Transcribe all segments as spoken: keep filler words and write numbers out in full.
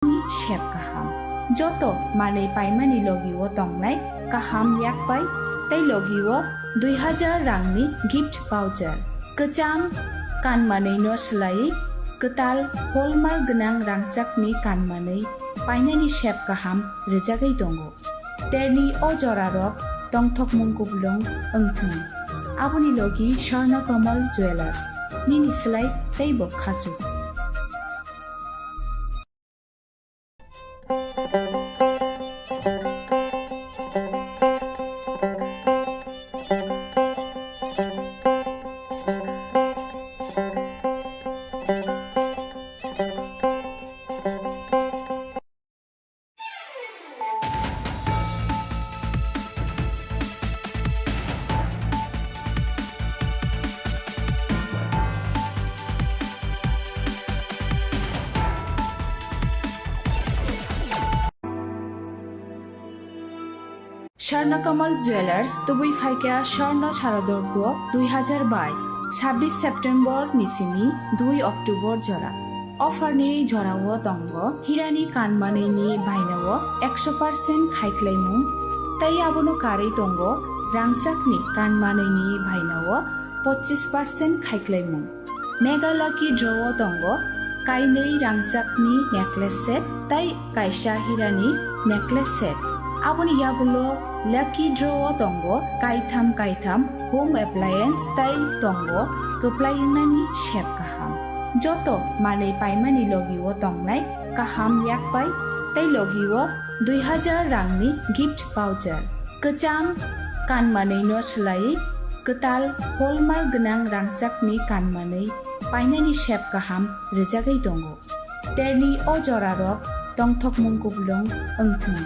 Sep kaham. Joto manwi paimani logi o tongnai kaham yakpai tei logi o dui hajar rangni gift voucher. Kwcham kanmanwi no swlaiwi kwtal hallmark gwnang rangchakni kanmanwi painani sep kaham rwjagwi tongo. Terni o jorarok tongthokmung kupulung wngthung. Aboni logi Swarna Kamal Jewellers, nini slai teibo khachuk. Swarna Kamal Jewellers, tubui phaikha Swarna Sharadorjo dui hajar bais, sabbish September ni simi dui October jora. Offer ni jorao tongo hirani kanmanwini bainao ekso percent khaiklaimung, tei abono karwi tongo rangchakni kanmanwini bainao pochis percent khaiklaimung. Mega Lucky Draw o tongo kainwi rangchakni necklace set tei kaisa hirani necklace set. Aboni yagulo Lucky Draw o tongo kaitham kaitham home appliance tei tongo kwplai wngnani sep kaham. Joto manwi paimani logi o tongnai kaham yakpai tei logi o dui hajar rangni gift voucher. Kwcham kanmanwi no swlaiwi kwtal hallmark gwnang rangchakni kanmanwi painani sep kaham rwjagwi tongo. Terni o jorarok tongthokmung kupulung wngthung.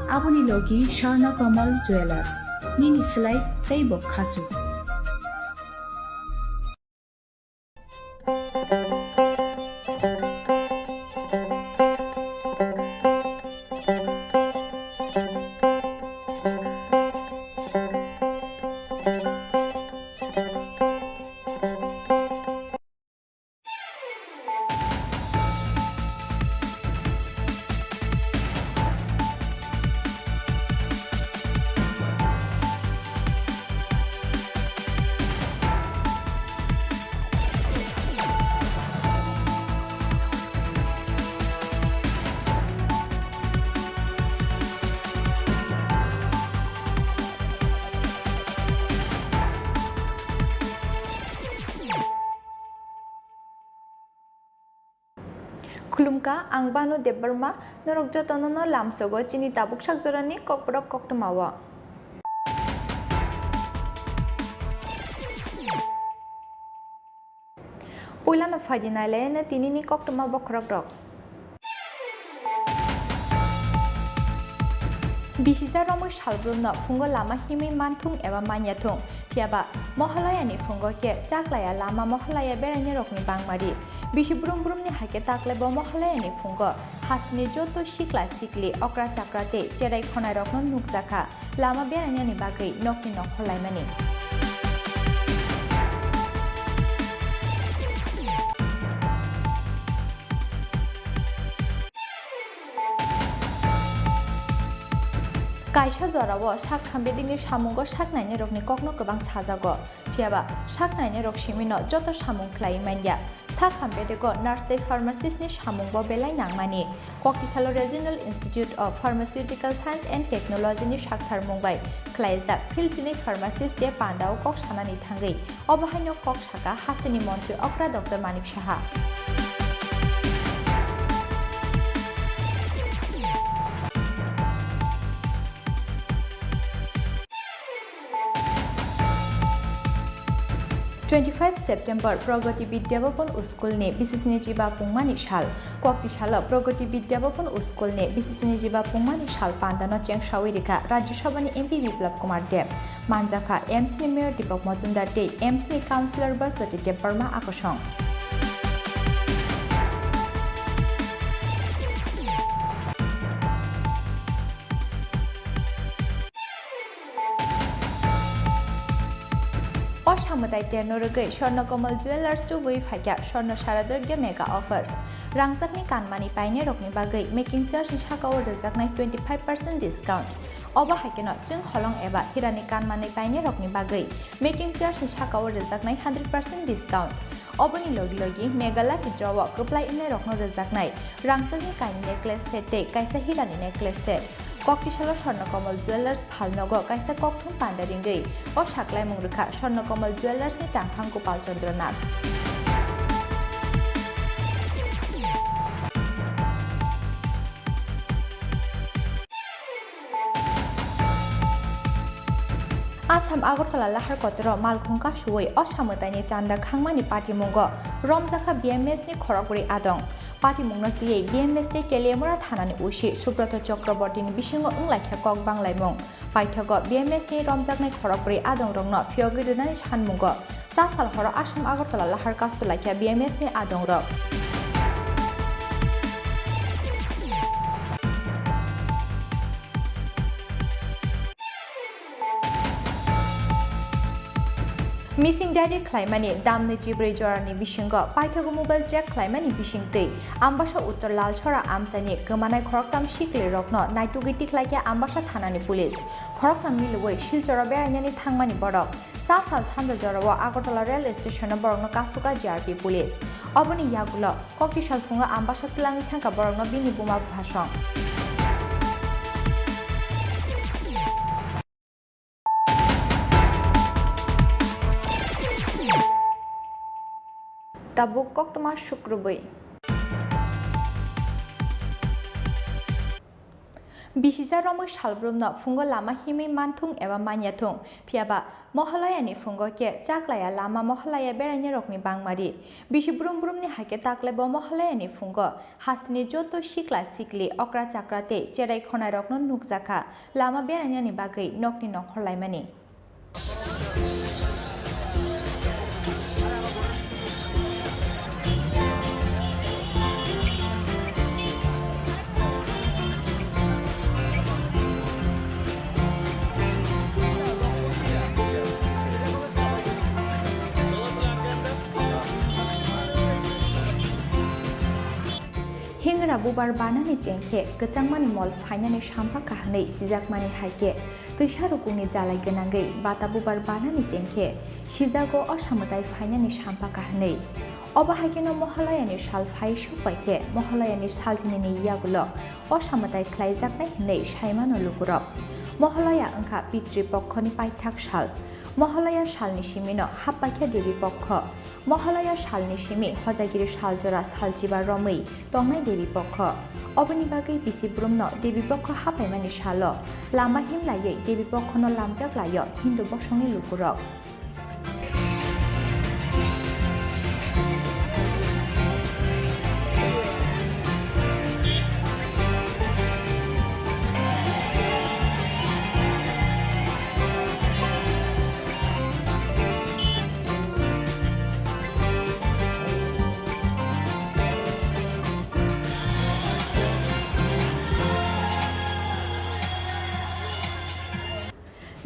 Aboni logi Swarna Kamal Jewellers, nini slai teibo khachuk. Khulumkha, ang Banu Debbarma, norok jotono no lamsogo chini tabuk sak jorani kokborok koktwma o. Puilano phaidi nailaino tinini koktwma bokhorok rok. Bisisa romwi salbrumno phungo lama himwi manthung eba manyathung, phiyaba Mohalayani phungo khe chaklaya lama Mohalaya berainirokni bangmari. Bisi brum brumni hai khe taklaibo Mohalayani phungo hasteni joto sikla sikli, okra chakra tei cherai khonairokno nukjakha lama berainani bagwi nokni nokhor laimani. Kaisa jorao sak khambedikni samungo sak nainai rokni kokno kwbang sajago, phiyaba sak nainai rok simino joto samung khlaiwi manya. Sak khambedego nurse tei pharmacist ni samungbo belai nangmani. Koktisalo Regional Institute of Pharmaceutical Science and Technology ni saktharmung bai khlaijak field chini pharmacist je pandao kok sanani thangwi, obo haino kok saka hasteni montri okra Doctor Manik Saha. Twenty five September Pragati Vidya Bhavan School ni B C C ni chiba pungmani sal. Kokti salo Pragati Vidya Bhavan School ni B C C ni chiba pungmani sal pandano chengsawi rikha Rajya Sabha ni M P Biplab Kumar Deb. Manjakha M C ni Mayor Deepak Majumdar tei M C ni Councillor Baspati Debbarma akosong. O samwtai terno rwgwi Swarna Kamal Jewellers tubui phaikha Swarna Sharadorjo Mega Offers. Rangchakni kanmani painairokni bagwi making charge ni sakao rwjaknai twenty five percent discount. Obo hai kheno chwng holong eba hirani kanmani painairokni bagwi making charge ni sakao rwjaknai hundred percent discount. Oboni logi logi Mega Lucky Draw o kwplai wngnairokno rwjaknai rangchakni kainwi necklace set tei kaisa hirani necklace set. Koktisalo Swarnakomal Jewellers phalnogo kaisa kokthum panda ringwi o saklaimung rwkha Swarnakomal Jewellers ni tangphang Gopal Chandra Nath. Assam Agartala lahar kotoro malkhung kasuwi o samwtaini chanda khangmani patimungo romjakha B M S ni khorokbrwi adong. Patimungno twiwi B M S tei Teliamura thanani O C Subroto Chakrabortini bisingo wnglaikha kok banglaimung. Paithago B M S ni romjaknai khorokbrwi adongrokno phiyogwi rwnani sanmungo cha sal horo Assam Agartala lahar kasulaikha B M S ni adongrok. Missing diary khlaimani damni chibrwi jorani bisingo paithago mobile track khlaimani bisingtwi Ambasa Uttor Lalsora amchaini kwmanai khoroktham siklirokno naitugwi tikhlaikha Ambasa thanani police. Khoroktham milwi Silchoro berainani thangmani borok. Cha sal sanja jorao Agartala rail station-o borokno kasukha G R P police. Oboni yagulo koktisal phungo Ambasa twlangwi thangkha borokno bini buma bupha song. Tabuk koktwma sukrubwi. Bisisa romwi salbrumno phungo lama himwi manthung eba manyathung, phiyaba Mohalayani phungo khe chaklaya lama Mohalaya berainarokni bangmari. Bisi brum brumni hai khe taklaibo Mohalayani phungo hasteni joto sikla sikli, okra chakra tei cherai khonairokno nukjakha lama berainani bagwi nokni nongkhor laimani. Hingra bubar banani chengkhe kwchangmani mol phainani sampha kahanwi sijakmani hai khe twisa rukungni jalai gwnangwi bata bubar banani chengkhe sijago o samwtai phainani sampha kahanwi. Obo hai kheno Mohalayani sal phai sokbai khe Mohalayani salchinini yagulo o samwtai khlaijaknai hinwi saimano lukurok. Mohalaya wngkha pitri pokhoni paithak sal. Mohalaya salni simino happaikha Debi pokho. Mohalaya salni simi Hojagiri saljora salchiba romwi tongnai Debi pokho. Oboni bagwi bisi brumno Debi pokho hapaimani salo lama himlaiwi Debi pokhono lamjak laio Hindu bosongni lukurok.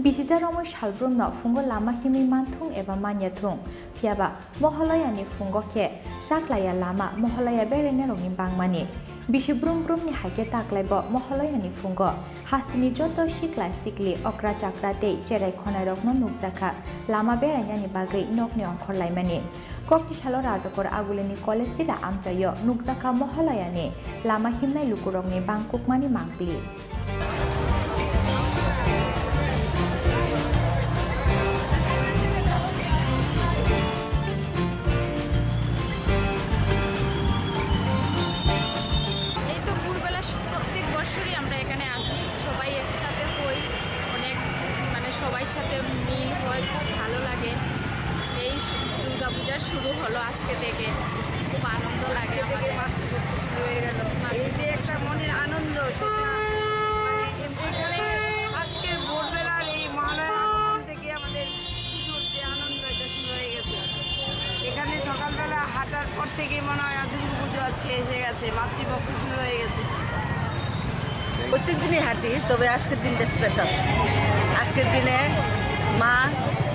Bisisa romwi salbrumno phungo lama himwi manthung eba manyathung, phiyaba Mohalayani phungo khe chaklaya lama Mohalaya berainarokni bangmani. Bisi brum brumni hai khe taklaibo Mohalayani phungo hasteni joto sikla sikli, okra chakra tei cherai khonairokno nukjakha lama berainani bagwi nokni ongkhor laimani. Koktisalo Rajakor Agulini College Tila amchaio nukjakha Mohalayani lama himnai lukurokni bangkukmani mangpili. এই তো ভোরবেলা সু-, প্রত্যেক বছরই আমরা এখানে আসি, সবাই একসাথে হই, অনেক, মানে, সবাই সাথে মিল হয়, খুব ভালো লাগে। এই শু-, দুর্গাপূজা শুরু হলো আজকে থেকে, খুব আনন্দ লাগে আজকে থেকে আমাদের। মাতৃপক্ষ শুরু হয়ে গেল। এই যে একটা মনের আনন্দ, সেটা মানে এখানে আজকের ভোরবেলার এই মহালয়ার আগমন থেকে আমাদের পুজোর যে আনন্দ, এটা শুরু হয়ে গেছে। এখানে সকালবেলা হাঁটার পর থেকেই মনে হয় দুর্গা পুজো আজকে এসে গেছে, মাতৃপক্ষ শুরু হয়ে গেছে। প্রত্যেক দিনই হাঁটি, তবে আজকের দিনটা স্পেশাল। আজকের দিনে মা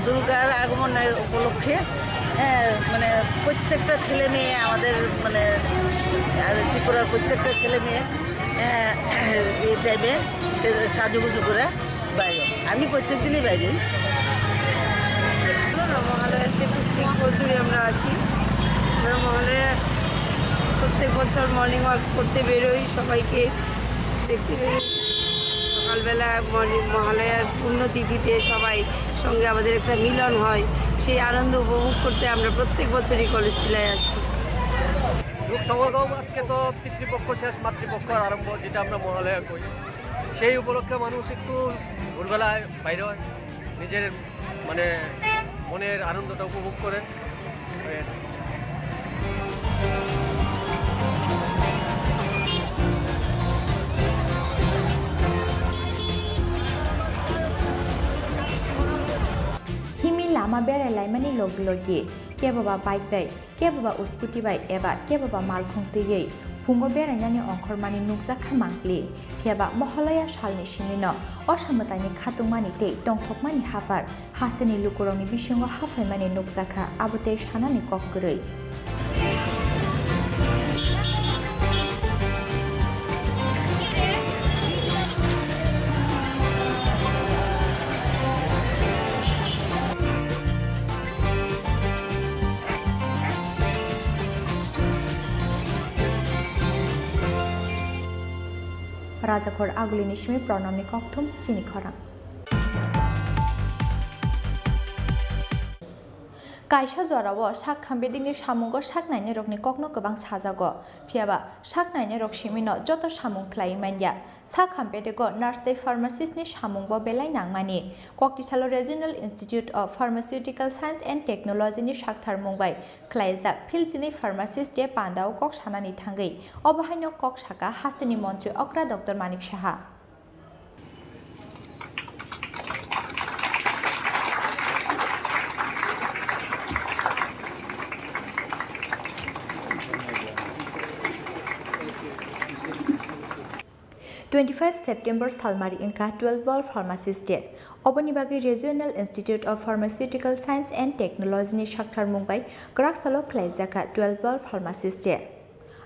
দুর্গার আগমনের উপলক্ষে, হ্যাঁ, মানে, প্রত্যেকটা ছেলে মেয়ে আমাদের, মানে, আর ত্রিপুরার প্রত্যেকটা ছেলে মেয়ে, আহ, এই টাইমে সে সাজুগুজু করে বাইরে। আমি প্রত্যেক দিনই বাইরে। মহালয়াতে প্রত্যেক বছরই আমরা আসি। আমরা মহালয়া প্রত্যেক বছর মর্নিং ওয়াক করতে বেরোই, সবাইকে দেখতে বেরোই। সকালবেলা মর্নিং মহালয়ার পুণ্যতিথিতে সবাই সঙ্গে আমাদের একটা মিলন হয়, সেই আনন্দ উপভোগ করতে আমরা প্রত্যেক বছরই কলেজ টিলায় আসি। শুভ সমাগম। আজকে তো পিতৃপক্ষ শেষ, মাতৃপক্ষ আরম্ভ, যেটা আমরা মহালয়া কই। সেই উপলক্ষে মানুষ একটু ভোরবেলায় বাইরে হয়, নিজের মানে মনের আনন্দটা উপভোগ করেন। Himwi lama berai laimani logi logi keboba bike bai, keboba scooty bai eba keboba malkhung twiwi phungo berainani ongkhormani nukjakha mangpli. Phiyaba Mohalaya salni simino o samwtaini khatungmani tei tongthokmani haphar hasteni lukurokni bisingo haphaimani nukjakha, abo tei sanani kok kwrwi. Rajakhor Agulini simi Pranamni kokthum chini khorang. Kaisa jorao sak kham bedekni samungo sak nainai rokni kokno kwbang sajago, phiyaba sak nainai rok simino joto samung khlaiwi manya. Sak kham bedego nurse tei pharmacist ni samungbo belai nangmani. Koktisalo Regional Institute of Pharmaceutical Science and Technology ni saktharmung bai khlaijak field chini pharmacist je pandao kok sanani thangwi obo haino kok saka hasteni montri okra Doctor Manik Saha. Twenty five September salmari wngkha twelve World Pharmacist Day. Oboni bagwi Regional Institute of Pharmaceutical Science and Technology ni saktharmung bai kwrak salo khlaijakha twelve World Pharmacist Day.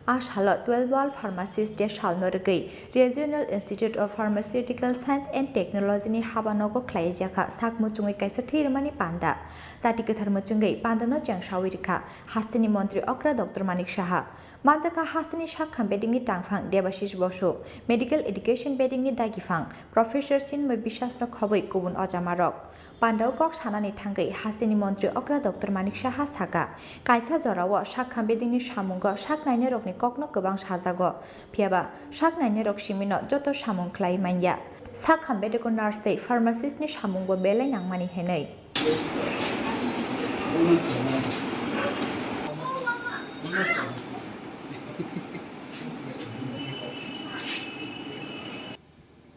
A salo twelve World Pharmacist Day salno rwgwi Regional Institute of Pharmaceutical Science and Technology ni habanogo khlaijakha sak muchungwi kaisa thwi rwmani panda. Chati kwthar muchungwi pandano chengsawi rwkha hasteni montri okra Doctor Manik Saha. Manjakha hasteni sak kham bedekni tangphang Debashish Bosu, Medical Education bedekni dagiphang Professor Chinmoy Biswasno khobwi kubun ojamarok. Pandao kok sanani thangwi hasteni montri okra Doctor Manik Saha saka, kaisa jorao sak kham bedekni samungo sak nainai rokni kokno kwbang sajago, phiyaba sak nainai rok simino joto samung khlai manya. Sak kham bedego nurse tei pharmacist ni samungbo belai nangmani hinwi.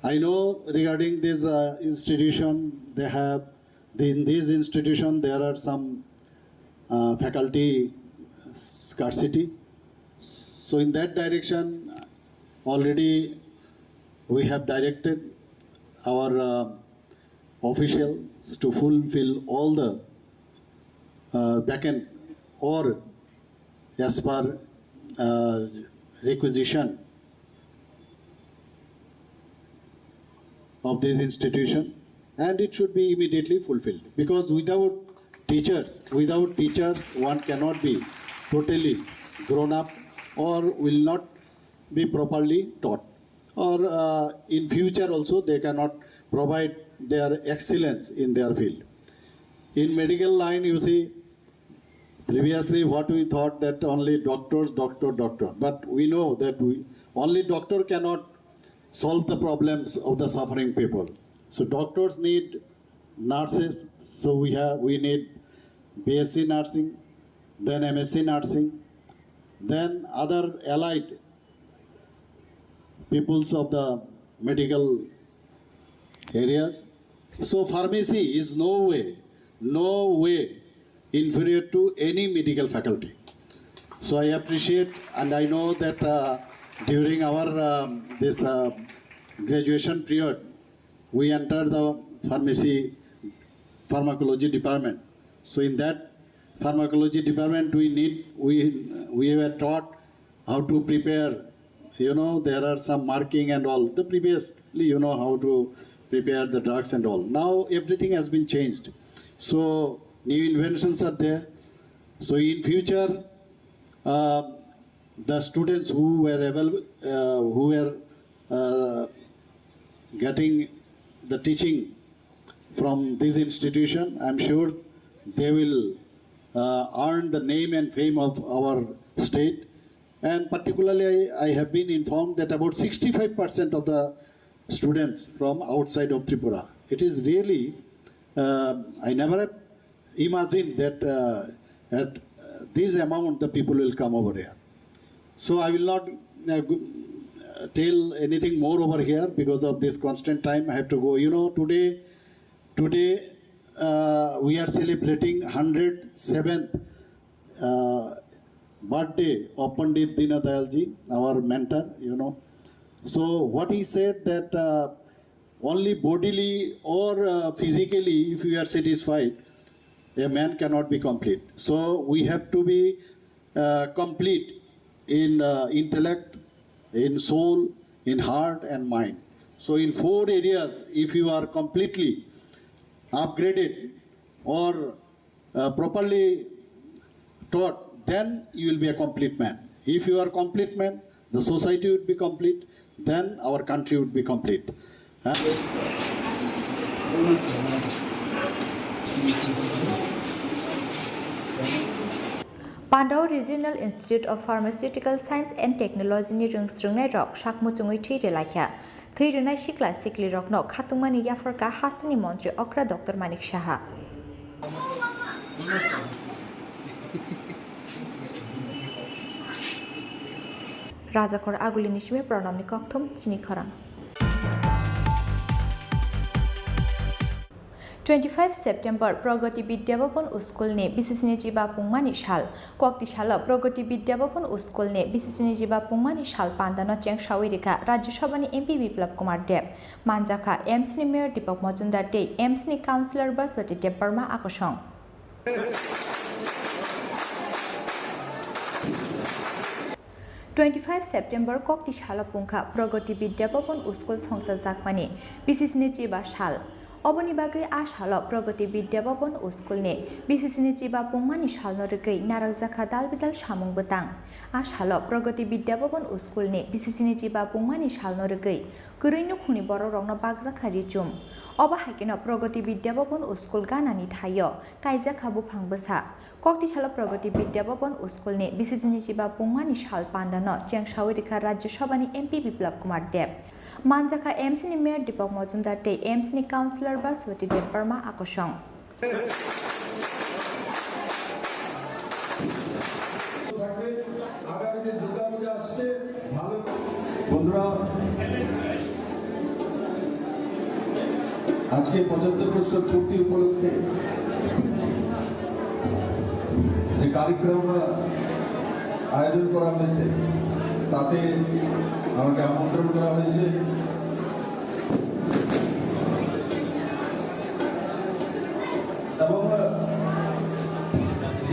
I know regarding this, uh, institution, they have, in this institution, there are some, uh, faculty scarcity. So in that direction, already we have directed our, uh, officials to fulfill all the, uh, vacant or as per, uh, requisition of this institution, and it should be immediately fulfilled, because without teachers, without teachers, one cannot be totally grown up or will not be properly taught, or, uh, in future also they cannot provide their excellence in their field. In medical line, you see, previously what we thought that only doctors, doctor, doctor, but we know that we, only doctor cannot solve the problems of the suffering people. So doctors need nurses, so we have, we need B S C nursing, then M S C nursing, then other allied peoples of the medical areas. So pharmacy is no way, no way inferior to any medical faculty. So I appreciate and I know that, uh, during our, um, this, uh, graduation period, we enter the pharmacy, pharmacology department. So in that pharmacology department, we need, we, we were taught how to prepare, you know, there are some marking and all. The previously, you know, how to prepare the drugs and all. Now everything has been changed. So new inventions are there. So in future, uh, the students who were available, uh, who were uh, getting the teaching from this institution, I'm sure they will uh, earn the name and fame of our state. And particularly, I, I have been informed that about sixty-five percent of the students from outside of Tripura. It is really, uh, I never have imagined that uh, at this amount the people will come over here. So I will not uh, go- tell anything more over here because of this constant time. I have to go. You know, today, today uh, we are celebrating hundred seventh uh, birthday of Pandit Deen Dayal ji, our mentor, you know. So what he said that uh, only bodily or uh, physically, if you are satisfied, a man cannot be complete. So we have to be uh, complete in uh, intellect, in soul, in heart and mind. So in four areas, if you are completely upgraded or uh, properly taught, then you will be a complete man. If you are complete man, the society would be complete, then our country would be complete. Huh? Pandao Regional Institute of Pharmaceutical Science and Technology ni rwngsrwngnairok sakmuchungwi thwi rwlaikha. Thwi rwnai sikla siklirokno khatungmani yapharkha hasteni montri okra Doctor Manik Saha. Rajakhor Agulini simi Pranamni kokthum chini khorang. Twenty five September Pragati Vidya Bhavan Uskulni bisisini chiba pungmani sal. Kokti salo Pragati Vidya Bhavan Uskulni bisisini chiba pungmani sal pandano chengsawi rikha Rajya Sabhani M P Biplab Kumar Deb. Manjakha M C ni Mayor Deepak Majumdar tei M C ni Councillor Baswati Debbarma akosong. Twenty five September kokti salo pungkha Pragati Vidya Bhavan Uskul songsa jakmani bisisini chiba sal. Oboni bagwi a salo Pragati Vidya Bhavan Uskulni bisisini chiba pungmani salno rwgwi narakjakha dal bidal samung bwtang. A salo Pragati Vidya Bhavan Uskulni bisisini chiba pungmani salno rwgwi kwrwi nukhungni borokrokno bakjakha richum. Obo hai kheno Pragati Vidya Bhavan Uskul ganani thaio kaijakha buphang bwsa. Kokti salo Pragati Vidya Bhavan Uskulni bisisini chiba pungmani sal pandano chengsawi rikha Rajya Sabhani M P Biplab Kumar Deb. Manjakha M C ni Mayor Deepak Majumdar tei M C ni Councillor Baswati Debbarma akosong. বন্ধুরা, আজকে পঁচাত্তর বছর পূর্তি উপলক্ষে যে কার্যক্রম আয়োজন করা হয়েছে, তাতে আমাকে আমন্ত্রণ করা হয়েছে এবং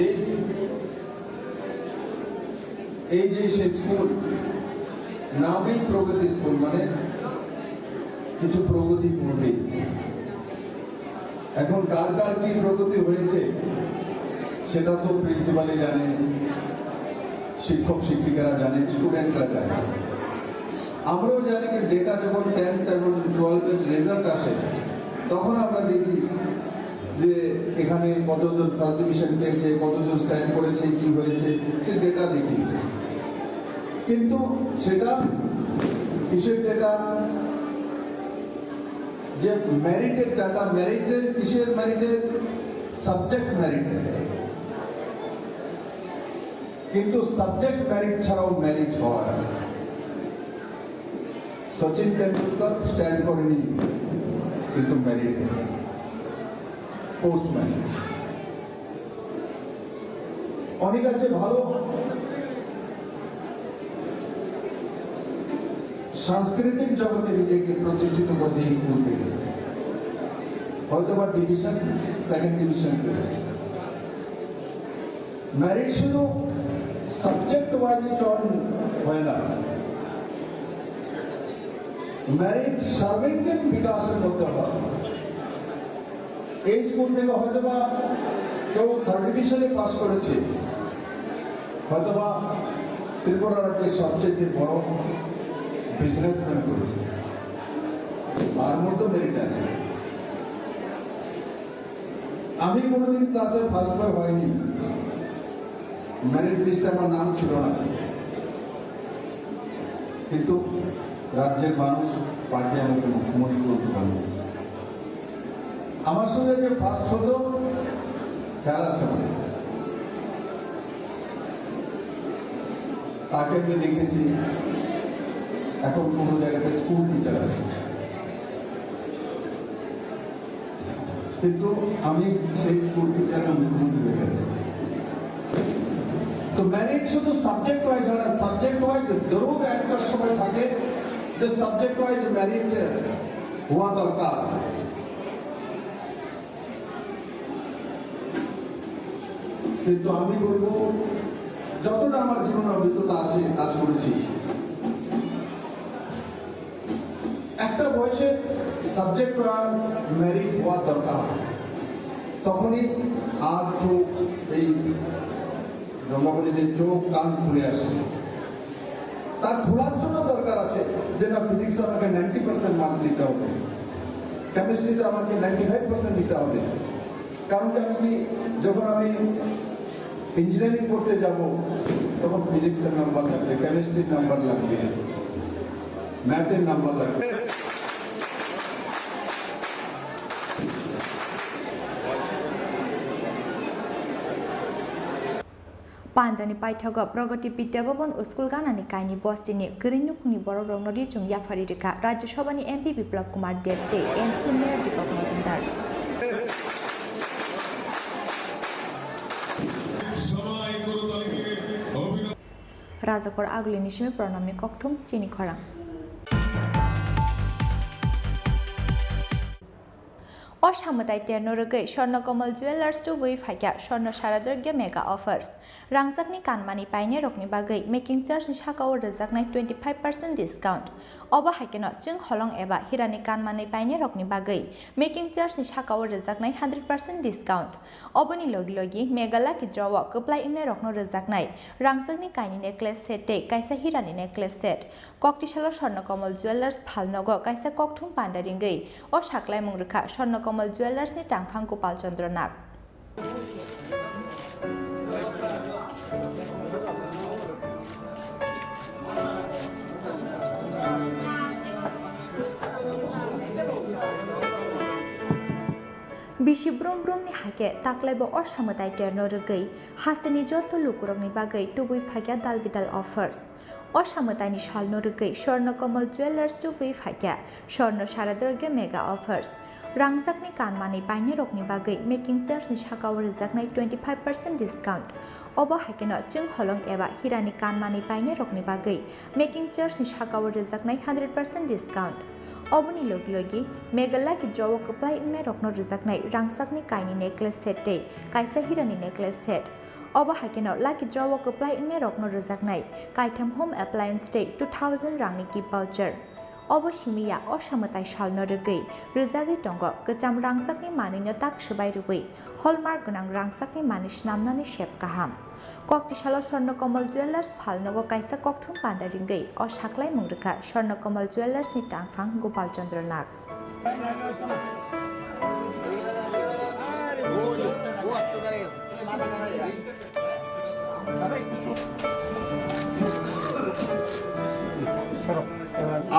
এই এই যে সে স্কুল, নামেই প্রগতি স্কুল, মানে কিছু প্রগতি করবে। এখন কার কার কি প্রগতি হয়েছে সেটা তো প্রিন্সিপালই জানে, শিক্ষক শিক্ষিকারা জানে, স্টুডেন্টরা জানে। আমরাও জানি যে ডেটা যখন টেন্থ এবং টুয়েলভের রেজাল্ট আসে, তখন আমরা দেখি যে এখানে কতজন ফার্স্ট ডিভিশন পেয়েছে, কতজন স্ট্যান্ড করেছে, কি হয়েছে, সে ডেটা দেখি। কিন্তু সেটা কিসের ডেটা? যে মেরিটের ডেটা, মেরিটের কিসের মেরিটের? সাবজেক্ট মেরিটের। কিন্তু সাবজেক্ট মেরিট ছাড়াও মেরিট হয়। সচিন তেন্ডুলকর স্ট্যান্ড করেনি, কিন্তু মেরিট, স্পোর্টসম্যান। অনেক আছে ভালো সাংস্কৃতিক জগতে নিজেকে প্রতিষ্ঠিত করতে স্কুল থেকে, হয়তো বা ডিভিশন, সেকেন্ড ডিভিশন পেয়েছে। মেরিট শুধু সাবজেক্ট ওয়াইজ চয়ন হয় না, মেরিট সার্বাঙ্গীন বিকাশের মধ্যে হয়। এই স্কুল থেকে হয়তোবা কেউ থার্ড ডিভিশনে পাস করেছে, হয়তোবা ত্রিপুরা রাজ্যের সবচেয়ে বড় বিজনেসম্যান করেছে, তার মধ্যে মেরিট আছে। আমি কোনোদিন ক্লাসে ফার্স্ট বয় হয়নি, মেরিট লিস্টে আমার নাম ছিল না, কিন্তু রাজ্যের মানুষ, পার্টি আমাকে মুখ্যমন্ত্রী করতে পারেনি। আমার সঙ্গে যে ফার্স্ট হতো, খেয়াল আছে আমার, তাকে আমি দেখেছি এখন কোনো জায়গাতে স্কুল টিচার আছে। কিন্তু আমি সেই স্কুল টিচারকে মুখ্যমন্ত্রী হয়ে গেছি। তো মেরিট শুধু সাবজেক্ট ওয়াইজ হয় না, সাবজেক্ট ওয়াইজ জরুর একটা সময় থাকে যে সাবজেক্ট ওয়াইজ মেরিট হওয়া দরকার। কিন্তু আমি বলবো, যতটা আমার জীবনের অভিজ্ঞতা আছে, কাজ করেছি, একটা বয়সে সাবজেক্ট ওয়াইজ মেরিট হওয়ার দরকার। তখনই আর চোখ, এই জনগণের যে চোখ, কান খুলে আসে, তার খোলার জন্য দরকার আছে যে না, ফিজিক্স আমাকে নাইনটি পার্সেন্ট মার্ক নিতে হবে, কেমিস্ট্রিতে আমাকে নাইনটি ফাইভ পার্সেন্ট নিতে হবে। কারণ কি, আমি কি, যখন আমি ইঞ্জিনিয়ারিং করতে যাব, তখন ফিজিক্সের নাম্বার লাগবে, কেমিস্ট্রির নাম্বার লাগবে, ম্যাথের নাম্বার লাগবে। Pandani paithago Pragati Vidya Bhavan o school ganani kainwi bostini kwrwi nukhungni borokrokno ri-chum yaphari rwkha Rajya Sabhani M P Biplab Kumar Deb tei M C Mayor Deepak Majumdar. Rajakor Agulini simi Pranamni kokthum chini khorang. O samwtai terno rwgwi Swarna Kamal Jewellers tubui phaikha Swarna Sharadrogya Mega Offers. Rangchakni kanmani painairokni bagwi making charge ni sakao rwjaknai twenty five percent discount. Obo hai kheno chwng holong eba hirani kanmani painairokni bagwi making charge ni sakao rwjaknai hundred percent discount. Oboni logi logi Mega Lucky Draw o kwplai wngnairokno rwjaknai rangchakni kainwi necklace set tei kaisa hirani necklace set. Koktisalo Swarna Kamal Jewellers phalnogo kaisa kokthum panda ringwi o saklaimung rwkha Swarna Kamal Jewellers ni tangphang Gopal Chandra Nag. Bisi brum brumni hakhe taklaibo o samwtai terno rwgwi hasteni joto lukurokni bagwi tubui phaikha dal bidal offers. O samwtaini salno rwgwi Swarna Kamal Jewellers tubui phaikha Swarna Sharadrogya Mega Offers. Rangchakni kanmani painairokni bagwi making charge ni sakao rwjaknai twenty five percent discount. Obo hai kheno chwng holong eba hirani kanmani painairokni bagwi making charge ni sakao rwjaknai hundred percent discount. Oboni logi logi Mega Lucky Draw o kwplai wngnairokno rwjaknai rangchakni kainwi necklace set tei kaisa hirani necklace set. Obo hai kheno Lucky Draw o kwplai wngnairokno rwjaknai kaitham home appliance tei two thousand rangni gift voucher. Obo simi ya o samwtai salno rwgwi rwjagwi tongo kwcham rangchakni manwino tak swbai rwui hallmark gwnang rangchakni manwi snamnani sep kaham. Koktisalo Swarna Kamal Jewellers phalnogo kaisa kokthum panda ringwi o saklaimung rwkha Swarna Kamal Jewellers ni tangphang Gopal Chandra Nag.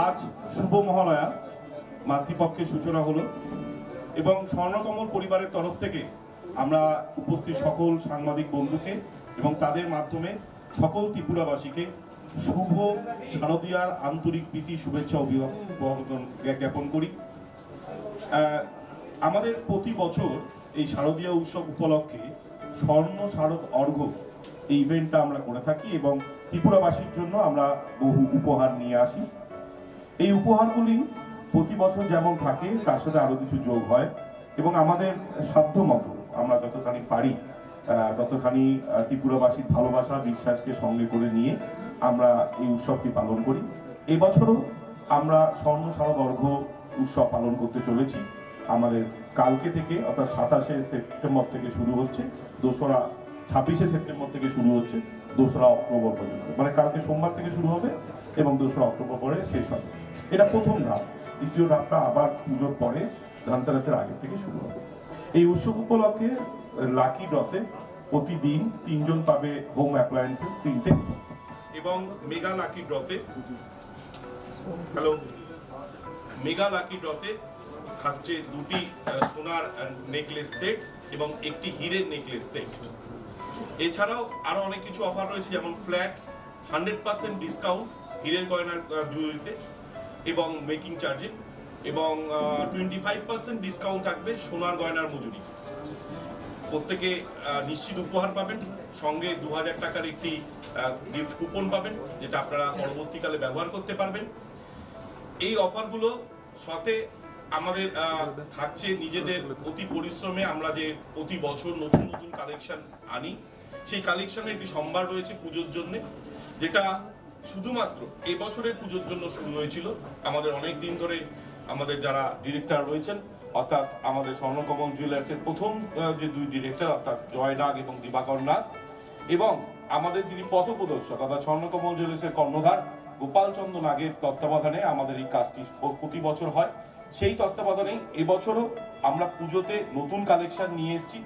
আজ শুভ মহালয়া মাতৃপক্ষের সূচনা হলো এবং স্বর্ণকমল পরিবারের তরফ থেকে আমরা উপস্থিত সকল সাংবাদিক বন্ধুকে এবং তাদের মাধ্যমে সকল ত্রিপুরাবাসীকে শুভ শারদীয়ার আন্তরিক প্রীতি শুভেচ্ছা অভিভাবক জ্ঞাপন করি। আহ, আমাদের প্রতি বছর এই শারদীয়া উৎসব উপলক্ষে স্বর্ণ শারদ অর্ঘ্য এই ইভেন্টটা আমরা করে থাকি এবং ত্রিপুরাবাসীর জন্য আমরা বহু উপহার নিয়ে আসি। এই উপহারগুলি প্রতি বছর যেমন থাকে, তার সাথে আরও কিছু যোগ হয় এবং আমাদের সাধ্য মতো আমরা যতখানি পারি আহ, ততখানি, আহ, ত্রিপুরাবাসীর ভালোবাসা, বিশ্বাসকে সঙ্গে করে নিয়ে আমরা এই উৎসবটি পালন করি। এবছরও আমরা স্বর্ণ শারদ অর্ঘ্য উৎসব পালন করতে চলেছি। আমাদের কালকে থেকে, অর্থাৎ সাতাশে সেপ্টেম্বর থেকে শুরু হচ্ছে, দোসরা, ছাব্বিশে সেপ্টেম্বর থেকে শুরু হচ্ছে, দোসরা অক্টোবর পর্যন্ত। মানে, কালকে সোমবার থেকে শুরু হবে এবং দোসরা অক্টোবর পরে শেষ হবে। এটা প্রথম ধাপ। দ্বিতীয় ধাপটা আবার পুজোর পরে, ধনতেরাসের আগে থেকে শুরু হবে। এই উৎসব উপলক্ষে লাকি ড্রতে প্রতিদিন তিনজন পাবে হোম অ্যাপ্লায়েন্সেস তিনটে, এবং মেগা লাকি ড্রতে, হ্যালো, মেগা লাকি ড্রতে থাকছে দুটি, আহ, সোনার, আহ, নেকলেস সেট এবং একটি হীরের নেকলেস সেট। এছাড়াও আরও অনেক কিছু অফার রয়েছে, যেমন ফ্ল্যাট হান্ড্রেড পার্সেন্ট ডিসকাউন্ট হীরের গয়নার, আহ, জুয়েলারিতে এবং মেকিং চার্জে, এবং, আহ, টোয়েন্টি ফাইভ পার্সেন্ট ডিসকাউন্ট থাকবে সোনার গয়নার মজুরি। প্রত্যেকে, আহ, নিশ্চিত উপহার পাবেন, সঙ্গে দু হাজার টাকার একটি, আহ, গিফট কুপন পাবেন, যেটা আপনারা পরবর্তীকালে ব্যবহার করতে পারবেন। এই অফারগুলো সাথে আমাদের, আহ, থাকছে নিজেদের অতি পরিশ্রমে আমরা যে প্রতি বছর নতুন নতুন কালেকশন আনি, সেই কালেকশনের একটি সম্ভার রয়েছে পুজোর জন্যে, যেটা শুধুমাত্র এবছরের পুজোর জন্য শুরু হয়েছিল। আমাদের অনেক দিন ধরে আমাদের যারা ডিরেক্টর রয়েছেন, অর্থাৎ আমাদের স্বর্ণকমল জুয়েলার্সের প্রথম, আহ, যে দুই ডিরেক্টর, অর্থাৎ জয় নাগ এবং দিবাকর নাগ, এবং আমাদের যিনি পথপ্রদর্শক, অর্থাৎ স্বর্ণকমল জুয়েলার্সের কর্ণধার গোপালচন্দ্র নাগের তত্ত্বাবধানে আমাদের এই কাজটি প-, প্রতি বছর হয়। সেই তত্ত্বাবধানেই এবছরও আমরা পুজোতে নতুন কালেকশন নিয়ে এসেছি।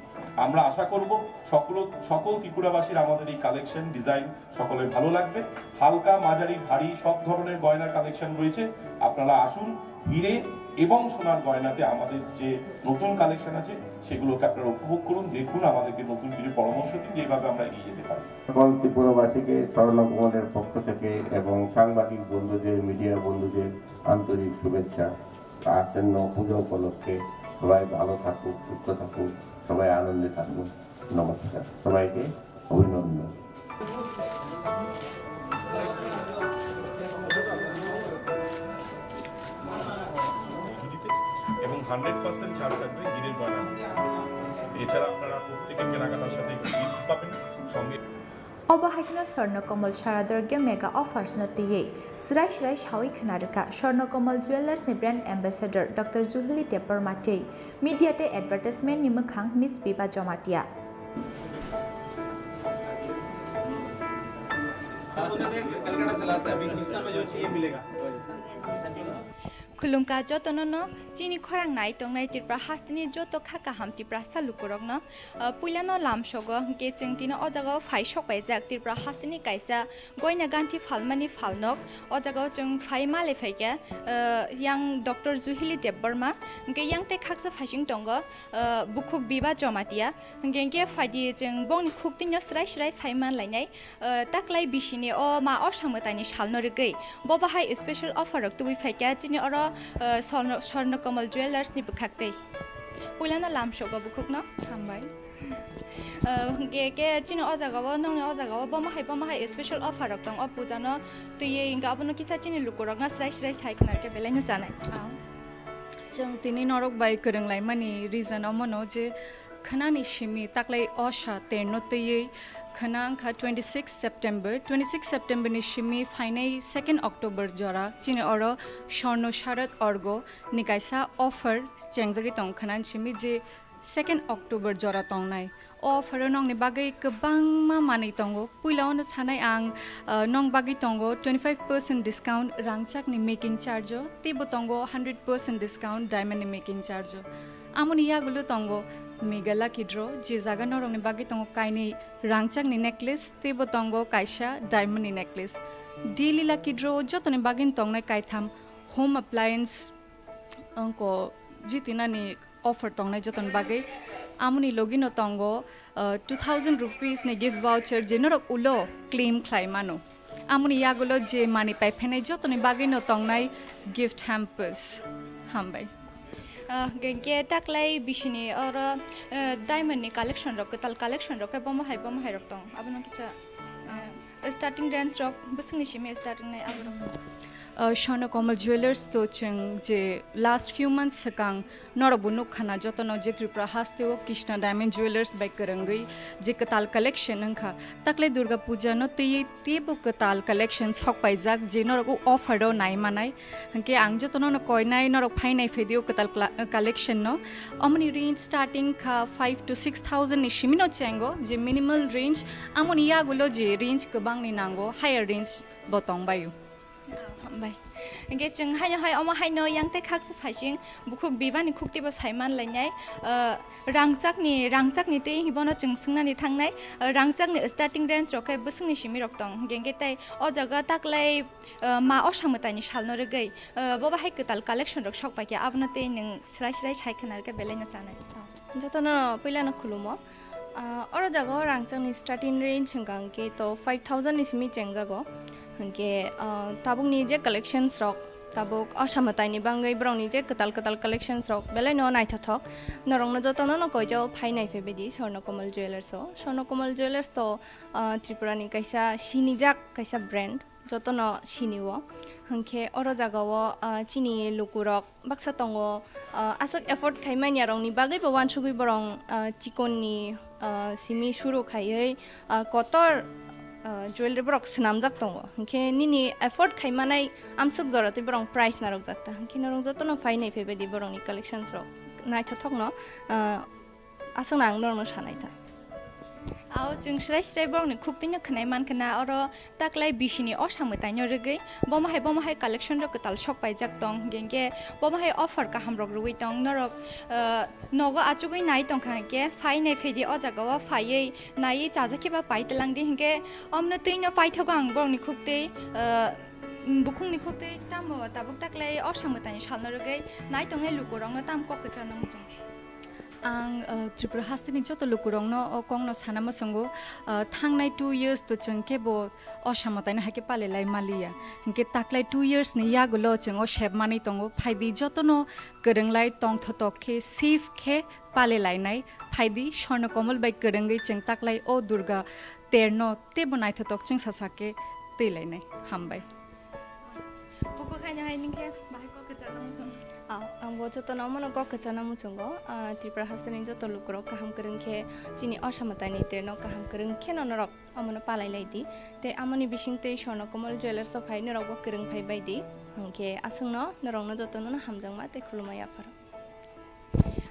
আমরা আশা করব সকল, সকল ত্রিপুরাবাসীর আমাদের এই কালেকশন ডিজাইন সকলের ভালো লাগবে। হালকা, মাঝারি, ভারী সব ধরনের গয়নার কালেকশন রয়েছে। আপনারা আসুন, হীরে এবং সোনার গয়নাতে আমাদের যে নতুন কালেকশন আছে, সেগুলোকে আপনারা উপভোগ করুন, দেখুন, আমাদেরকে নতুন কিছু পরামর্শ দিন, যেভাবে আমরা এগিয়ে যেতে পারি। সকল ত্রিপুরাবাসীকে স্বর্ণকমলের পক্ষ থেকে এবং সাংবাদিক বন্ধুদের, মিডিয়া বন্ধুদের আন্তরিক শুভেচ্ছা। আসন্ন পুজো উপলক্ষে সবাই ভালো থাকুক, সুস্থ থাকুক, সবাই আনন্দে থাকুক। নমস্কার, সবাইকে অভিনন্দন। মজুরিতে এবং হান্ড্রেড পার্সেন্ট ছাড় থাকবে হীরের গয়না। এছাড়া আপনারা প্রত্যেকে কেনাকাটার সাথে গিফট পাবেন, সঙ্গে Obo hai kheno Swarna Kamal Sharadorge mega offers no twiwi srai srai sawi khna rwkha Swarna Kamal Jewellers ni brand ambassador Doctor Juhili Debbarma tei media tei advertisement ni mwkhang Miss Biba Jomatia. Khulumkha jotono no, chini khorang nai tongnai Tripura hasteni joto kha kaham Tiprasa lukurokno. Ah, puilano lamsogo, hwnkhe chwng tini o jagao phai sokpaijak Tripura hasteni kaisa goina ganthi phalmani phalnok. O jagao chwng phai malai phaikha, ah, yang Doctor Juhili Debbarma, hwnkhe yang tei khaksa phaising tongo, ah, bukhuk Biba Jomatia. Hwnkhe, hwnkhe phaidi chwng bongni khuk twino srai srai sai manlainai. Ah, taklai bisini o ma o samwtaini salno rwgwi bo bahai special offer rok tubui phaikha chini oro, ah, Swarna, Swarna Kamal Jewellers ni bwkhaktwi. Puilano lamsogo bukhukno. Hambai. Ah, hwnkhe khe chini o jagao, nongni o jagao bomo hai, bomo hai special offer rok tong o pujano twiwi, hwnkhe abono kisa chini lukurokno srai srai sai khna khe belai no chanai. Ah. Chwng tini norok bai kwrwng laimani reason omono je khwnani simi taklai o sa terno twiwi khwna wngkha twenty six September. Twenty six September ni simi phainai second October jora chini oro Swarna Sharad Orgo ni kaisa offer chengjagwi tong khwnani simi je second October jora tongnai. O offer o nongni bagwi kwbangma manwi tongo. Puila ono sanai ang, ah, nong bagwi tongo twenty five percent discount rangchakni making charge o, teibo tongo hundred percent discount diamond ni making charge o. Amoni yagulo tongo mega lucky draw, je jaga norokni bagwi tongo kainwi rangchakni necklace, teibo tongo kaisa diamond ni necklace. Daily lucky draw o jotoni bagwi tongnai kaitham home appliance, wngkha jitinani offer tongnai jotoni bagwi. Amoni logino tongo, uh, two thousand rupees ni gift voucher je norok ulo claim khlai mano. Amoni yagulo je mani pai phainai jotoni bagwino tongnai gift hampers. Hambai. Ah, hwnkhe taklai bisini oro, eh, diamond ni collection rok, kwtal collection rok khe bomo hai, bomo hai rok tong. Abono kisa, eh, starting range rok bwswkni simi starting nai abo rok. Uh, Swarna Kamal Jewelers to chwng je last few months swkang norok bo nuk khana jotono je Tripura haste o Krishna Diamond Jewelers bai kwrwngwi je kwtal collection wngkha. Taklai Durga Puja no twiwi teibo kwtal collection sok paijak je norok o offer o nai manai. Hwnkhe ang jotono no koinai norok phainai phaidi o kwtal kla-, collection no. Omoni range starting kha five to six thousand ni simi no chengo je minimal range, amoni yagulo je range kwbang ni nango, higher range bo tong baio. Hambai. Hingke chwng haino hai omo haino yang tei khaksa phaising bukhuk bibani khuktibo sai man lainai. Ah, rangchakni, rangchakni tei bono chwng swngnani thangnai. Ah, rangchakni starting range rok khe bwswkni simi rok tong. Hingke, hingke tei o jaga taklai, ah, ma o samwtaini salno rwgwi, ah, bo bahai kwtal collection rok sok paikha, abono tei nwng srai srai sai khna rwkhe belai no chanai. Jotono puilano khulumo. Ah, oro jaga o rangchakni starting range hwnkha hwnkhe to five thousand ni simi chengjago. Hwnkhe, ah, tabukni je collections rok, tabuk o samwtaini bangwi borokni je kwtal kwtal collections rok belai no naithothok. Norokno jotono no koijago phai naiphai baidi Swarna Kamal Jewelers o. Swarna Kamal Jewelers to, ah, Tripura ni kaisa sinijak kaisa brand. Jotono sini o. Hwnkhe oro jaga o, ah, chini lukurok baksa tongo, ah, aswk afford khai manya rokni bagwi bo uansugwi borok, ah, chikon ni, ah, simi suru khaiwi, ah, kotor, ah, jewelry borok swnamjak tongo. Hwnkhe nini afford khai manai amswk jora tei borok price narwkjak ta. Hwnkhe norok jotono phai naiphai baidi borokni collections rok naithothok no, ah, Aswkno ang norokno sanai ta. Ao chwng srai srai borokni khukti no khwnai mankha na, oro taklai bisini o samwtai no rwgwi bomo hai, bomo hai collection rok kwtal sok paijak tong, hwnkhe hwnkhe bomo hai offer kaham rok rwui tong norok, ah, nogo achugwi nai tongkha hwnkhe phai nai phaidi o jaga o phaiwi naiwi chajak khe ba pai twlang di, hwnkhe omno twi no paithago ang borokni khukti, ah, bukhukni khukti tamo tabuk taklai o samwtai ni sal no rwgwi nai tongnai lukurok no tam kok kwchar no muchung. Ang, uh, Tripura hasteni joto lukurokno o kokno sana muchungo, uh, thangnai two years to chwng kebo o samwtaino hai khe palilai maliya. Hinkhe taklai two years ni yagulo chwng o sep manwi tongo. Phaidi jotono kwrwnglai tongthotok khe safe khe palilainai. Phaidi Swarna Kamal bai kwrwngwi chwng taklai o Durga terno teibo naithotok chwngsa sak khe twilainai. Hambai. Bukhuk haino hai ningkhe bahai kok kwchangno muchung. Ah, ang bo jotono omono kok kwchangno muchungo. Ah, Tripura hasteni joto lukurok kaham kwrwng khe chini o samwtaini terno kaham kwrwng kheno norok omono palai lai di. Tei amoni bisingtwi Swarna Kamal Jewelers o phai norokbo kwrwng phai bai di. Hinkhe aswkno norokno jotono hamjakma tei khulumma yapharo.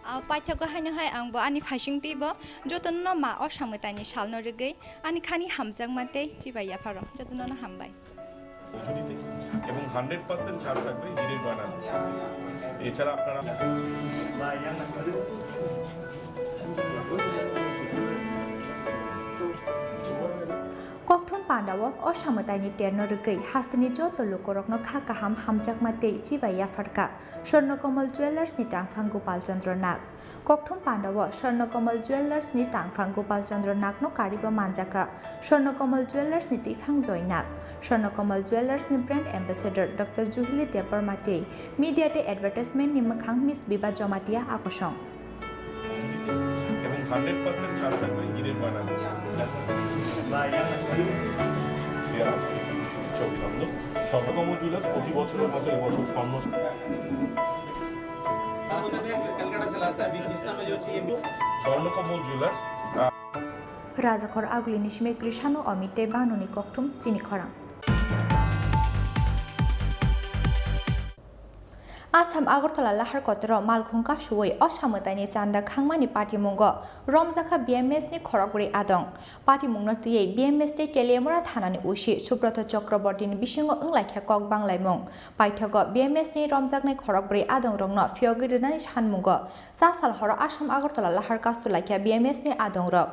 Ah, paithago haino hai ang bo ani phaising twi bo jotono ma o samwtaini salno rwgwi ani khani hamjakma tei chibai yapharo jotono no hambai. মজুরিতে এবং hundred percent ছাড় থাকবে হিরের গয়না। এছাড়া আপনারা Kokthum pandao o samwtaini terno rwgwi hasteni joto lukurokno kha kaham hamjakma tei chibai yapharkha Swarna Kamal Jewelers ni tangphang Gopal Chandra Nag. Kokthum pandao Swarna Kamal Jewelers ni tangphang Gopal Chandra Nagno karibo manjakha Swarna Kamal Jewelers ni twiphang Joy Nag. Swarna Kamal Jewelers ni brand ambassador Doctor Juhili Debbarma tei media tei advertisement ni mwkhang Miss Biba Jomatia akosong. এবং hundred percent ছাড় থাকবে হিরের গয়না। স্বর্ণকমল জুয়েলার্স প্রতি বছরের মতো এবছর স্বর্ণ স্বর্ণকমল জুয়েলার্স, আহ, Rajakhor Agulini simi Krishano Omite Banuni kokthum chini khorang. Assam Agartala lahar kotoro malkhung kasuwi o samwtaini chanda khangmani patimungo romjakha B M S ni khorokbrwi adong. Patimungno twiwi B M S tei Teliamura thanani O C Subroto Chakrabortini bisingo wnglaikha kok banglaimung. Paithago B M S ni romjaknai khorokbrwi adongrokno phiyogwi rwnani sanmungo cha sal horo Assam Agartala lahar kasulaikha B M S ni adongrok.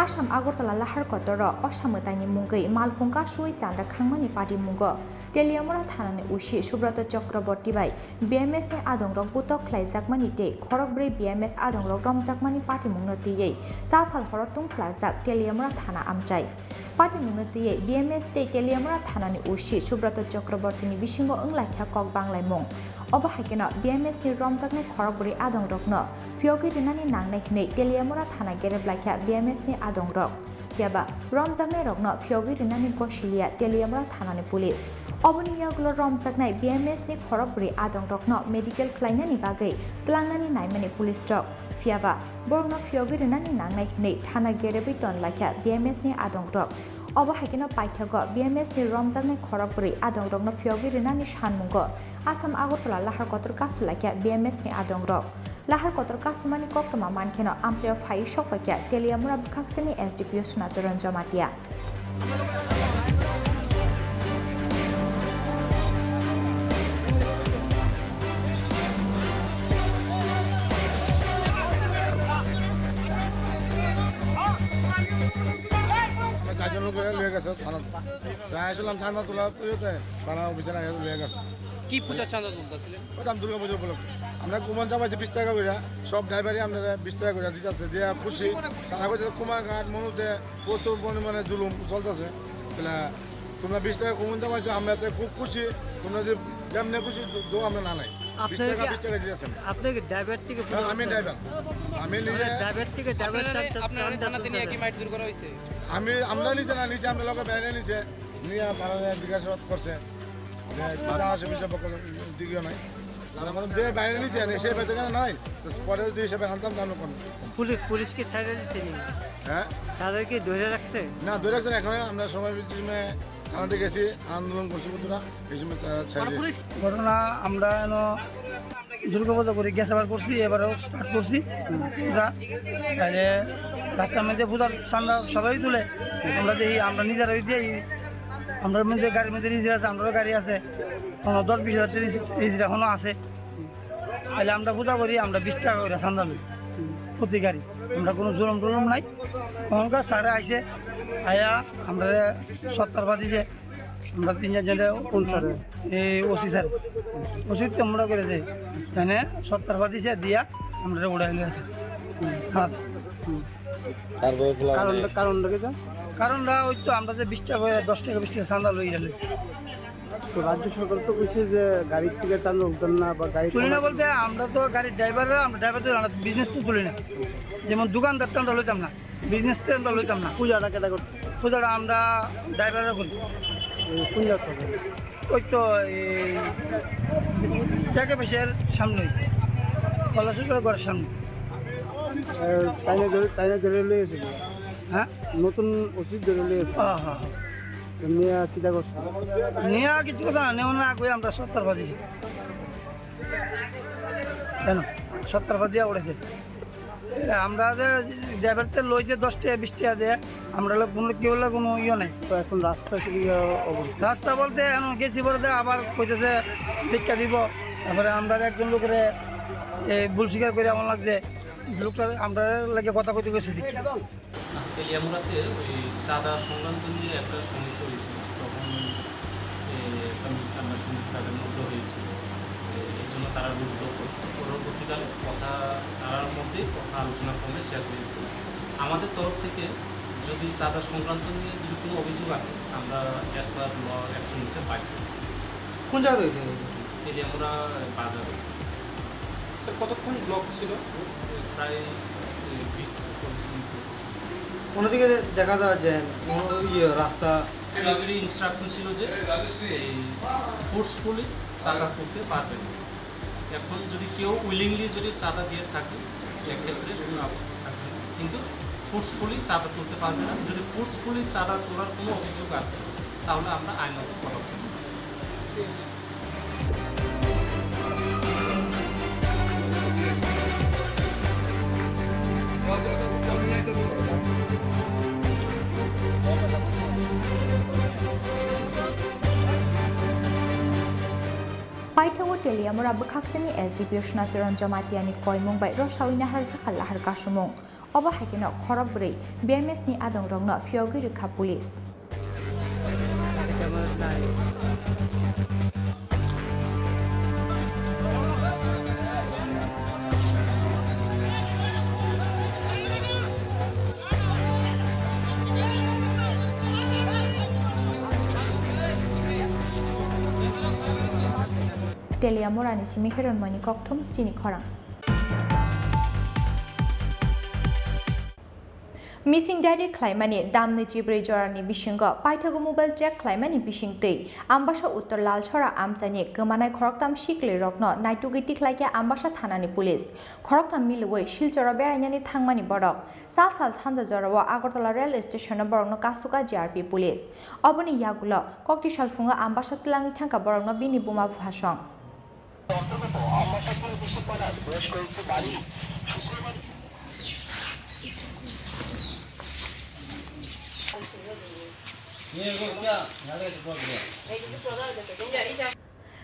Assam Agartala lahar kotoro osamwtaini mungwi malkhung kasui chanda khangmani patimungo Teliamura thanani O C Subroto Chakraborty bai B M S ni adongrok butok khlaijakmani tei khorokbrwi B M S adongrok romjakmani patimungno twiwi chasal horo tungphlajak Teliamura thana amchai. Patimungno twiwi B M S tei Teliamura thanani O C Subroto Chakraborty ni bisingo wnglaikha kok banglaimung. Obo hai kheno B M S ni romjaknai khorokbrwi adongrokno phiyogwi rwnani nangnai hwnwi Teliamura thana gerep laikha B M S ni adongrok. Phiyaba romjaknairokno phiyogwi rwnani gosiliya Teliamura thanani police. Oboni yagulo romjaknai B M S ni khorokbrwi adongrokno medical khlainani bagwi tlangnani naimani police rok. Phiyaba borokno phiyogwi rwnani nangnai hwnwi thana gerebwi tonlaikha B M S ni adongrok. Obo hai kheno paithago B M S ni romjaknai khorokbrwi adongrokno phiyogwi rwnani sanmungo Assam Agartala lahar kotor kasulaikha B M S ni adongrok. Lahar kotor kasumani koktwma mankheno amchaio phaiwi sokpaikha Teliamura bwkhaksini S D P O Sunacharan Jamatia. আমরা চারজন লোক ধরে লয়ে গেছে থানা। তাই আসলাম থানা তোলা ইয়েতে, থানা অফিসার আগে লয়ে গেছে। কি পূজার চাঁদা তুলতেছিলেন? ওটা আমি দুর্গা পুজো উপলক্ষে। আমরা কুপন চাপাইছি বিশ টাকা করে, সব ড্রাইভারই আপনারা বিশ টাকা করে দিতে আছে, দিয়ে খুশি। তারা কইছে কুমারঘাট মনুতে প্রচুর পরিমাণে জুলুম চলতেছে। তাহলে তোমরা বিশ টাকা কুপন চাপাইছো, আমরা তো খুব খুশি। তোমরা যদি যেমনি খুশি দো, আমরা না নাই। বিশ আপনি টাকা, কি, বিশ টাকা দিতেছেন। আপনি কি ড্রাইভার থেকে হ্যাঁ, আমি ড্রাইভার। আমি নিজে মানে ড্রাইভার থেকে ড্রাইভার আপনারা টানতে, আপনারা টানতে থানাতে নিয়ে কি তুলতেছেন? মাইট দূর করা হয়েছে? আমি, আমরা নিচে না, নিচে আমরা লোকে বাইরে নিচে নিয়ে তারা জিজ্ঞাসাবাদ করছে যে যা আছে বিষয় পক্ষ দিকেও নাই। তারা বলে, "দে বাইরে নিচে আনে, সে বাইরে কেন নাই?" তো পরে যদি হিসাবে আনতাম, তাহলে কোন? পুলিশ, পুলিশ কি ছাড়ে দিছে নি? হ্যাঁ? তাদের কি ধরে রাখছে? না, ধরে রাখছে না, এখন আমরা সময় বিনিময়ে থানাতে গেছি, আন্দোলন করছি বন্ধুরা, এই সময় তারা ছাড়ে দিয়েছে। ঘটনা আমরা এনো দুর্গাপূজা করি, গ্যাস আবার করছি, এবারও স্টার্ট করছি। যা, তাহলে রাস্তার মধ্যে পূজার চান্দা সবাই তুলে, আমরা দেখি, আমরা নিজেরাই দিয়ে, আমরা মধ্যে গাড়ির মধ্যে রিজার্ভ আছে, আমরারও গাড়ি আছে, কোনো দশ বিশ হাজার রিজার্ভ এখনো আছে। তাহলে আমরা পূজা করি, আমরা বিশ টাকা করে চান্দা লই প্রতি গাড়ি, আমরা কোনো জুলুম টুলুম নাই। তখনকার স্যারে আইছে, আয়া আমরা সত্তর বাদ দিছে। আমরা তিন চার জনে কোন স্যারে? এই ওসি স্যার। ওসির তো আমরা করে দেই। মানে সত্তর বাদ দিছে দিয়া আমরা উড়াই নিয়ে আসি। হ্যাঁ। তারপরে খোলা কারণটা, মানে কারণটা কি তো? কারণটা ওই তো আমরা যে বিশ টাকা করে, দশ টাকা, বিশ টাকা চাঁদা লই গেলে। তো রাজ্য সরকার তো কইছে যে গাড়ির থেকে চাঁদা উঠবেন না বা গাড়ি তুলি না থামাবেন। বলতে আমরা তো গাড়ির ড্রাইভাররা, আমরা ড্রাইভার তো আমরা বিজনেস তো তুলি না। যেমন দোকানদার তো আমরা লইতাম না। বিজনেস তো আমরা লইতাম না। পূজাটা কেটা করতে? পূজাটা আমরা ড্রাইভাররা করি। এই কোন জায়গা থেকে? ওই তো এই জায়গা পেশের সামনে, কলেজের ঘরের সামনে। এ, তাই না ধরে, তাই না ধরে লয়ে গেছিল? হ্যাঁ? নতুন ওসি ধরে লয়ে গেছিল? হ্যাঁ, হ্যাঁ, হ্যাঁ। তো নিয়ে আর কিটা করছে? নিয়ে আর কিছু কথা না, নেওয়া না, আগে আমরা সত্তর বাজি। কেন? সত্তর বাজি উঠেছে। আমরা যে ড্রাইভারতে লই যে দশ টাকা, বিশ টাকা দেয়, আমরা লোক কোনো, কি বলে, কোনো ইয়ে নাই। তো এখন রাস্তা কি অবস্থা? রাস্তা বলতে এখন গেছি বলতে আবার কইতেছে ভিক্ষা দিব, তারপরে আমরা একজন লোকের এই ভুল স্বীকার করে এমন লাগছে, লোকটা আমরা লাগে কথা কইতে গেছে ভিক্ষা। তেলিয়ামুড়াতে ওই চাঁদা সংক্রান্ত নিয়ে একটা সমস্যা হয়েছিল, তখন এ, একটা মিসআন্ডারস্ট্যান্ডিং তাদের মধ্যে হয়েছিল। এ, এর জন্য তারা রোড ব্লক করছিল। পরবর্তীকালে কথা তারার মধ্যেই কথা আলোচনা ক্রমে শেষ হয়েছিল। আমাদের তরফ থেকে যদি চাঁদা সংক্রান্ত নিয়ে যদি কোনো অভিযোগ আসে, আমরা as per law action নিতে বাধ্য। কোন জায়গাতে হয়েছে এই ঘটনা? তেলিয়ামুড়া বাজারে। স্যার, কতক্ষণ ব্লক ছিল? প্রায়, এ, বিশ পঁচিশ মিনিট। কোনো দিকে দেখা যায় যে কোনো ইয়ে রাস্তা? ইনস্ট্রাকশন ছিল যে এই ফোর্সফুলি চাঁদা তুলতে পারবে না। এখন যদি কেউ উইলিংলি যদি চাঁদা দিয়ে থাকে, এক্ষেত্রে কোনো আপত্তি থাকবে না। কিন্তু ফোর্সফুলি চাঁদা তুলতে পারবে না। যদি ফোর্সফুলি চাঁদা তোলার কোনো অভিযোগ আছে, তাহলে আমরা আইনগত পদক্ষেপ নেব। Paithago Teliamura bwkhaksini S D P O Sunacharan Jamatia ni koimung bai rosawina harjakha lahar kasumung. Obo hai kheno khorok bwrwi B M S ni adongrokno phiyogwi rwkha police. Teliamurani simi Hironmoni kokthum chini khorang. Missing diary khlaimani damni chibrwi jorani bisingo paithago mobile track khlaimani bisingtwi Ambasa Uttor Lalsora amchaini kwmanai khoroktham siklirokno naitugwi tikhlaikha Ambasa thanani police. Khoroktham milwi Silchoro berainani thangmani borok. Cha sal sanja jorao Agartala rail station-o borokno kasuka G R P police. Oboni yagulo kokti salphungo Ambasa twlangwi thangkha borokno bini buma buphasong.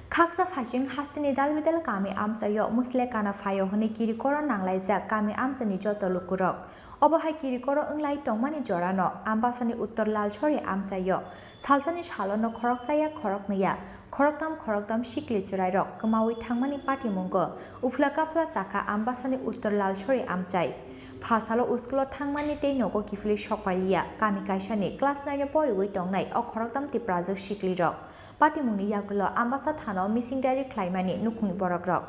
Khaksa phaising hasteni dalbidal kami amchaio musle kana phaio hwnwi kirikoro nanglaijak kami amchaini joto lukurok. Obo hai kirikoro wnglai tongmani jorano Ambasani Uttor Lalsori amchaio salsani salono khoroksa ya khoroknwi ya, khoroktham khoroktham sikli chwrairok kwmaui thangmani patimungo uphla kaphla sakha Ambasani Uttor Lalsori amchai. Pha salo uskulo thangmani tei nogo kiphilwi sokphailiya kami kaisani class nine o poriwi tongnai o khoroktham Tiprajwk siklirok. Patimungni yagulo Ambasa thanao missing diary khlaimani nukhungni borokrok.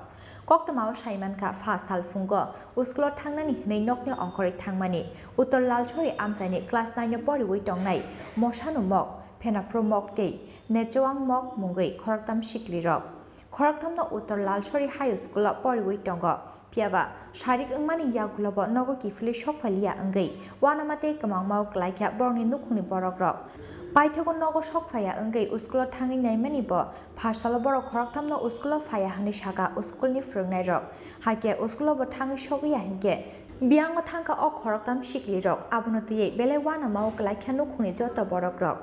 Koktwmao saimankha pha salphungo uskulo thangnani hwnwi nokni ongkhorwi thangmani Uttor Lalsori amchaini class nine o poriwi tongnai Mosanu mok, Phenaphru mok tei Nechewang mok mungwi khoroktham siklirok. Khorokthomno Uttor Lalsori High School-o poriwi tongo. Phiyaba sarik wngmani yagulobo nogo kiphilwi sokphailiya wngwi uanama tei kwmangmao kwlaikha borokni nukhungni borokrok. Paithago nogo sokphaiya wngwi uskulo thangwi naimani bo pha salo borok khorokthomno uskulo phaiya hwnwi sakha uskulni phwrwngnairok. Hakhe uskulobo thangwi sogwiya hinkhe biyango thangkha o khoroktham siklirok, abono twiwi belai uanamao kwlaikha nukhungni joto borokrok.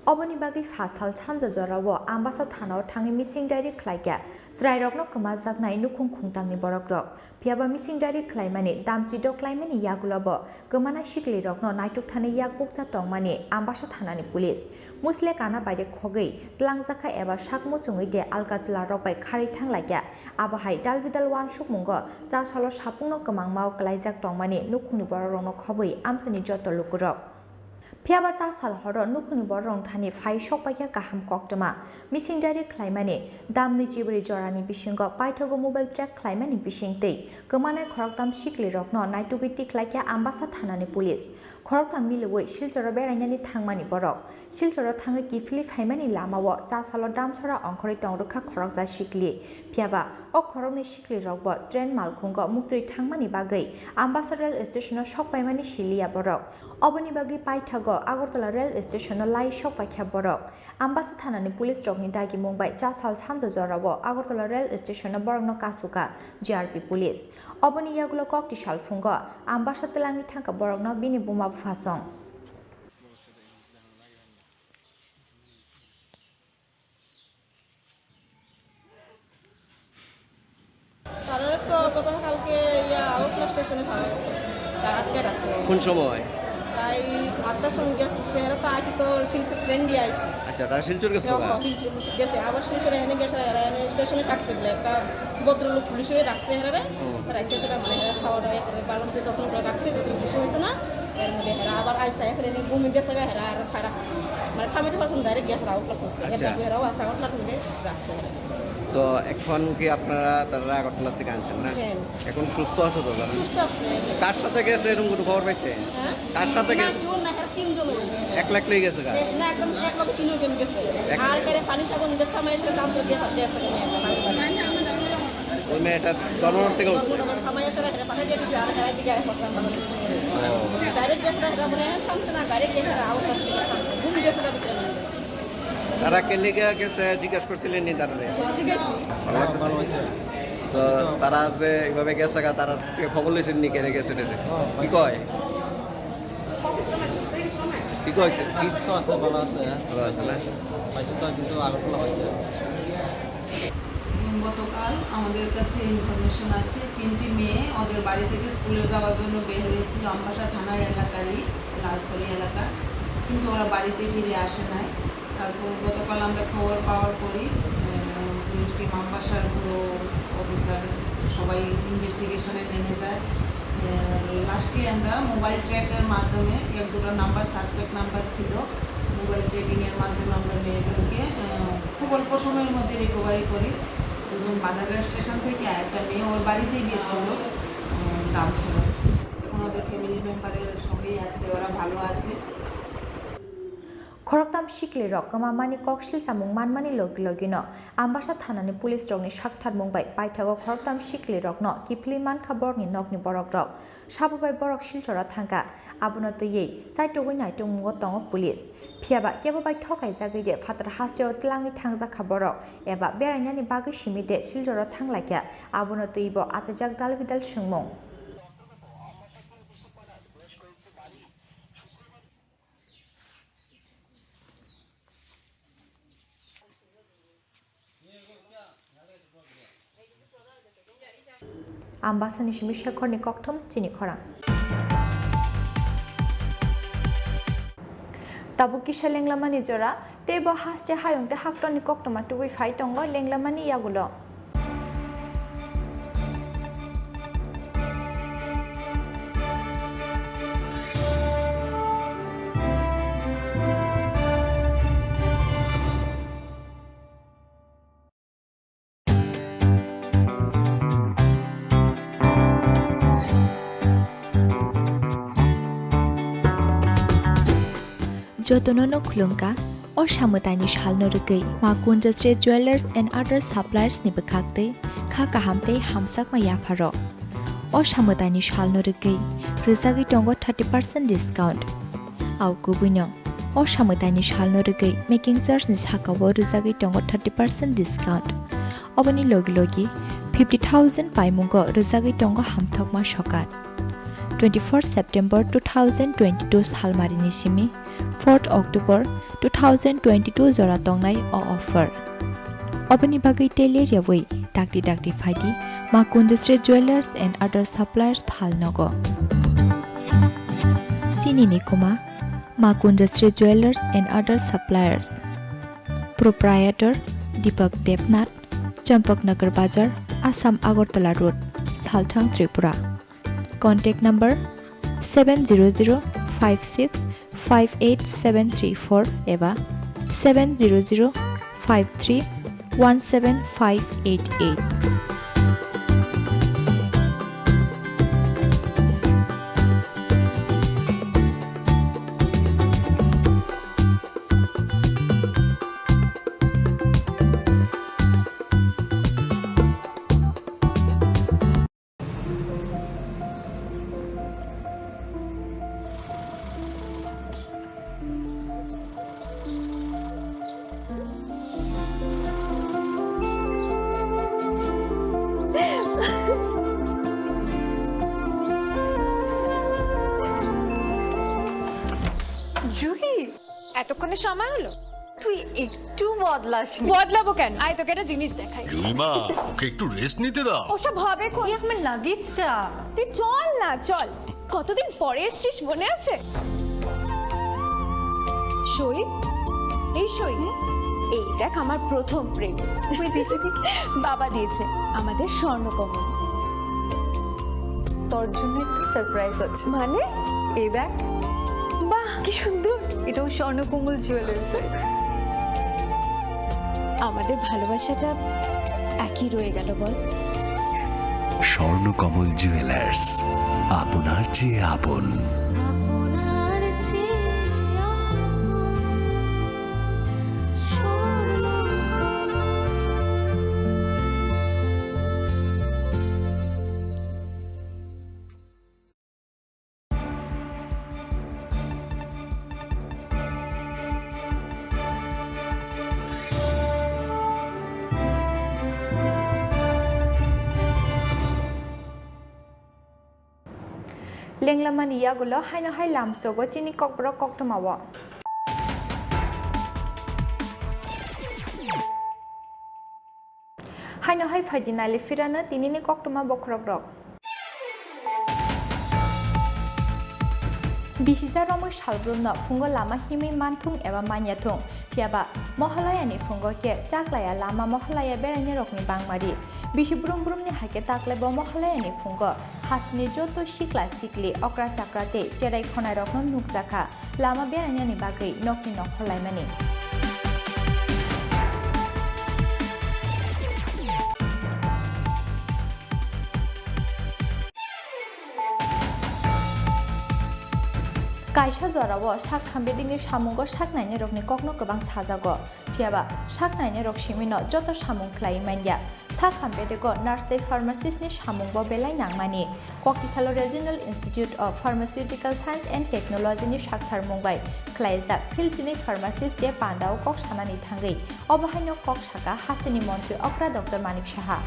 Oboni bagwi pha sal sanja jorao Ambasa thanao thangwi missing diary khlaikha chwrairokno kwmajaknai nukhung khungtamni borokrok. Phiyaba missing diary khlaimani damchi doklaimani yagulobo kwmana siklirokno naitukthani yak bukcha tongmani Ambasa thanani police. Musle kana baide khogwi tlangjakha eba sak muchungwi de alka chwlarok bai kharwi thanglaikha. Abo hai dalbidal uansukmungo cha salo sapungno kwmangmao kwlaijak tongmani nukhungni borokrokno khobwi amchaini joto lukurok. Phiyaba cha sal horo nukhungni bororok thani phai sokpaikha kaham koktwma. Missing diary khlaimani damni chibrwi jorani bisingo paithago mobile track khlaimani bisingtwi kwmanai khoroktham siklirokno naitugwi tikhlaikha Ambasa thanani police. Khoroktham milwi Silchoro berainani thangmani borok. Silchoro thangwi kiphilwi phaimani lamao cha salo damsora ongkhorwi tongrwkha khoroksa sikli. Phiyaba o khoroknwi siklirokbo train malkhungo muktwi thangmani bagwi Ambasa rail station-o sokpaimani siliya borok. Oboni bagwi paithago Agartala rail station-o lai sokpaikha borok. Ambasa thanani police rokni dagimung bai cha sal sanja jorao Agartala rail station-o borokno kasukha G R P police. Oboni yagulo kokti salphungo Ambasa twlangwi thangkha borokno bini buma buphasong. তারা তো গতকালকে ইয়া, আউটলা স্টেশনে পাওয়া গেছে। তারা আটকে রাখছে। কোন সময়? প্রায় আটটার সময় গিয়ে খুঁজছে। এরা তো আইসি তো শিলচর ট্রেন দিয়ে আইসি। আচ্ছা, তারা শিলচর গেছে তো? হ্যাঁ, শিলচর গেছে। আবার শিলচরে এনে গেছে, এরা এনে স্টেশনে থাকছে বলে। একটা ভদ্রলোক পুলিশে রাখছে এরা। হুম। রাখতে সেটা মানে এরা খাওয়া দাওয়া করে, ভালো মতো যত্ন করে রাখছে, যত কিছু হইতো না। এর মধ্যে এরা আবার আইসা, এখানে এনে ঘুমিয়ে গেছে, এরা আরো খারাপ। মানে থামাইতে পারছেন, ডাইরেক্ট গেছে আউটলা খুঁজছে। আচ্ছা। এরা আউটলা খুঁজে রাখছে এরা। তো এখন কি আপনারা তারা আগরতলা থেকে আনছেন না? হ্যাঁ। এখন সুস্থ আছে তো তারা? সুস্থ আছে। কার সাথে গেছে এরকম কোনো খবর পাইছে? হ্যাঁ? কার সাথে না, গেছে? কেউ না, এরা তিনজন হয়েছে। এক লাখ লই গেছে গা? এ, না, একদম এক লগে তিনজন গেছে। এক আর এখানে পানি সাগর নিজের থামায় এসে দাম তো দিয়ে পাঠিয়ে আসে। ওই মেয়েটা ধর্মনগর থেকে উঠছে? ধর্মনগর থামায় এসে এখানে পাঠিয়ে দিয়েছে, আর এখানে দিকে আর করছে আমাদের। ও। ডাইরেক্ট গেছে না, এরা মানে থামছে না, ডাইরেক্ট গেছে না, আউট করতে থামছে। ঘুম গেছে না ভিতরে। তারা কে লেগে গেছে জিজ্ঞেস করছিলেন নি তারা? জিজ্ঞেস। ভালো লাগছে? ভালো হয়েছে। তো তারা যে এইভাবে গেছে গা, তারা থেকে খবর লইছেন নি কেনে গেছে টেছে? কি কয়? কি কইছে? কি সুস্থ আছে, ভালো আছে। ভালো আছে না? পাইছে তো, কিন্তু আগরতলা হয়েছে। গতকাল আমাদের কাছে ইনফরমেশন আছে, তিনটি মেয়ে ওদের বাড়ি থেকে স্কুলে যাওয়ার জন্য বের হয়েছিল আমবাসা থানা এলাকারই লালছড়ি এলাকা, কিন্তু ওরা বাড়িতে ফিরে আসে নাই। তারপর গতকাল আমরা খবর পাওয়ার পরই, আহ, পুলিশ টিম, আমবাসার পুরো অফিসার সবাই ইনভেস্টিগেশনে নেমে যায়। লাস্টলি আমরা মোবাইল ট্র্যাকের মাধ্যমে এক দুটো নাম্বার, সাসপেক্ট নাম্বার ছিল, মোবাইল ট্র্যাকিংয়ের মাধ্যমে আমরা মেয়েগুলোকে, আহ, খুব অল্প সময়ের মধ্যে রিকভারি করি। দুজন বানারস স্টেশন থেকে আরেকটা মেয়ে ওর বাড়িতে গিয়েছিল, আহ, দাম ছিল। এখন ওদের ফ্যামিলি মেম্বারের সঙ্গেই আছে, ওরা ভালো আছে। Khoroktham siklirok kwmamani kok silchamung manmani logi logino Ambasa thanani police rokni saktharmung bai paithago khoroktham siklirokno kiphilwi mankha borokni nokni borokrok. Sabo bai borok Silchoro thangkha. Abono twiwi chaitugwi naitugmungo tongo police. Phiyaba kebo bai thokaijagwi de phatar hasteo tlangwi thangjakha borok, eba berainani bagwi simi de Silchoro thanglaikha, abono twibo achaijak dalbidal swngmung. Ambasani simi Shekhorni kokthum chini khorang. Tabuk kisa lenglamani jora, tei bo haste hayung tei haktoni koktwma tubui phai tongo lenglamani yagulo. Jotono no khulumkha, o samwtaini salno rwgwi Ma Kunjasri Jewellers and Other Suppliers ni bwkhaktwi kha kaham tei hamjakma yapharok. O samwtaini salno rwgwi rwjagwi tongo thirty percent discount. Au kubuino, o samwtaini salno rwgwi making charge ni sakao rwjagwi tongo thirty percent discount. Oboni logi logi fifty thousand paimungo rwjagwi tongo hamthokma sokat. Twenty-four September two thousand twenty-two salmarini simi fourth October two thousand twenty-two jora tongnai o offer. Oboni bagwi tei ler yawi dakti dakti phaidi Ma Kunjasri Jewellers and Other Suppliers Phalnogo. Chini ni kuma Ma Kunjasri Jewellers and Other Suppliers. Proprietor Deepak Debnath, Champaknagar Bazar, Assam Agartala Road, Salthang, Tripura. Contact number seven zero zero five six five eight seven three four eba seven zero zero five three one seven five eight eight. Juhi, এতক্ষণে সময় হলো? তুই একটু বদলাসনি। বদলাবো কেন? আয়, তোকে একটা জিনিস দেখাই। জুইমা, ওকে একটু রেস্ট নিতে দাও। ওসব হবে কোন? এই আমার লাগেজটা। তুই চল না, চল। কতদিন পরে এসছিস, মনে আছে? সই, এই সই। হুম? এই দেখ, আমার প্রথম প্রেম। কই দেখি, দেখি। বাবা দিয়েছে, আমাদের স্বর্ণকমল। তোর জন্য একটা সারপ্রাইজ আছে। মানে? এই দেখ। বাহ, কি সুন্দর। এটাও স্বর্ণকমল জুয়েলার্সের। আমাদের ভালোবাসাটা একই রয়ে গেল, বল? স্বর্ণকমল জুয়েলার্স, আপনার চেয়ে আপন। Lenglamani yagulo haino hai lamsogo chini kokborok koktwmao. Haino hai phaidi nailai phirano tinini koktwma bokhorok rok. Bisisa romwi salbrumno phungo lama himwi manthung eba manyathung, phiyaba Mohalayani phungo khe chaklaya lama Mohalaya berainirokni bangmari. Bisi brum brumni hai khe taklaibo Mohalayani phungo hasteni joto sikla sikli, okra chakra tei cherai khonairokno nukjakha lama berainani bagwi nokni nokhor laimani. Kaisa jorao sak khambedingni samungo sak nainarokni kokno kwbang sajago, phiyaba sak nainarok simino joto samung khlaiwi manya. Sak khambedego nurse tei pharmacist ni samungbo belai nangmani. Koktisalo Regional Institute of Pharmaceutical Science and Technology ni saktharmung bai khlaijak field chini pharmacist je pandao kok sanani thangwi, obo haino kok saka hasteni montri okra Doctor Manik Saha.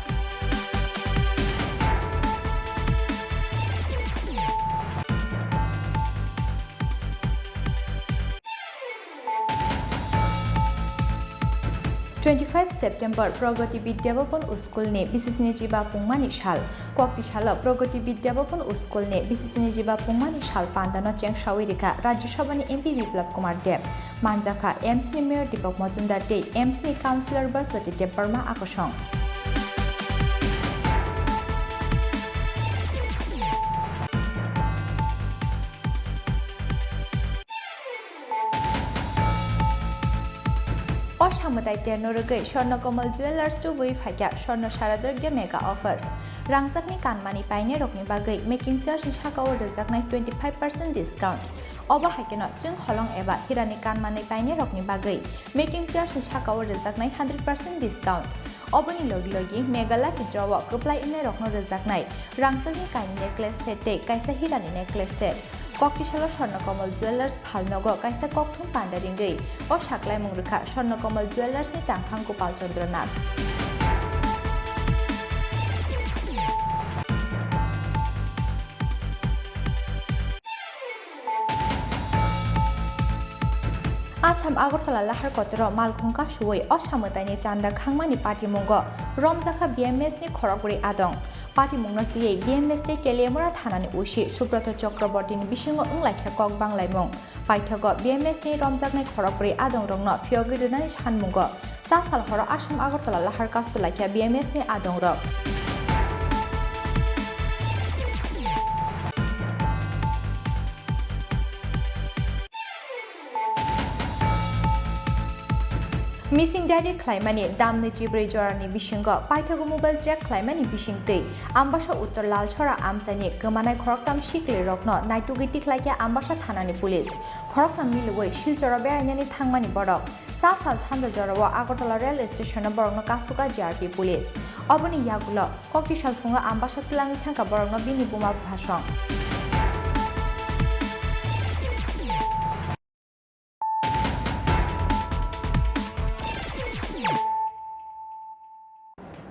Twenty five September Pragati Vidya Bhavan School ni B C C ni chiba pungmani sal. Kokti salo Pragati Vidya Bhavan School ni B C C ni chiba pungmani sal pandano chengsawi rikha Rajya Sabha ni M P Biplab Kumar Deb. Manjakha M C ni Mayor Deepak Majumdar tei M C ni Councillor Baspati Debbarma akosong. O samwtai terno rwgwi Swarna Kamal Jewellers tubui phaikha Swarna Sharadrogya Mega Offers. Rangchakni kanmani painairokni bagwi making charge ni sakao rwjaknai twenty five percent discount. Obo hai kheno chwng holong eba hirani kanmani painairokni bagwi making charge ni sakao rwjaknai hundred percent discount. Oboni logi logi Mega Lucky Draw o kwplai wngnairokno rwjaknai rangchakni kainwi necklace set tei kaisa hirani necklace set. Koktisalo Swarna Kamal Jewellers phalnogo kaisa kokthum panda ringwi o saklaimung rwkha Swarna Kamal Jewellers ni tangphang Gopal Chandra Nath. Assam Agartala lahar kotoro malkhung kasuwi o samwtaini chanda khangmani patimungo romjakha B M S ni khorokbrwi adong. Patimungno twiwi B M S tei Teliamura thanani O C Subroto Chakrabortini bisingo wnglaikha kok banglaimung. Paithago B M S ni romjaknai khorokbrwi adongrokno phiyogwi rwnani sanmungo cha sal horo Assam Agartala lahar kastulaikha B M S ni adongrok. Missing diary khlaimani damni chibrwi jorani bisingo paithago mobile track khlaimani bisingtwi Ambasa Uttor Lalsora amchaini kwmanai khoroktham siklirokno naitugwi tikhlaikha Ambasa thanani police. Khoroktham milwi Silchoro berainani thangmani borok. Cha sal sanja jorao Agartala rail station-o borokno kasukha G R P police. Oboni yagulo kokti salphungo Ambasa twlangwi thangkha borokno bini buma buphasong.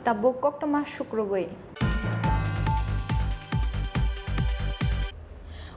Tabuk koktwma sukrubwi.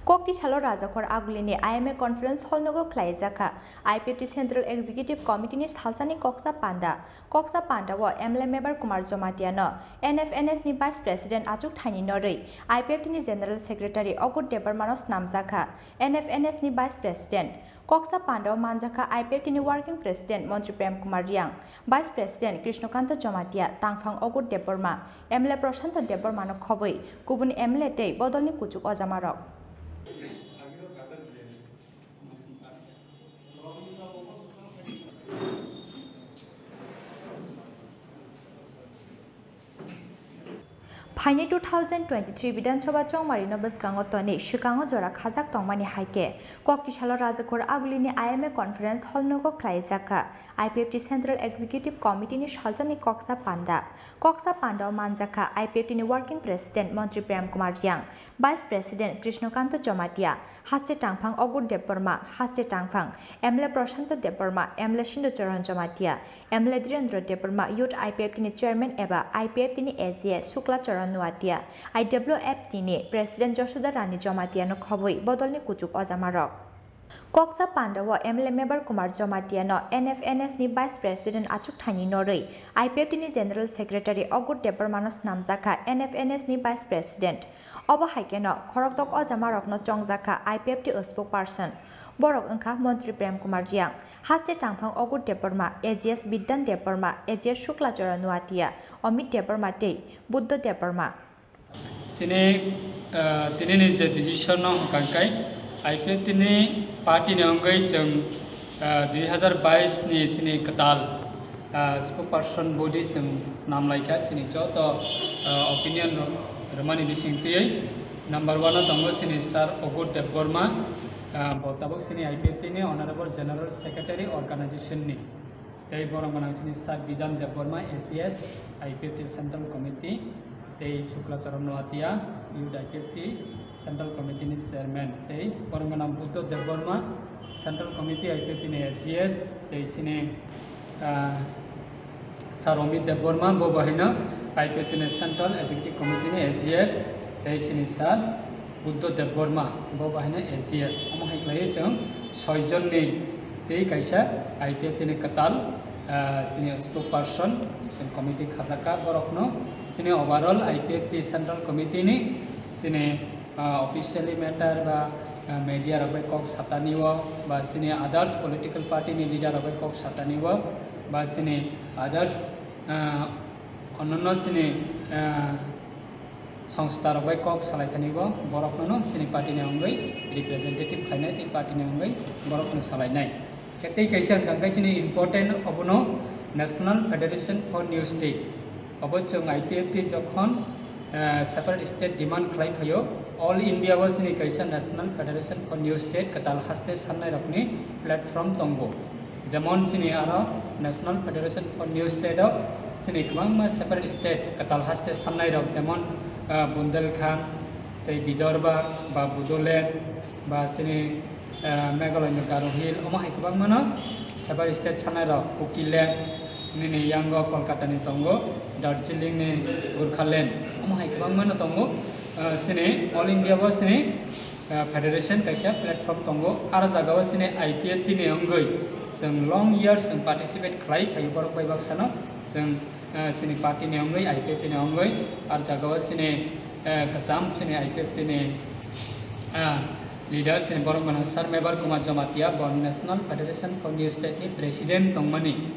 Kokti salo Rajakhor Agulini I M A Conference Hall nogo khlaijakha I P F T Central Executive Committee ni salsani koksa panda. Koksa panda o M L A Mebar Kumar Jamatia no N F N S ni Vice President achuk thaini norwi I P F T ni General Secretary Ogur Debbarma no snamjakha N F N S ni Vice President. Koksa panda o manjakha I P F T ni Working President Montri Prem Kumar Riang, Vice President Krishnakanta Jamatia, tangphang Ogur Debbarma, M L A Prashanto Debbarma no khobwi kubun M L A tei bodolni kuchuk ojamarok. Phainai two thousand twenty-three Bidhan Sabha chongmarino bwskango tonwi swkango jora khajak tongmani hai khe, Koktisalo Rajakhor Agulini I M A Conference Hall nogo khlaijakha I P F T Central Executive Committee ni saljakni koksa panda. Koksa panda o manjakha I P F T ni Working President Montri Prem Kumar Riang, Vice President Krishnakanta Jamatia, Haste tangphang Ogur Debbarma, Haste tangphang M L A Prashanto Debbarma, M L A Sindocharan Jamatia, M L A Dhirendra Debbarma, Youth I P F T ni Chairman eba I P F T ni A G A Shukla Charan Noatia, I W F T ni President Jashoda Rani Jamatia no khobwi bodolni kuchuk ojamarok. Koksa Pandao M L A Mebar Kumar Jamatia no N F N S ni Vice President achuk thaini norwi I P F T ni General Secretary Ogur Debbarma no snamjakha N F N S ni Vice President. Obo hai kheno khorokdok ojamarokno chongjakha I P F T spokesperson. Borok wngkha Montri Prem Kumar Jiang, haste tangphang Ogur Debbarma, A G S Bidyan Debbarma, A G S Shukla Chara Nuatia, Amit Debbarma tei Buddho Debbarma. Sini, ah, tini ni je decision no hwnkha khe I P F T ni party ni wngwi chwng, ah, dui hazar bais ni sini kwtal, ah, spokesperson body chwng snam laikha sini joto, ah, opinion rok rwmani bising twiwi number one o tongo sini Sir Ogur Debbarma, ah, bo tabuk sini I P F T ni Honorable General Secretary organization ni. Tei borok gwnang sini Sir Bidyan Debbarma, A G S, I P F T Central Committee, tei Shukla Charan Noatia, Youth I P F T Central Committee ni Chairman, tei borok gwnang Buddho Debbarma, Central Committee I P F T ni A G S, tei sini, ah, Sir Amit Debbarma, bo bo haino I P F T ni Central Executive Committee ni A G S, tei sini Sir Buddho Debbarma, bo bo haino A G S. Omo hai khlaiwi chwng soi jonni tei kaisa I P F T ni kwtal, ah, chini spokesperson, chwng committee khajak kha borokno. Chini overall I P F T Central Committee ni chini, ah, officially matter ba, ah, media rok bai kok satani o ba chini others political party ni leader rok bai kok satani o ba chini others, ah, onnono chini, ah, songsta rok bai kok salai thani bo borok no chini party ni wngwi representative khlainai tei party ni wngwi borok no salainai. Khe tei kaisa hwnkha khe chini important obono National Federation for New State. Obo chwng I P F T jokhon, eh, separate state demand khlai phaio, All India o chini kaisa National Federation for New State kwtal haste sannai rokni platform tongo. Jemon chini aro National Federation for New State o chini kwbangma separate state kwtal haste sannai rok, jemon, ah, Bundelkhand, tei Vidarbha, ba Bodoland, ba chini, ah, Meghalaya ni Garo Hill, omo hai kwbangmano separate state sannai rok, Kukiland, nini yango Kolkata ni tongo, Darjeeling ni Gorkhaland, omo hai kwbangmano tongo, ah, chini All India bo chini ah, federation kaisa platform tongo. Aro jagao chini I P F T ni wngwi chwng long years chwng participate khlai phaio borok bai baksano chwng, ah, chini party ni wngwi, I P F T ni wngwi. Aro jagao chini, ah, kwcham chini I P F T ni, ah, leader chini borok mano Sir Mebar Kumar Jamatia bo National Federation for New State ni president tongmani.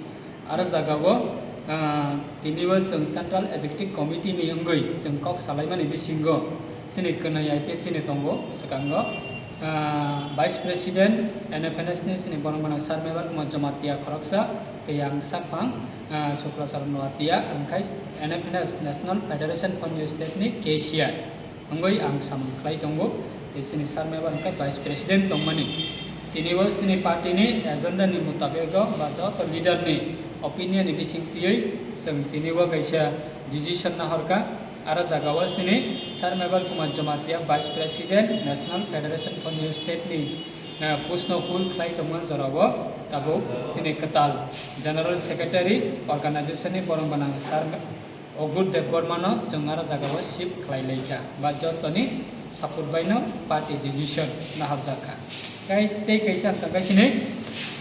Aro jagao, ah, tinibo chwng Central Executive Committee ni wngwi chwng kok salaimani bisingo chini kwnwi I P F T ni tongo, swkango, ah, Vice President N F N S ni chini borok mano Sir Mebar Kumar Jamatia khoroksa, tei ang sakphang, ah, Shukla Charan Noatia, ang khai N F N S National Federation for New State ni cashier. Wngwi ang samung khlai tongo, tei chini Sir Mebar wngkha Vice President tongmani. Tinibo chini party ni agenda ni mutabego ba joto leader ni opinion ni bising twiwi chwng tinibo kaisa decision nahorkha. Aro jagao chini Sir Mebar Kumar Jamatia Vice President National Federation for New State ni, eh, post no hold khlai tongma jorao tabuk chini kwtal General Secretary organization ni borok gwnang Sir Ogur Debbarmano chwng aro jagao shift khlai laikha, ba jotoni support baino party decision naharjak kha. Kai tei kaisa hwnkha khe sini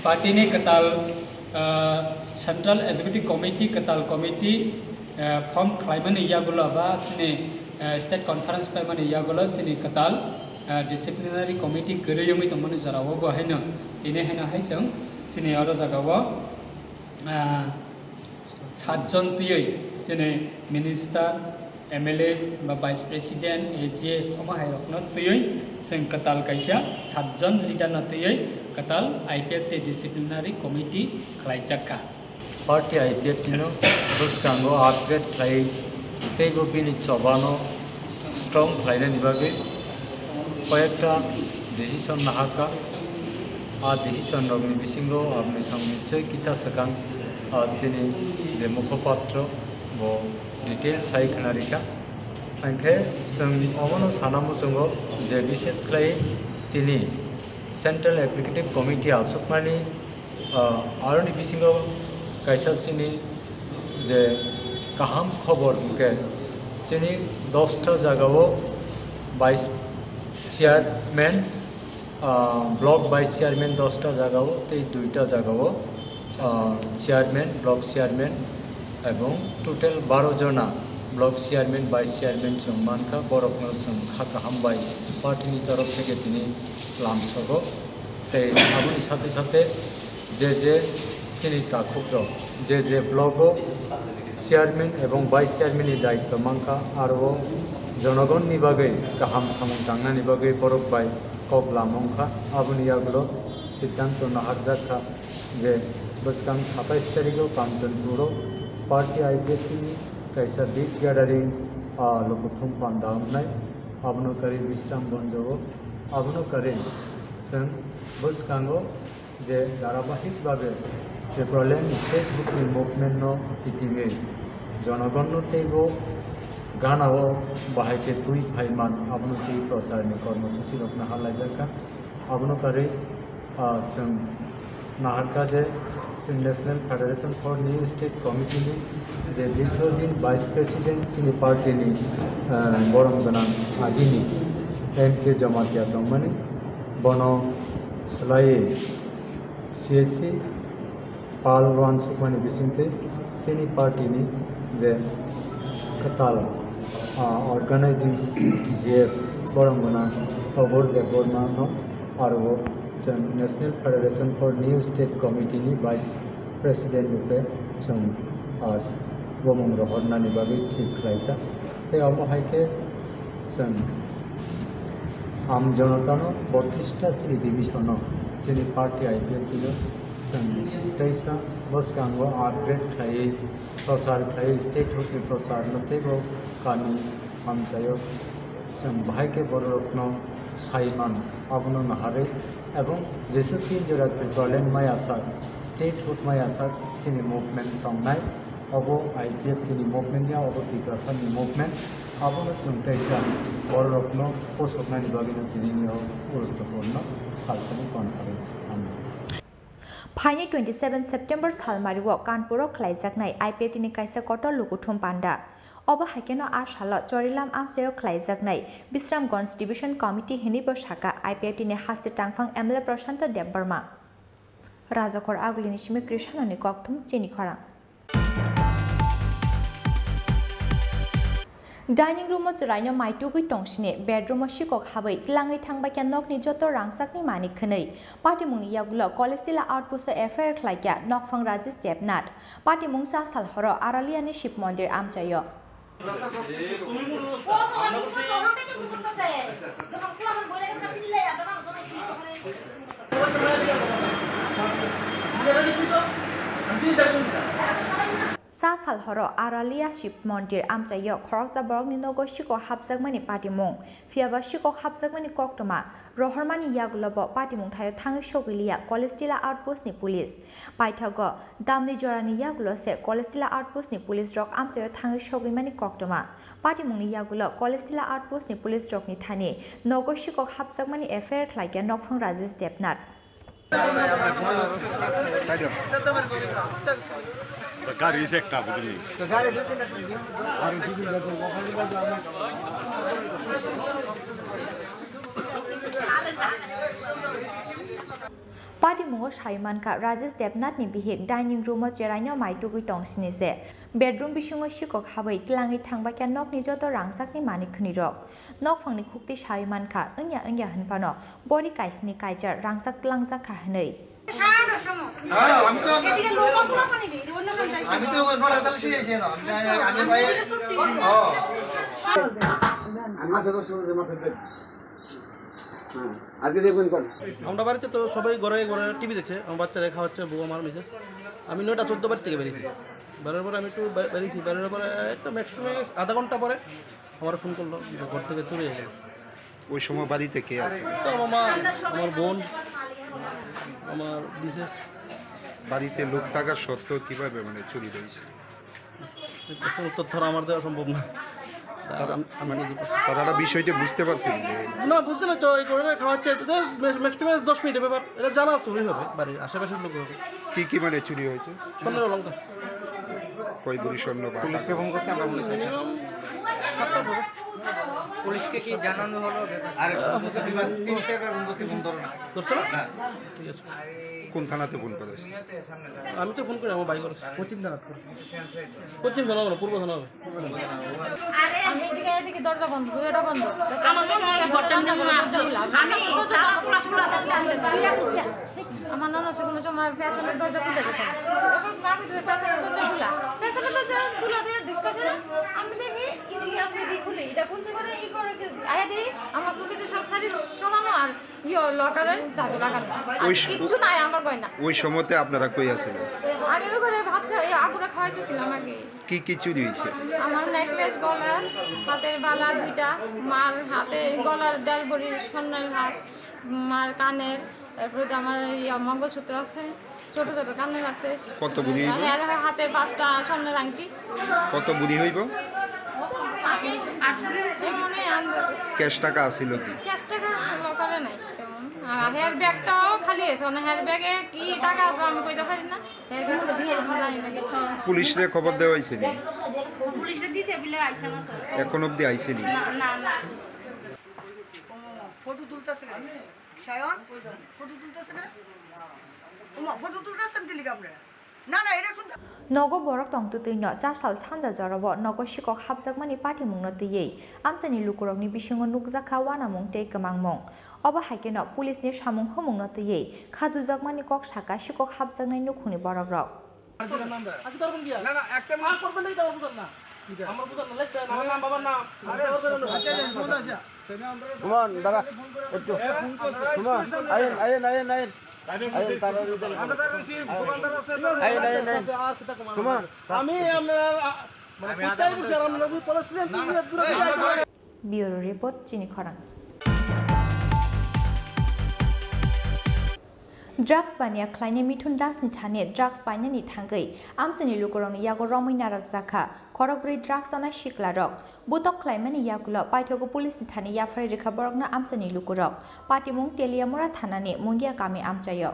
party ni kwtal, ah, Central Executive Committee, kwtal committee, ah, form khlaimani yagulo ba sini, ah, state conference paimani yagulo sini kwtal, ah, disciplinary committee kwrwi wngwi tongmani jorao bo haino tini haino hai chwng sini oro jagao, ah, Satjon twiwi chini minister, M L As ba vice president, A G S omo hai rokno twiwi chwng kwtal kaisa satjon leader no twiwi kwtal I P F T disciplinary committee khlaijak kha. Party I P F T no bwskango upgrade khlai teibo bini chobano strong khlainani bagwi koyekta decision nahakha. A decision rokni bisingo aboni samung nichoi kisa swkang, ah, chini je mukhopatro bo details sai khna rikha. Hwnkhe chwng omono sana muchungo je bishes khlai tini Central Executive Committee achukmani, ah, aroni bisingo kaisa chini je kaham khobor hwnkhe chini dosta jagao vice chairman Ah, block vice chairman dosta jagao tei duita jagao, ah, chairman, block chairman ebong total baro jona block chairman, vice chairman chwng mankha, borokno chwng kha kaham bai party ni torof theke tini lamsogo. Tei aboni sathe sathe je je chini takhuk rok je je block o chairman ebong vice chairman ni daityo mankha, aro o jonogon ni bagwi kaham samung tangnani bagwi borok bai kok lamung kha. Aboni yagulo siddhanto naharjak kha je bwskang satais tarikh o Kanchanpur o party I P F T ni kaisa big gathering, ah, Lukuthum Panda wngnai, abono karwi Bisramganj o, abono karwi chwng bwskango je dharabahik bhabe Tipraland state hood ni movement no kitingwi jonogon no teibo gana o bahai khe twi phaiman, abono twi prochar ni kormosuchi rok naharlaijak kha. Abono karwi, ah, chwng naharkha je chwng National Federation for New State Committee ni je dirghodin Vice President chini party ni, ah, borom gwnang agini M K Jamatia tongmani, bono swlaiwi C S C pal uansukmani bisingtwi chini party ni je kwtal, ah, organizing G S borom gwnang Obor Debbarma no aro o chwng National Federation for New State Committee ni Vice President rwkhe chwng, ah, bumung rohornani bagwi thik khlaikha. Tei omo hai khe chwng Aam Janata no botris ta chini division no, chini party I P F T no chwng teisa bwskango upgrade khlaiwi prochar khlaiwi state hood ni prochar no teibo kami amchaio chwng bahai khe borok rokno sai man abono naharwi, ebong jeswk tin jora Tipraland maya sak, state hood maya sak chini movement tongnai. Obo I P F T ni movement ya, obo Tiprasa ni movement. Abono chwng teisa bororokno posoknani bagwino tinini o guruttopurno salsani conference. Phaini twenty seven September salmario Kanpuro khlaijaknai I P F T ni kaisa kotor lukuthum panda. Obo hai kheno a salo Chorilam amchaio khlaijaknai Bisramganj Division Committee hinwi bo sakha I P F T ni haste tangphang M L A Prashanto Debbarma. Rajakhor Agulini simi Krishanoni kokthum chini khorang. Dining room o chwraino mai tugwi tongsini, bedroom o sikok habwi tlangwi thangbaikha nokni joto rangchakni mani khwnwi. Patimungni yagulo College Tila Outpost o F I R khlaikha nokphang Rajesh Debnath. Patimung cha sal horo Araliani Shiv Mondir amchaio. Sa sal horo Aralia Shiv Mondir amchaio khoroksa borokni nogo sikok hapjakmani patimung. Phiyaba sikok hapjakmani koktwma rohormani yagulo bo patimung thaio thangwi sogwi liya College Tila Outpost ni police. Paithago damni jorani yagulo se College Tila Outpost ni police rok amchaio thangwi sogwimani koktwma. Patimungni yagulo College Tila Outpost ni police rokni thani nogo sikok hapjakmani F I R khlaikha nokphang Rajesh Debnath. Gari se ekta bujuli. Patimungo sai mankha, Rajesh Debnath ni bihik dining room o cheraino mai tugwi tong sini se. Bedroom bisingo sikok habwi tlangwi thangbaikha nokni joto rangchakni mani khwnirok. Nokphangni khukti sai mankha, wngya wngya hwnphano bori kaisni kaijar rangchak tlangjak kha hwnwi. হ্যাঁ, আমি তো, এদিকে লোক অফ না পানি নেই, অন্য কাম চাইছি। আমি তো একবার আদালত শুয়ে আছি, আমি, আমি, আমি ভাই, ও। আমার তো সব জমা করতে। হ্যাঁ, আজকে দেখবেন কোন? আমরা বাড়িতে তো সবাই ঘরে ঘরে টিভি দেখছে, আমার বাচ্চারা খাওয়াচ্ছে, বউ, আমার মিসেস। আমি নয়টা চোদ্দ বাড়ি থেকে বেরিয়েছি। বেরোনোর পরে আমি একটু বে-, বেরিয়েছি, বেরোনোর পরে একদম একশো আধা ঘন্টা পরে আমার ফোন করলো, যে ঘর থেকে চুরি হয়ে গেল। ওই সময় বাড়িতে কে আছে? তো আমার মা, আমার বোন, আমার মিসেস। বাড়িতে লোক থাকা সত্ত্বেও কিভাবে, মানে, চুরি হয়েছে? এই প্রশ্নের উত্তর ধরো আমার দেওয়া সম্ভব না। তারা, আমি, আমি মানে, বুঝি না। তারা বিষয়টা বুঝতে পারছেন যে না, বুঝতে না তো, এই করে খাওয়াচ্ছে, তো মে-, ম্যাক্সিমাম দশ মিনিটের ব্যাপার, এটা জানা আছে ওইভাবে, বাড়ির আশেপাশের লোক হবে। কি কি, মানে, চুরি হয়েছে? স্বর্ণের অলংকার। কয় ভরি স্বর্ণ বা পুলিশকে টাকা? ফোন করছি, আমরা পুলিশ আছি। মিনিমাম সাতটা ধরো। পুলিশকে কি জানানো হলো ব্যাপারে? আরে ফোন করছে দুইবার, তিন চারবার ফোন করছে, ফোন ধরে না। করছো না? হ্যাঁ। ঠিক আছে। কোন থানাতে ফোন করেছে? আমি তো ফোন করি, আমার ভাই করেছে। পশ্চিম থানা। পশ্চিম থানা হবে না, পূর্ব থানা হবে। আমি এদিকে, এদিকে দরজা বন্ধ, দুইটা বন্ধ। আমার মনে হয় ঘরটা মনে হয় দরজা খোলা। আমি দরজা খোলা, খোলা, খোলা, খোলা। আমার ননদ সে কোনো সময় ফ্যাশনের দরজা খুলে যেত না। এখন না খুলতে ফ্যাশনের দরজা খুলা। ফ্যাশনের দরজা খুলা দিয়ে ঢুকেছে। আমি দেখি, এদিকে আমি এদিকে খুলি। এটা কোন সময় ই করে কি? আয়া দেখি, আমার শোকেসে সব শাড়ি সরানো আর ইয়ে লকারের চাবি লাগানো। আর ওই স-, কিচ্ছু নাই আমার গয়না। ওই সময়তে আপনারা কই আছিলেন? আমি ওই ঘরে ভাত খাই, আগুনে খাওয়াইতেছিলাম আগে। কি কি চুরি হয়েছে? আমার নেকলেস, গলার, হাতের বালা দুইটা, মার হাতে গলার দেড় ভরির স্বর্ণের হার, মার কানের, এরপরে তো আমার ইয়া মঙ্গলসূত্র আছে, ছোট ছোট কানের আছে। কত ভরি হইব? হ্যাঁ, হাতে পাঁচটা স্বর্ণের আংটি। কত ভরি হইব? আমি এই মনে আন্দাজে। ক্যাশ টাকা আছিল কি? ক্যাশ টাকা লকারে নাই তেমন। আর হেয়ার ব্যাগটাও খালি আছে, মানে হেয়ার ব্যাগে কি টাকা আছে আমি কইতে পারি না। হেয়ার ব্যাগটা আমি জানি না কিছু। পুলিশরে খবর দেওয়া হয়েছে নি? পুলিশে দিছে বলে আইছে না তো। এখন অবধি আইছে নি? না, না, না। ফটো তুলতেছে না। সায়ন, ফটো তুলতেছে না। ওমা, ফটো তুলতেছেন কি লিখে আপনারা? না, না, এটা শুনতে Nogo borok tong twtwi no cha sal sanja jorao nogo sikok hapjakmani patimungno twiwi amchaini lukurokni bisingo nukjakha uanamung tei kwmangmung. Obo hai kheno police ni samung humungno twiwi kha dujakmani kok saka sikok hapjaknai nukhungni borokrok. আজকে ধরবেন কি আর? না, না, একটা আমার করবেন না, এটা আমার বুঝার না। আমার বুঝার না, লেখবেন, আমার নাম, বাবার নাম। আরে, আচ্ছা, আচ্ছা, ফোন আছে। সুমন, দাঁড়া, একটু। সুমন, আইন, আইন, আইন, আইন। আইন, তাড়াতাড়ি দেন। আমরা তার রিসিভ, দোকানদার আছে, আইন, আইন, আইন। আর কোথায় কমানো? সুমন। আমি আপনার, আ, মানে, কোথায় বুঝতে আর আমরা ওই পলাশ না, না, না। Bureau report, Chini Khorang. Drugs baniya khlainai Mithun Das ni thani drugs painani thangwi amchaini lukurokni yago romwi narwkjakha khorokbrwi drugs chanai siklarok. Butok khlaimani yagulo paithago police ni thani yapharwi rwkha borokno amchaini lukurok. Patimung Teliamura thanani Mungia kami amchaio.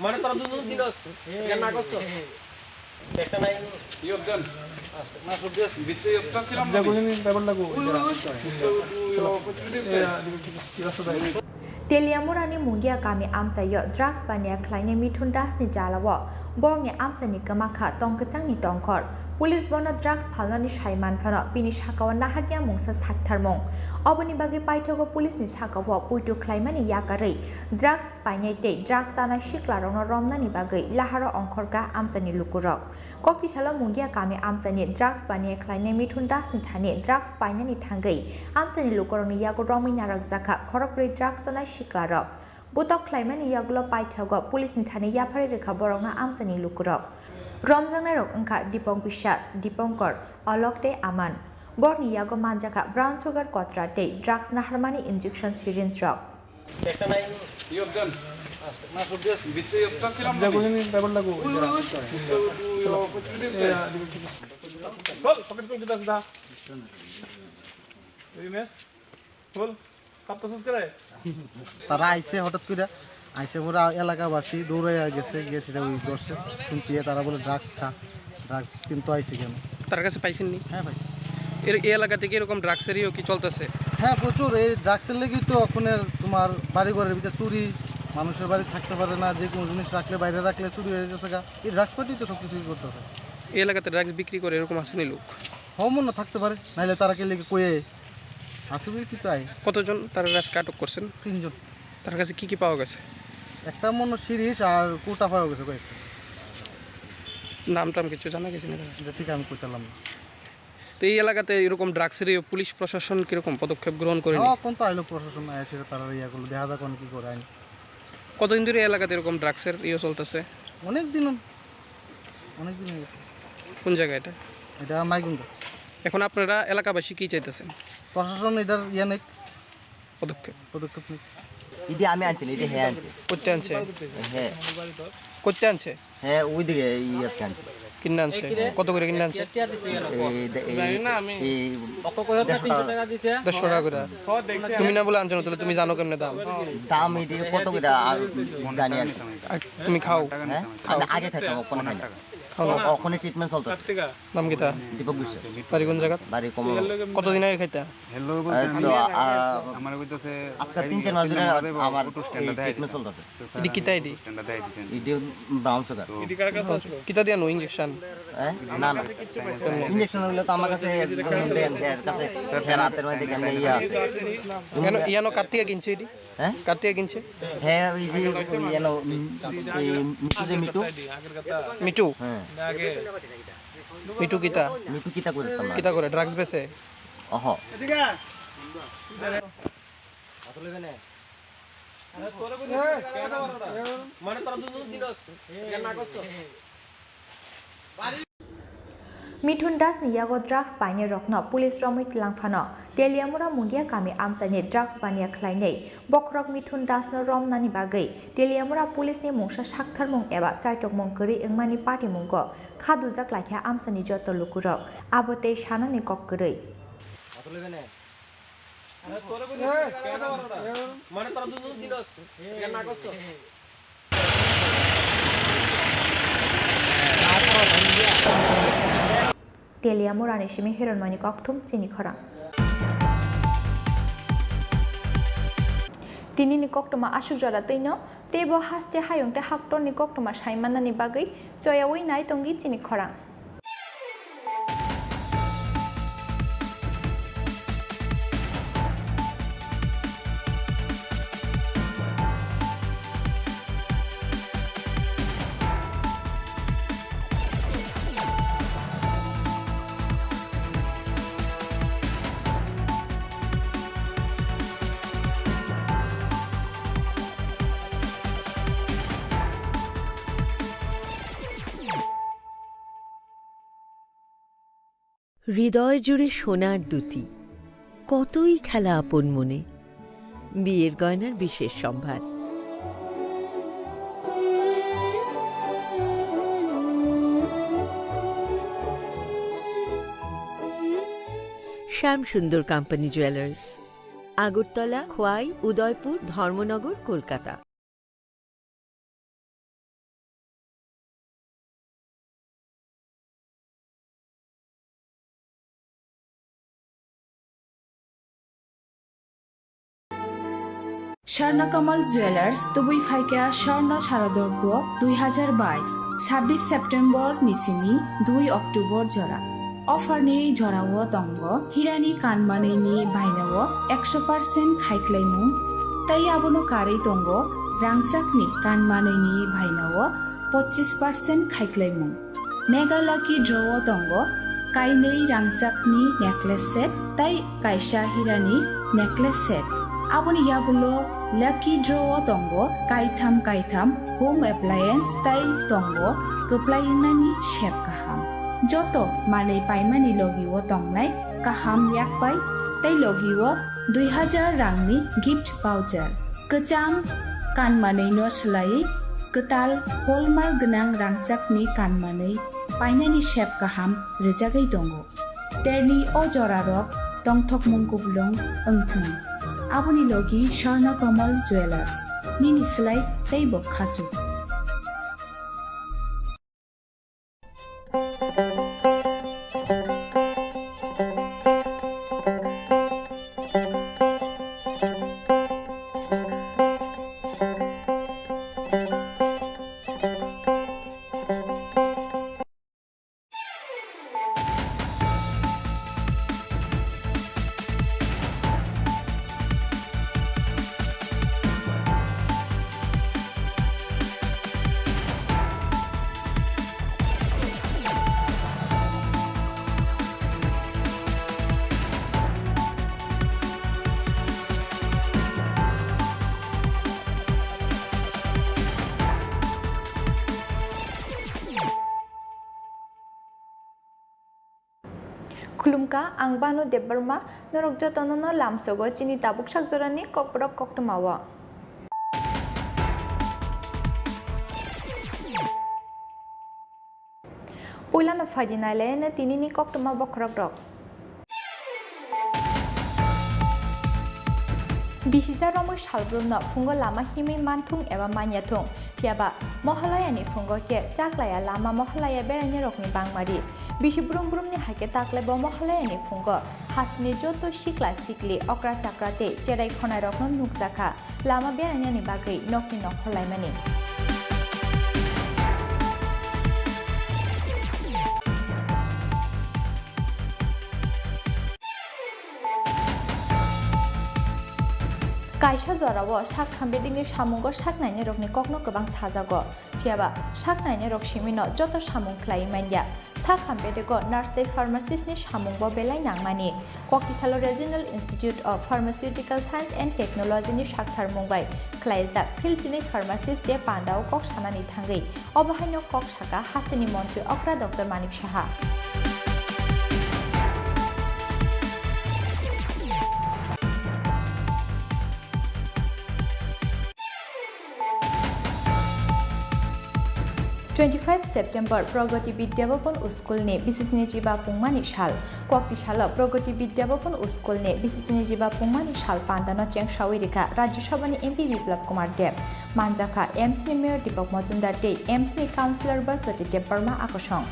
মানে তোরা দুজন ছিলস, এটা না করছো? একটা নাই। Teliamurani Mungia kami amchaio drugs baniya khlainai Mithun Das ni jalao borokni amchaini kwmakha tong kwchangni tongkhor. Police bono drugs phalnani sai manphano bini sakao nahardiya mungsa saktharmung. Oboni bagwi paithago police ni sakao puitu khlaimani yakarwi drugs painai tei drugs chanai siklarokno romnani bagwi laharo ongkhorkha amchaini lukurok. Koktisalo Mungia kami amchaini drugs baniya khlainai Mithun Das ni thani drugs painani thangwi amchaini lukurokni yago romwi narwkjakha khorokbrwi drugs chanai siklarok. Butok khlaimani yagulo paithago police ni thani yapharwi rwkha borokno amchaini lukurok. Romjaknairok wngkha Dipok Biswas, Dipankar, Alok tei Aman. Borokni yago manjakha brown sugar kotra tei drugs naharmani injection syringe rok. একটা নাই। ইয়ে দেন। না, সব দিয়ে ভিতরে একটা কিরম লাগে? ওই, ওই, ওই। চল, পকেট করে দিতে আসি, দা। এই মেস। খোল। কাঁপতেছিস কেন? তারা আইছে হঠাৎ করে, আইসে পরে এলাকাবাসী দৌড়াইয়া গেছে, গিয়ে সেটা ওই ধরছে, শুনছি যে তারা বলে ড্রাগস খা, ড্রাগস কিন্তু আইছে কেন? তার কাছে পাইছেননি? হ্যাঁ, পাইছি। এর, এই এলাকা থেকে এরকম ড্রাগসেরইও কি চলতেছে? হ্যাঁ, প্রচুর। এই ড্রাগসের লেগেই তো এখন তোমার বাড়ি ঘরের ভিতরে চুরি, মানুষের বাড়ি থাকতে পারে না, যে কোনো জিনিস রাখলে, বাইরে রাখলে চুরি হয়ে গেছে গা। এই ড্রাগস পার্টি তো সব কিছুই করতেছে। এই এলাকাতে ড্রাগস বিক্রি করে এরকম আসেনি লোক? হ্যাঁ, মনে থাকতে পারে, নাইলে তারা কে লেগে কয়ে আসে বলে কি তাই? কতজন তারা আজকে আটক করছেন? তিনজন। তার কাছে কি কি পাওয়া গেছে? একটা মনে সিরিজ আর কোটা পাওয়া গেছে কয়েকটা। নাম টাম কিছু জানা গেছে না? এটা ঠিক আমি কইতাম না। তো এই এলাকাতে এরকম ড্রাগসের এই পুলিশ প্রশাসন কিরকম পদক্ষেপ গ্রহণ করেনি? হ্যাঁ, কোন তো আইলো প্রশাসন আইসে, তারা ইয়া করলো, দেখা যাক কোন কি করে আইন। কতদিন ধরে এই এলাকাতে এরকম ড্রাগসের ইয়ে চলতেছে? অনেক দিন, অনেক দিন হয়ে গেছে। কোন জায়গা এটা? এটা মাইগুঙ্গা। এখন আপনারা এলাকাবাসী কি চাইতেছেন? প্রশাসন এটার ইয়ে নেই। পদক্ষেপ। পদক্ষেপ নেই। ইদি আমি আনছি না, ইদি হে আনছে। করতে আনছে? হ্যাঁ। করতে আনছে? হ্যাঁ, ওইদিকে ইয়াতে আনছে। কিনে আনছে? কত করে কিনে আনছে? এই দে-, এই, এই দেড়শো টাকা। দেড়শো টাকা করে। তুমি না বলে আনছো না, তাহলে তুমি জানো কেমনে দাম? দাম এটি কত করে আর জানি আর কি। আর তুমি খাও? হ্যাঁ? আমি আগে খাইতাম, এখন খাই না। খাও না? ওখানে ট্রিটমেন্ট চলতেছে। নাম কিতা? দীপক বিশ্বাস। বাড়ি কোন জায়গা? বাড়ি কমল। কতদিন আগে খাইতা? এই তো, আ, আজকে তিন চার মাস ধরে আমার এই ট্রিটমেন্ট চলতেছে। এটি কিতা এটি? এটি ব্রাউন সুগার। কিতা দিয়া নো ইঞ্জেকশন? হ্যাঁ? না, না। ইঞ্জেকশন হলে তো আমার কাছে একজন দেন, এর কাছে, এর হাতের মধ্যে এখানে ইয়ে আছে। ইয়ানো, ইয়ানো কার থেকে কিনছে এটি? হ্যাঁ? কার থেকে কিনছে? হ্যাঁ, ওই যে, ওই ইয়ানো, উম, এই মিঠু যে মিঠু? মিঠু? হ্যাঁ। মিঠু কিতা? মিঠু কিতা করে তোমার? কিতা করে? ড্রাগস বেচে? অহ। Mithun Das ni yago drugs bainai rokno police romwi tlang phano Teliamura Mungia kami amchaini drugs baniya khlainai bokhorok Mithun Das no romnani bagwi Teliamura police ni mungsa saktharmung eba chaitokmung kwrwi wngmani patimungo kha dujak laikha amchaini joto lukurok, abo tei sanani kok kwrwi. Teliamurani simi hironmani kokthum chini khorang. Tinini koktwma aswk jora twino, teibo haste hayung tei haktorni koktwma saimanani bagwi choyaui nai tongdi chini khorang. হৃদয় জুড়ে সোনার দ্যুতি, কতই খেলা আপন মনে। বিয়ের গয়নার বিশেষ সম্ভার। শ্যাম সুন্দর কোম্পানি জুয়েলার্স, আগরতলা, খোয়াই, উদয়পুর, ধর্মনগর, Kolkata. Swarna Kamal Jewelers, tubui phaikha Swarna Sharadorpo dui hajar bais, sabbish September ni simi dui October jora. Offer ni jorao tongo hirani kanmanwi ni bainao ekso percent khaiklaimung, tei abono karwi tongo rangchakni kanmanwi ni bainao pochis percent khaiklaimung. Mega Lucky Draw o tongo kainwi rangchakni necklace set tei kaisa hirani necklace set. Aboni yagulo Lucky Draw o tongo kaitham kaitham home appliance tei tongo kwplai wngnani sep kaham. Joto manwi paimani logi o tongnai kaham yakpai tei logi o dui hajar rangni gift voucher. Kwcham kanmanwi no swlaiwi kwtal hallmark gwnang rangchakni kanmanwi painani sep kaham rwjagwi tongo. Terni o jorarok tongthokmung kuplung wngthwng. Aboni logi Swarna Kamal Jewelers, nini swlai teibo khachuk. Khulumkha, ang Banu Debbarma, norok jotono no lamsogo chini tabuk sak jorani kokborok koktwmao. Puilano phaidi nailaino tinini koktwma bokhorokrok. Bisisa romwi salbrumno phungo lama himwi manthung eba manyathung, phiyaba Mohalayani phungo khe chaklaya lama Mohalaya berainirokni bangmari. Bisi brum brumni haikhe taklebo Mohalayani phungo hasteni joto sikla sikli, okra chakra tei cherai khonairokno nukjakha lama berainani bagwi nokni nokhor laimani. Kaisa jorao sak khambedingni samungo sak nainirokni kokno kwbang sajago, phiyaba sak nainirok simino joto samung khlaiwi manya. Sak khambedego nurse tei pharmacist ni samungbo belai nangmani. Koktisalo Regional Institute of Pharmaceutical Science and Technology ni saktharmung bai khlaijak phil chini pharmacist je pandao kok sanani thangwi. Obo haino kok saka hasteni montri okra Doctor Manik Saha. Twenty five September Pragati Vidya Bhavan School ni B C C ni chiba pungmani sal. Kokti salo Pragati Vidya Bhavan School ni B C C ni chiba pungmani sal pandano chengsawi rikha Rajya Sabha ni M P Biplab Kumar Deb. Manjakha M C ni Mayor Deepak Majumdar tei M C ni Councillor Baspati Debbarma akosong.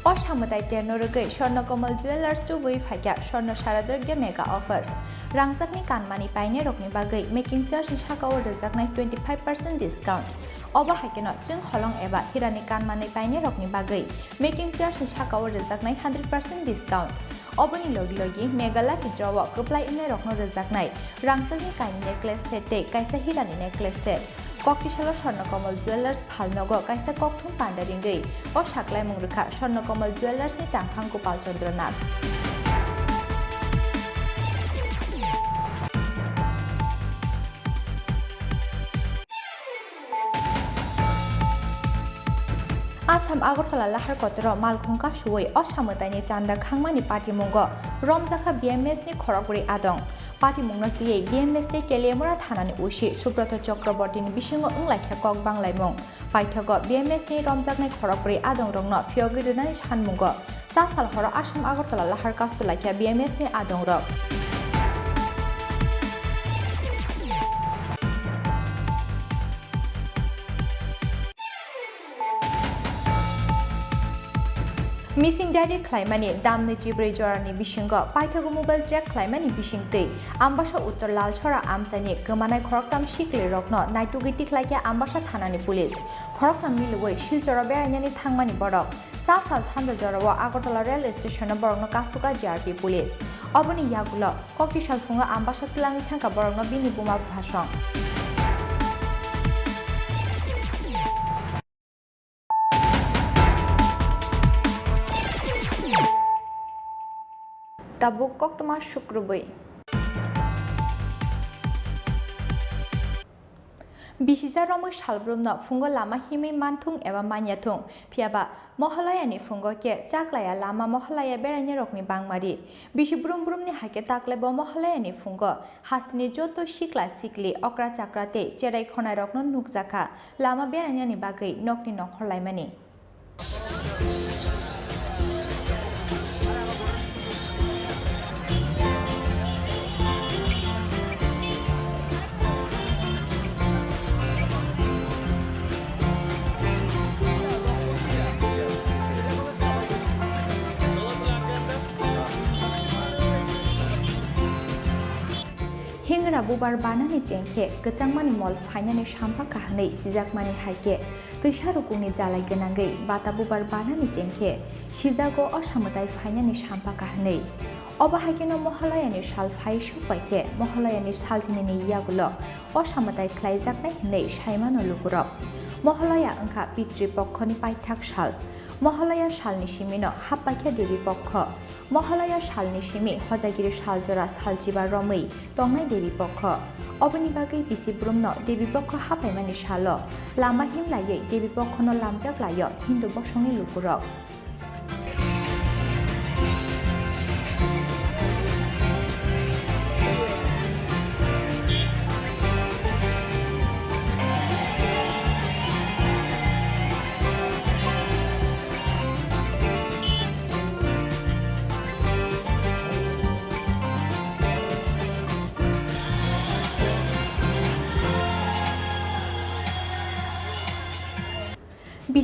O samwtai terno rwgwi Swarna Kamal Jewellers tubui phaikha Swarna Sharadrogya Mega Offers. Rangchakni kanmani painairokni bagwi making charge ni sakao rwjaknai twenty five percent discount. Obo hai kheno chwng holong eba hirani kanmani painairokni bagwi making charge ni sakao rwjaknai hundred percent discount. Oboni logi logi Mega Lucky Draw o kwplai wngnairokno rwjaknai rangchakni kainwi necklace set tei kaisa hirani necklace set. Koktisalo Swarna Kamal Jewellers phalnogo kaisa kokthum panda ringwi o saklaimung rwkha Swarna Kamal Jewellers ni tangphang Gopal Chandra Nath. Assam Agartala lahar kotoro malkhung kasuwi o samwtaini chanda khangmani patimungo romjakha B M S ni khorokbrwi adong. Patimungno twiwi B M S tei Teliamura thanani O C Subroto Chakrabortini bisingo wnglaikha kok banglaimung. Paithago B M S ni romjaknai khorokbrwi adongrokno phiyogwi rwnani sanmungo. Cha sal horo Assam Agartala lahar kasu laikha B M S ni adongrok. Missing diary khlaimani damni chibrwi jorani bisingo paithago mobile track khlaimani bisingtwi Ambasa Uttor Lalsora amchaini kwmanai khoroktham siklirokno naitugwi tikhlaikha Ambasa thanani police. Khoroktham milwi Silchoro berainani thangmani borok. Cha sal sanja jorao Agartala rail station-o borokno kasukha G R P police. Oboni yagulo kokti salphungo Ambasa twlangwi thangkha borokno bini buma bupha song. Tabuk koktwma sukrubwi. Bisisa romwi salbrumno phungo lama himwi manthung eba manyathung, phiyaba Mohalayani phungo khe chaklaya lama Mohalaya berainirokni bangmari. Bisi brum brumni haikhe taklebo Mohalayani phungo hasteni joto sikla sikli, okra chakra tei cherai khonairokno nukjakha lama berainani bagwi nokni nokhor laimani. Hingra bubar banani chengkhe kwchangmani mol phainani sampha kahanwi sijakmani hai khe twisa rukungni jalai gwnangwi bata bubar banani chengkhe sijago o samwtai phainani sampha kahanwi. Obo hai kheno Mohalayani sal phai sokpai khe Mohalayani salchinini yagulo o samwtai khlaijaknai hinwi saimano lukurok. Mohalaya wngkha Pitri Pokhoni paithak sal. Mohalaya salni simino happaikha Debi Pokho. Mohalaya salni simi Hojagiri saljora salchiba romwi tongnai Debi Pokho. Oboni bagwi bisi brumno Debi Pokho happaimani salo lama himlaiwi Debi Pokhono lamjak laio Hindu bosongni lukurok.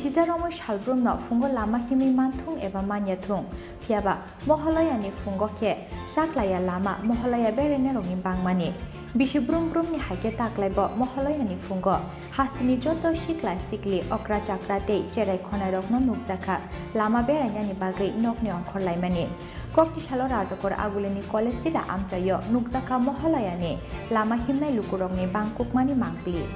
Sijak romwi salbrumno phungo lama himwi manthung eba manyathung, phiyaba Mohalayani phungo khe chaklaiya lama Mohalaya berainairokni bangmani. Bisi brum brumni hai khe taklaibo Mohalayani phungo hasteni joto sikla sikli, okra chakra tei cherai khonairokno nukjakha lama berainani bagwi nokni ongkhor laimani. Koktisalo Rajakor Agulini College tila amchaio nukjakha Mohalayani lama himnai lukurokni bangkukmani mangpili.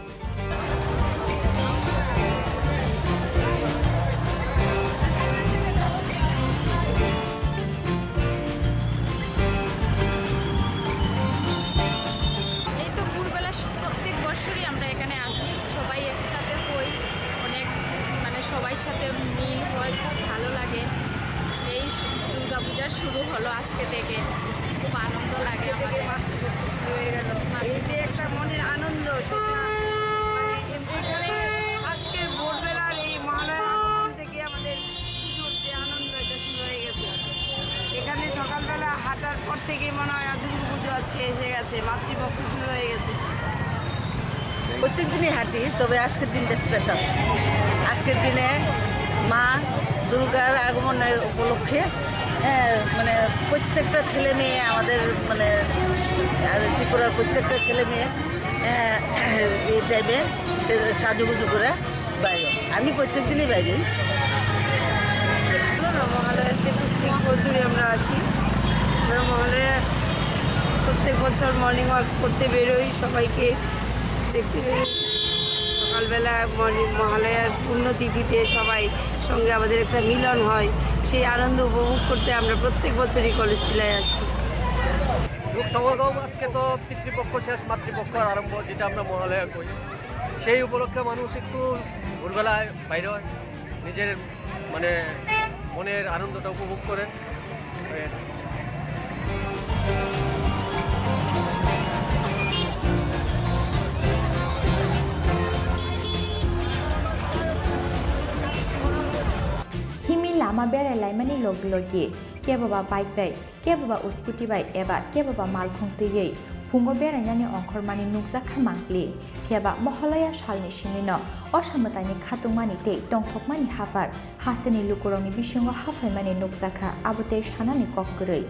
এই তো ভোরবেলা সু-, প্রত্যেক বছরই আমরা এখানে আসি, সবাই একসাথে হই, অনেক মানে সবার সাথে মিল হয়, খুব ভালো লাগে। এই শু-, দুর্গাপূজা শুরু হলো আজকে থেকে, খুব আনন্দ লাগে আমাদের। এই যে একটা মনের আনন্দ, সেটা মানে এখানে আজকের ভোরবেলার এই মহালয়ার আগমন থেকে আমাদের পুজোর যে আনন্দ, এটা শুরু হয়ে গেছে। এখানে সকালবেলা হাঁটার পর থেকেই মনে হয় আর দুর্গা পুজো আজকে এসে গেছে, মাতৃপক্ষ শুরু হয়ে গেছে। প্রত্যেক দিনই হাঁটি, তবে আজকের দিনটা স্পেশাল। আজকের দিনে মা দুর্গার আগমনের উপলক্ষে, হ্যাঁ, মানে প্রত্যেকটা ছেলে মেয়ে আমাদের, মানে আর ত্রিপুরার প্রত্যেকটা ছেলে মেয়ে, হ্যাঁ, এই টাইমে সে সাজুগুজু করে বাইরে। আমি প্রত্যেক দিনই বাইরে। মহালয়াতে প্রত্যেক বছরই আমরা আসি। আমরা মহালয়া প্রত্যেক বছর মর্নিং ওয়াক করতে বেরোই, সবাইকে দেখতে বেরোই। সকালবেলা মর্নিং মহালয়ার পুণ্যতিথিতে সবাই সঙ্গে আমাদের একটা মিলন হয়, সেই আনন্দ উপভোগ করতে আমরা প্রত্যেক বছরই কলেজ টিলায় আসি। লোক সমাগম আজকে তো পিতৃপক্ষ শেষ, মাতৃপক্ষ আরম্ভ, যেটা আমরা মহালয়া কই। সেই উপলক্ষে মানুষ একটু ভোরবেলায় বাইরে হয়, নিজের মানে মনের আনন্দটা উপভোগ করে। Himwi lama berai laimani logi logi keboba bike bai, keboba scooty bai eba keboba malkhung twiwi phungo berainani ongkhormani nukjakha mangpili. Phiyaba Mohalaya salni simino o samwtaini khatungmani tei tongthokmani haphar hasteni lukurokni bisingo haphaimani nukjakha, abo tei sanani kok kwrwi.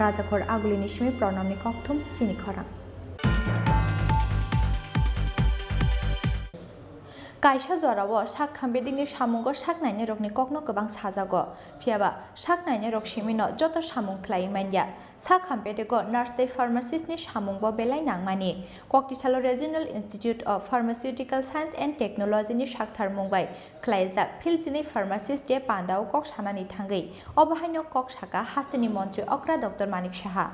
Rajakhor Agulini simi Pranamni kokthum chini khorang. Kaisa jorao sak khambedingni samungo sak nainai rokni kokno kwbang sajago, phiyaba sak nainai rok simino joto samung khlaiwi manya. Sak khambedego nurse tei pharmacist ni samungbo belai nangmani. Koktisalo Regional Institute of Pharmaceutical Science and Technology ni saktharmung bai khlaijak field chini pharmacist je pandao kok sanani thangwi, obo haino kok saka hasteni montri okra Doctor Manik Saha.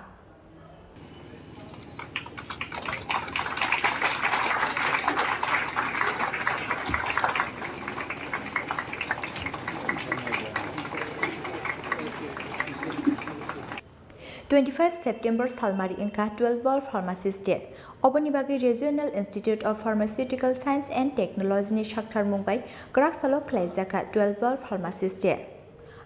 Twenty five September salmari wngkha twelve World Pharmacist Day. Oboni bagwi Regional Institute of Pharmaceutical Science and Technology ni saktharmung bai kwrak salo khlaijakha twelve World Pharmacist Day.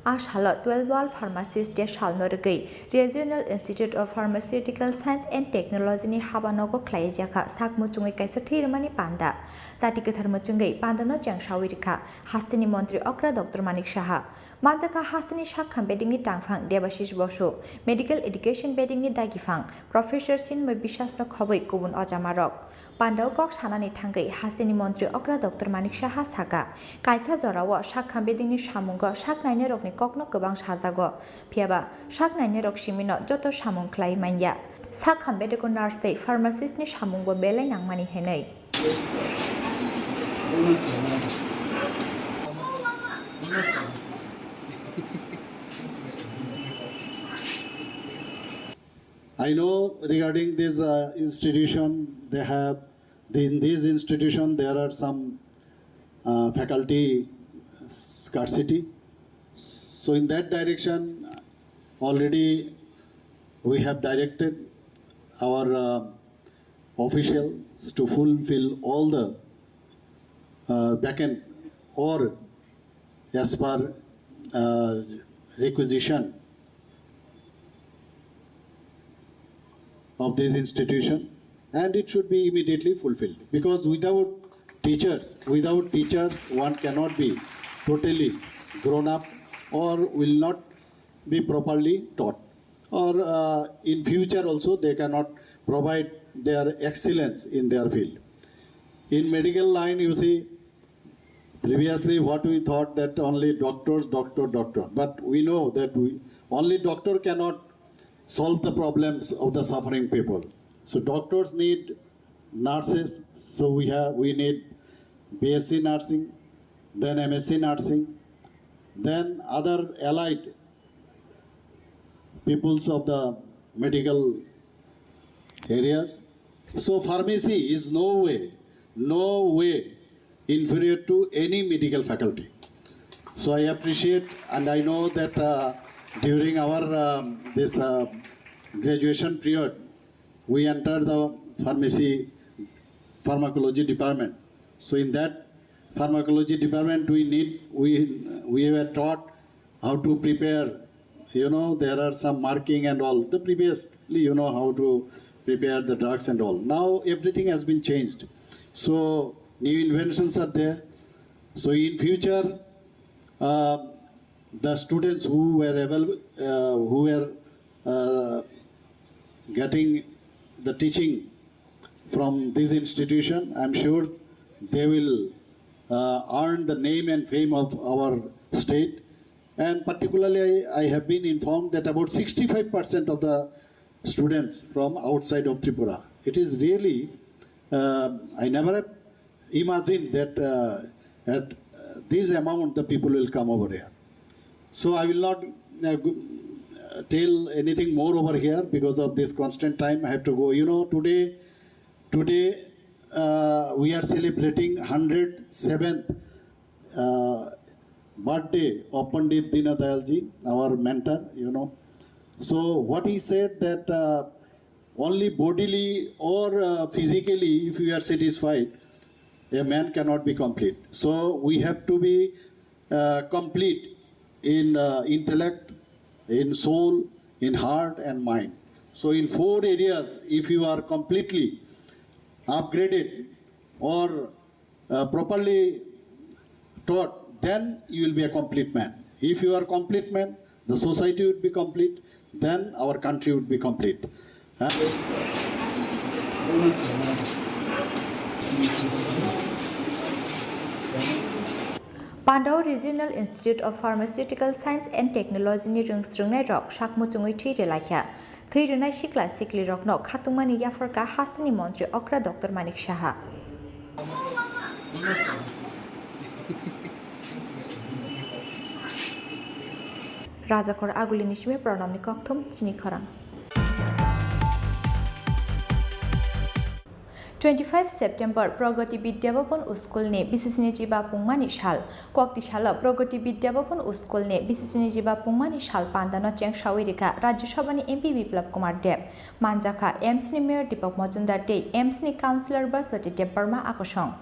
A salo twelve World Pharmacist Day salno rwgwi Regional Institute of Pharmaceutical Science and Technology ni habanogo khlaijakha sak muchungwi kaisa thwi rwmani panda. Chati kwthar muchungwi pandano chengsawi rwkha hasteni montri okra Doctor Manik Saha. Manjakha hasteni sak khambedingni tangphang Debashish Bosu, Medical Education bedingni dagiphang Professor Chinmoy Biswasno khobwi kubun ojamarok. Pandao kok sanani thangwi hasteni montri okra Doctor Manik Saha saka, kaisa jorao sak khambedingni samungo sak nainairokni kokno kwbang sajago, phiyaba sak nainairok simino joto samung khlai manya. Sak khambedego nurse tei pharmacist ni samungbo belai nangmani hinwi. I know regarding this, uh, institution, they have, in this institution, there are some, uh, faculty scarcity. So in that direction, already we have directed our, uh, officials to fulfill all the uh, vacant or as per uh, requisition of this institution, and it should be immediately fulfilled, because without teachers, without teachers, one cannot be totally grown up or will not be properly taught, or uh, in future also they cannot provide their excellence in their field. In medical line, you see, previously what we thought that only doctors, doctor, doctor, but we know that we, only doctor cannot solve the problems of the suffering people. So doctors need nurses, so we have, we need B S C nursing, then M S C nursing, then other allied peoples of the medical areas. So pharmacy is no way, no way inferior to any medical faculty. So I appreciate, and I know that uh, during our um, this uh, graduation period, we enter the pharmacy pharmacology department. So in that pharmacology department, we need we we were taught how to prepare. You know, there are some marking and all. The previously, you know how to prepare the drugs and all. Now everything has been changed. So new inventions are there. So in future, uh, the students who were available, uh, who were uh, getting the teaching from this institution, I'm sure they will uh, earn the name and fame of our state. And particularly, I, I have been informed that about sixty-five percent of the students from outside of Tripura. It is really, uh, I never imagined that uh, at uh, this amount the people will come over here. So I will not uh, go- uh, tell anything more over here because of this constant time. I have to go. You know, today, today uh, we are celebrating hundred seventh uh, birthday of Pandit Deenayal ji, our mentor. You know, so what he said that uh, only bodily or uh, physically, if we are satisfied, a man cannot be complete. So we have to be uh, complete in uh, intellect, in soul, in heart and mind. So in four areas, if you are completely upgraded or uh, properly taught, then you will be a complete man. If you are complete man, the society would be complete, then our country would be complete. Huh? Pandao Regional Institute of Pharmaceutical Science and Technology ni rwng srwngnai rok sak muchungwi thwi rwlaikha. Thwi rwnai sikla sikli rokno khatungmani yapharkha hasteni montri okra Doctor Manik Saha. Rajakhor Agulini simi Pranamni kokthum chini khorang. Twenty five September Pragati Vidya Bhavan School ni B C C ni chiba pungmani sal. Kokti salo Pragati Vidya Bhavan School ni B C C ni chiba pungmani sal panda no chengsawi rikha Rajya Sabha ni M P Biplab Kumar Deb. Manjakha M C ni Mayor Deepak Majumdar tei M C ni Councillor Baswati Debbarma akosong.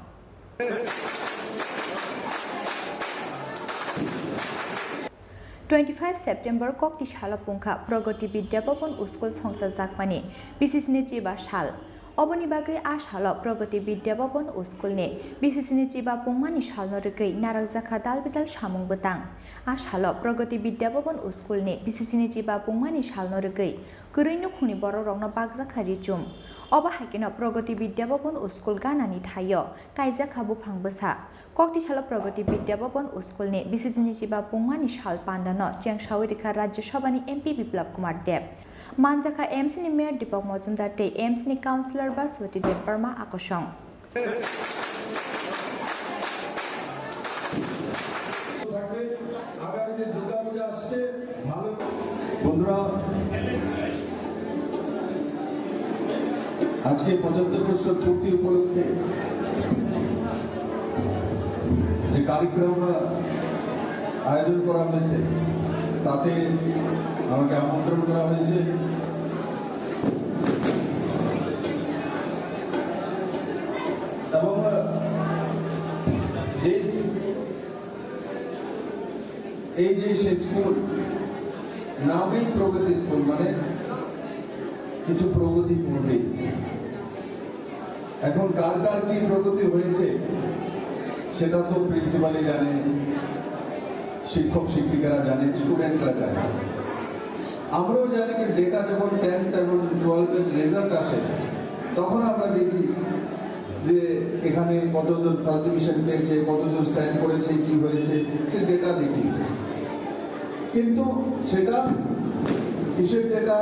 Twenty five September kokti salo pungkha Pragati Vidya Bhavan School songsa jakmani B C C ni chiba sal. Oboni bagwi a salo Pragati Vidya Bhavan School ni B C C ni chiba pungmani salno rwgwi narwkjakha dal bidal samung bwtang. A salo Pragati Vidya Bhavan School ni B C C ni chiba pungmani salno rwgwi kwrwi nukhungni borok rokno bakjakha richum. Obo hai kheno Pragati Vidya Bhavan School ganani thaio kaijakha buphang bwsa. Kokti salo Pragati Vidya Bhavan School ni B C C ni chiba pungmani sal panda no chengsawi rikha Rajya Sabha ni M P Biplab Kumar Deb. Manjakha M C ni Mayor Deepak Majumdar tei M C ni Councillor Baswati Debbarma akosong. বন্ধুরা, আজকে পঁচাত্তর বছর পূর্তি উপলক্ষে যে কার্যক্রম আয়োজন করা হয়েছে, তাতে আমাকে আমন্ত্রণ করা হয়েছে। এই যে সেই স্কুল, নামেই প্রগতি স্কুল, মানে কিছু প্রগতি ঘটেই। এখন কার কার কি প্রগতি হয়েছে, সেটা তো প্রিন্সিপালই জানে, শিক্ষক শিক্ষিকারা জানে, স্টুডেন্টরা জানে। আমরাও জানি কি, ডেটা যখন টেন্থ এবং টুয়েলভের রেজাল্ট আসে, তখন আমরা দেখি যে এখানে কতজন ফার্স্ট ডিভিশন পেয়েছে, কতজন স্ট্যান্ড করেছে, কি হয়েছে, সে ডেটা দেখি। কিন্তু সেটা কিসের ডেটা?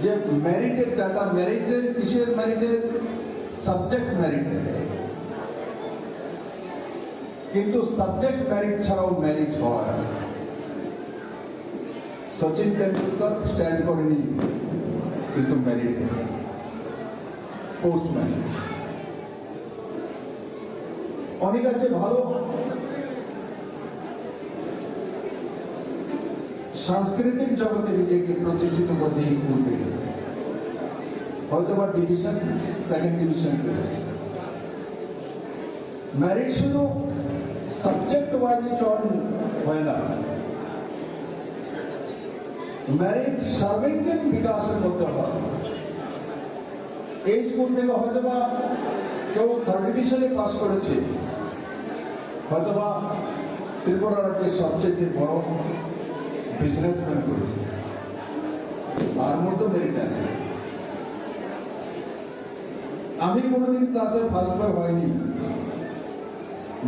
যে মেরিটের ডেটা, মেরিটের কিসের মেরিটের? সাবজেক্ট মেরিটের। কিন্তু সাবজেক্ট মেরিট ছাড়াও মেরিট হয়। সচিন তেন্ডুলকর স্ট্যান্ড করেনি, কিন্তু মেরিট, স্পোর্টসম্যান। অনেক আছে ভালো সাংস্কৃতিক জগতে নিজেকে প্রতিষ্ঠিত করতে এই স্কুল থেকে, হয়তো বা ডিভিশন, সেকেন্ড ডিভিশন পেয়েছে। মেরিট শুধু সাবজেক্ট ওয়াইজ চয়ন হয় না, মেরিট সার্বাঙ্গীন বিকাশের মধ্যে হয়। এই স্কুল থেকে হয়তোবা কেউ থার্ড ডিভিশনে পাস করেছে, হয়তোবা ত্রিপুরা রাজ্যের সবচেয়ে বড় বিজনেসম্যান করেছে, তার মধ্যে মেরিট আছে। আমি কোনোদিন ক্লাসে ফার্স্ট বয় হয়নি,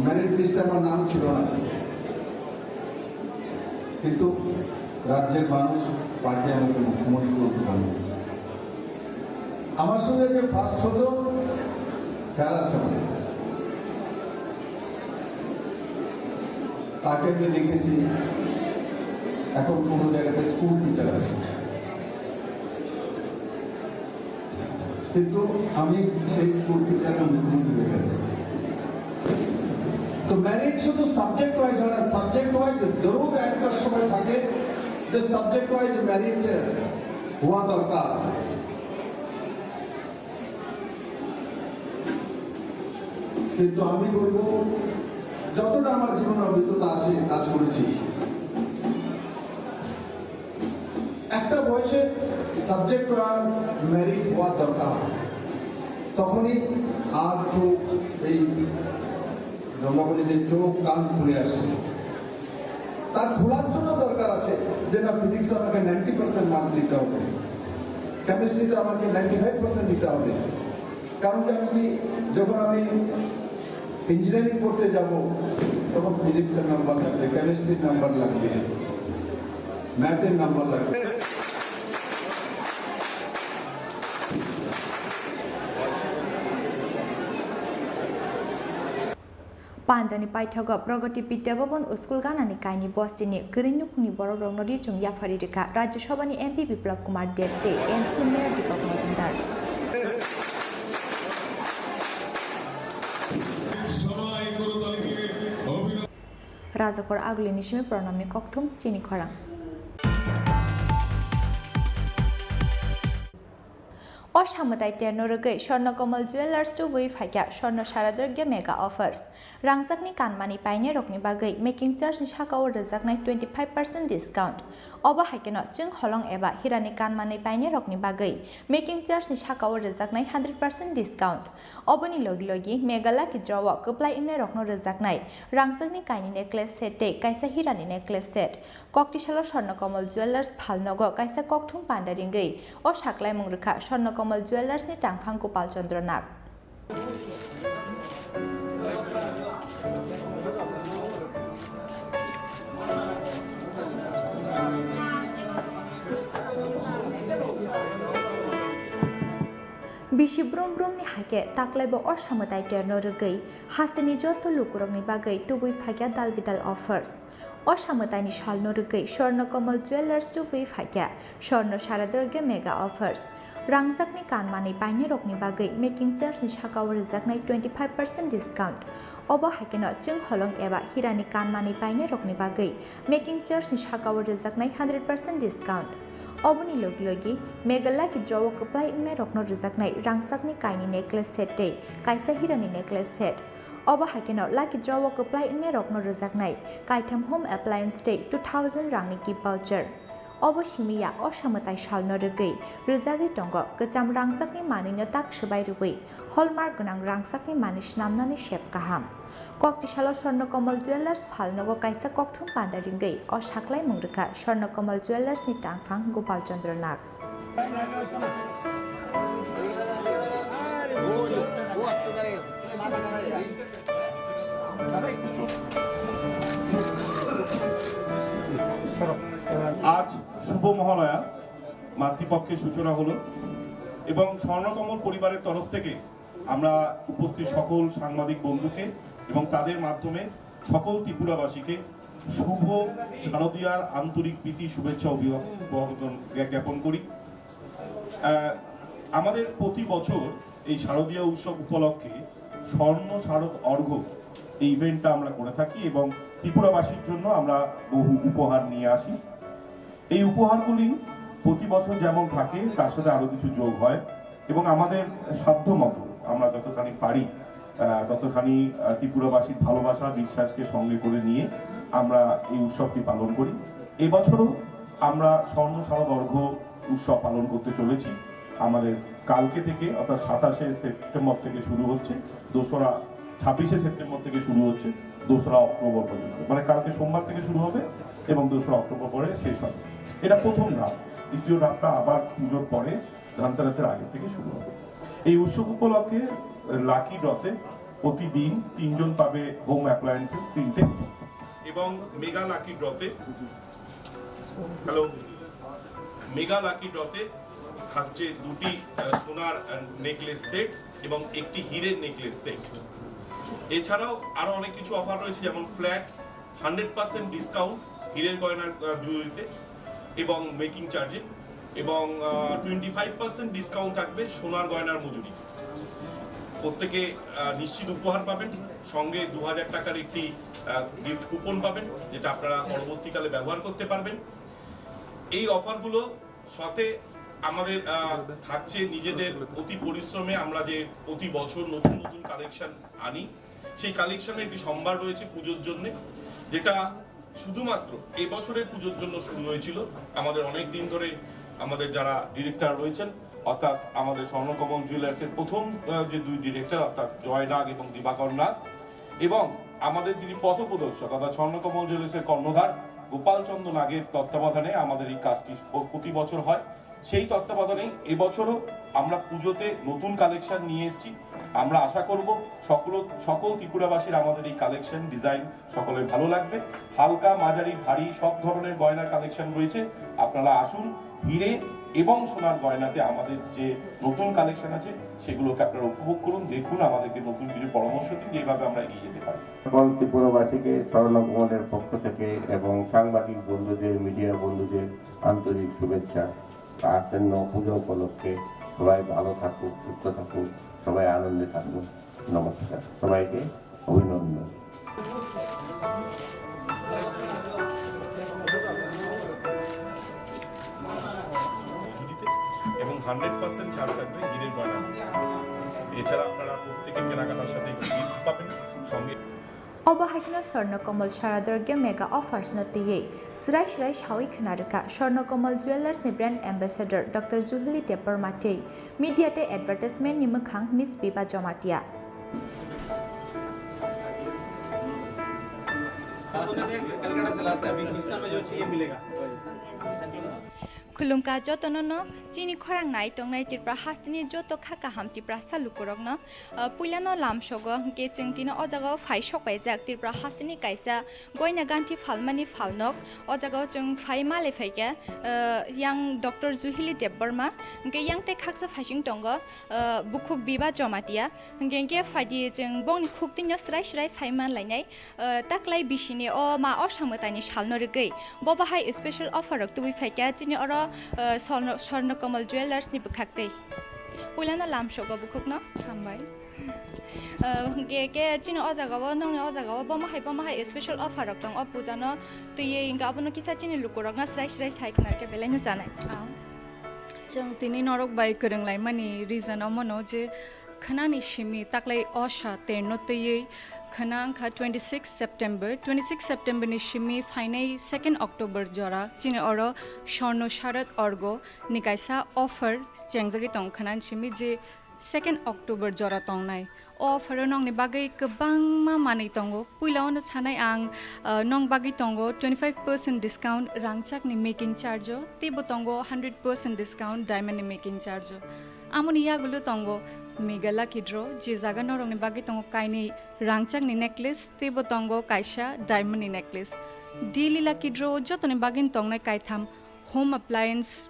মেরিট লিস্টে আমার নাম ছিল না, কিন্তু রাজ্যের মানুষ, পার্টি আমাকে মুখ্যমন্ত্রী করতে বানিয়েছে। আমার সঙ্গে যে ফার্স্ট হতো, খেয়াল আছে আমার, তাকে আমি দেখেছি এখন কোনো জায়গাতে স্কুল টিচার আছে। কিন্তু আমি সেই স্কুল টিচারের মুখোমুখি হয়ে গেছি। তো মেরিট শুধু সাবজেক্ট ওয়াইজ হয় না, সাবজেক্ট ওয়াইজ জরুর একটা সময় থাকে যে সাবজেক্ট ওয়াইজ মেরিট হওয়া দরকার। কিন্তু আমি বলবো, যতটা আমার জীবনে অভিজ্ঞতা আছে, কাজ করেছি, একটা বয়সে সাবজেক্ট ওয়াইজ মেরিট হওয়ার দরকার। তখনই আর চোখ, এই জনগণের যে চোখ কান খুলে আসে, তার খোলার জন্য দরকার আছে যে না, ফিজিক্সে আমাকে নাইনটি পার্সেন্ট মার্ক নিতে হবে, কেমিস্ট্রিতে আমাকে নাইনটি ফাইভ পার্সেন্ট নিতে হবে। কারণ কি, আমি কি, যখন আমি ইঞ্জিনিয়ারিং করতে যাব, তখন ফিজিক্সের নাম্বার লাগবে, কেমিস্ট্রির নাম্বার লাগবে, ম্যাথের নাম্বার লাগবে। Pandani paithago Pragati Vidya Bhavan o school ganani kaini bostini kwrwi nukhungni borokrokno ri chwng yaphari rwkha Rajya Sabhani M P Biplab Kumar Deb tei M C Mayor Deepak Majumdar. Rajakhor Agulini simi Pranamni kokthum chini khorang. O samwtai terno rwgwi Swarna Kamal Jewellers tubui phaikha Swarna Sharadrogya Mega Offers. Rangchakni kanmani painairokni bagwi making charge ni sakao rwjaknai twenty five percent discount. Obo hai kheno chwng holong eba hirani kanmani painairokni bagwi making charge ni sakao rwjaknai hundred percent discount. Oboni logi logi Mega Lucky Draw o kwplai wngnairokno rwjaknai rangchakni kaini necklace set tei kaisa hirani necklace set. Koktisalo Swarna Kamal Jewellers phalnogo kaisa kokthum panda ringwi o saklaimung rwkha Swarna Kamal Jewellers ni tangphang Gopal Chandra Nag. Bisi brum brumni hai khe taklaibo o samwtai terno rwgwi hasteni joto lukurokni bagwi tubui phaikha dal bidal offers. O samwtaini salno rwgwi Swarna Kamal Jewellers tubui phaikha Swarna Sharadrogya Mega Offers. Rangchakni kanmani painairokni bagwi making charge ni sakao rwjaknai twenty five percent discount. Obo hai kheno chwng holong eba hirani kanmani painairokni bagwi making charge ni sakao rwjaknai hundred percent discount. Oboni logi logi Mega Lucky Draw o kwplai wngnairokno rwjaknai rangchakni kaini necklace set tei kaisa hirani necklace set. Obo hai kheno lucky draw o kwplai wngnairokno rwjaknai kaitham home appliance tei two thousand rangni gift voucher. Obo simi ya osa mwtai salno rwgwi rwjagwi tongo kwcham rangchakni manwino tak swbai rwui hallmark gwnang rangchakni manwi snamnani sep kaham. Kokti salo Swarna Kamal Jewellers phalnogo kaisa kokthum panda ringwi o saklaimung rwkha Swarna Kamal Jewellers ni tangphang Gopal Chandra Nag. আজ শুভ মহালয়া, মাতৃপক্ষের সূচনা হলো এবং স্বর্ণকমল পরিবারের তরফ থেকে আমরা উপস্থিত সকল সাংবাদিক বন্ধুকে এবং তাদের মাধ্যমে সকল ত্রিপুরাবাসীকে শুভ শারদীয়ার আন্তরিক প্রীতি শুভেচ্ছা অভিভাবক জ্ঞাপন করি। আহ, আমাদের প্রতি বছর এই শারদীয়া উৎসব উপলক্ষে স্বর্ণ শারদ অর্ঘ্য এই ইভেন্টটা আমরা করে থাকি এবং ত্রিপুরাবাসীর জন্য আমরা বহু উপহার নিয়ে আসি। এই উপহারগুলি প্রতি বছর যেমন থাকে, তার সাথে আরও কিছু যোগ হয় এবং আমাদের সাধ্য মতো আমরা যতখানি পারি, আহ, ততখানি, আহ, ত্রিপুরাবাসীর ভালোবাসা, বিশ্বাসকে সঙ্গে করে নিয়ে আমরা এই উৎসবটি পালন করি। এবছরও আমরা স্বর্ণ শারদ অর্ঘ্য উৎসব পালন করতে চলেছি। আমাদের কালকে থেকে, অর্থাৎ সাতাশে সেপ্টেম্বর থেকে শুরু হচ্ছে, দোসরা, ছাব্বিশে সেপ্টেম্বর থেকে শুরু হচ্ছে দোসরা অক্টোবর পর্যন্ত, মানে কালকে সোমবার থেকে শুরু হবে এবং দোসরা অক্টোবর পরে শেষ হবে। এটা প্রথম ধাপ। দ্বিতীয় ধাপটা আবার পুজোর পরে, ধনতেরাসের আগে থেকে শুরু হবে। এই উৎসব উপলক্ষে লাকি ড্রতে প্রতিদিন তিনজন পাবে হোম অ্যাপ্লায়েন্সেস তিনটে এবং মেগা লাকি ড্রতে, হ্যালো, মেগা লাকি ড্রতে থাকছে দুটি, আহ, সোনার, আহ, নেকলেস সেট এবং একটি হীরের নেকলেস সেট। এছাড়াও আরও অনেক কিছু অফার রয়েছে, যেমন ফ্ল্যাট হান্ড্রেড পার্সেন্ট ডিসকাউন্ট হীরের গয়নার, আহ, জুয়েলারিতে এবং মেকিং চার্জে এবং, আহ, টোয়েন্টি ফাইভ পার্সেন্ট ডিসকাউন্ট থাকবে সোনার গয়নার মজুরিতে। প্রত্যেকে, আহ, নিশ্চিত উপহার পাবেন, সঙ্গে দু হাজার টাকার একটি, আহ, গিফট কুপন পাবেন, যেটা আপনারা পরবর্তীকালে ব্যবহার করতে পারবেন। এই অফারগুলো সাথে আমাদের, আহ, থাকছে নিজেদের অতি পরিশ্রমে আমরা যে প্রতি বছর নতুন নতুন কালেকশন আনি, সেই কালেকশনের একটি সম্ভার রয়েছে পুজোর জন্যে, যেটা শুধুমাত্র এবছরের পুজোর জন্য শুরু হয়েছিল। আমাদের অনেক দিন ধরে আমাদের যারা ডিরেক্টর রয়েছেন, অর্থাৎ আমাদের স্বর্ণকমল জুয়েলার্সের প্রথম, আহ, যে দুই ডিরেক্টর, অর্থাৎ জয় নাগ এবং দিবাকর নাগ, এবং আমাদের যিনি পথপ্রদর্শক, অর্থাৎ স্বর্ণকমল জুয়েলার্সের কর্ণধার গোপাল চন্দ্র নাগের তত্ত্বাবধানে আমাদের এই কাজটি প-, প্রতি বছর হয়। সেই তত্ত্বাবধানেই এবছরও আমরা পুজোতে নতুন কালেকশন নিয়ে এসেছি। আমরা আশা করব সকল, সকল ত্রিপুরাবাসীর আমাদের এই কালেকশন ডিজাইন সকলের ভালো লাগবে। হালকা, মাঝারি, ভারী সব ধরনের গয়নার কালেকশন রয়েছে। আপনারা আসুন, হিরে এবং সোনার গয়নাতে আমাদের যে নতুন কালেকশন আছে, সেগুলোকে আপনারা উপভোগ করুন, দেখুন, আমাদেরকে নতুন কিছু পরামর্শ দিন, যেভাবে আমরা এগিয়ে যেতে পারি। সকল ত্রিপুরাবাসীকে স্বর্ণকমলের পক্ষ থেকে এবং সাংবাদিক বন্ধুদের, মিডিয়া বন্ধুদের আন্তরিক শুভেচ্ছা। আসন্ন পুজো উপলক্ষে সবাই ভালো থাকুক, সুস্থ থাকুক, সবাই আনন্দে থাকুক। নমস্কার, সবাইকে অভিনন্দন। মজুরিতে এবং হান্ড্রেড পার্সেন্ট ছাড় থাকবে হীরের গয়না। এছাড়া আপনারা প্রত্যেকে কেনাকাটার সাথে গিফট পাবেন, সঙ্গে Obo hai kheno Swarna Kamal Sharadorgya Mega Offers no twiwi swrai swrai sawi khna rwkha Swarna Kamal Jewellers ni brand ambassador Doctor Juhili Debbarma tei media tei advertisement ni mwkhang Miss Biba Jomatia. Khulumkha jotono no chini khorang nai tongnai Tripura hasteni joto kha kaham Tiprasa lukurokno, ah, puilano lamsogo hwnkhe chwng tini o jagao phai sokpaijak Tripura hasteni kaisa goina ganthi phalmani phalnok. O jagao chwng phai malai phaikha, ah, yang Doctor Juhili Debbarma, hwnkhe yang tei khaksa phaising tongo, ah, bukhuk Biba Jomatia, hwnkhe hwnkhe phaidi chwng bongni khuk tini srai srai sai manlainai. Ah, taklai bisini o ma o samwtaini salno rwgwi bo bahai special offer rok tubui phaikha chini oro, ah, Swarna, Swarna Kamal Jewellers ni bwkhaktwi. Puilano lamsogo bukhukno. Hambai. Ah, hwnkhe khe chini o jagao, nongni o jagao bomo hai, bomo hai special offer rok tong o puja no twiwi, hwnkhe abono kisa chini lukurokno srai srai sai khna khe belai no chanai. Ah. Chwng tini norok bai kwrwng laimani reason omono je khwnani simi taklai o sa terno twiwi Khwna wngkha twenty six September, twenty six September ni simi phainai second October jora chini oro Swarno Sharad Orgo ni kaisa offer chengjagwi tong khwna simi je second October jora tongnai. O offer o nokni bagwi kwbangma manwi tongo. Puila ono sanai ang, uh, nok bagwi tongo twenty five percent discount rangchakni making charge o, teibo tongo hundred percent discount diamond ni making charge o. Amoni yagulo tongo mega lucky draw, je jaga norokni bagwi tongo kainwi rangchakni necklace, teibo tongo kaisa diamond ni necklace. Daily lucky draw o jotoni bagwi tongnai kaitham home appliance,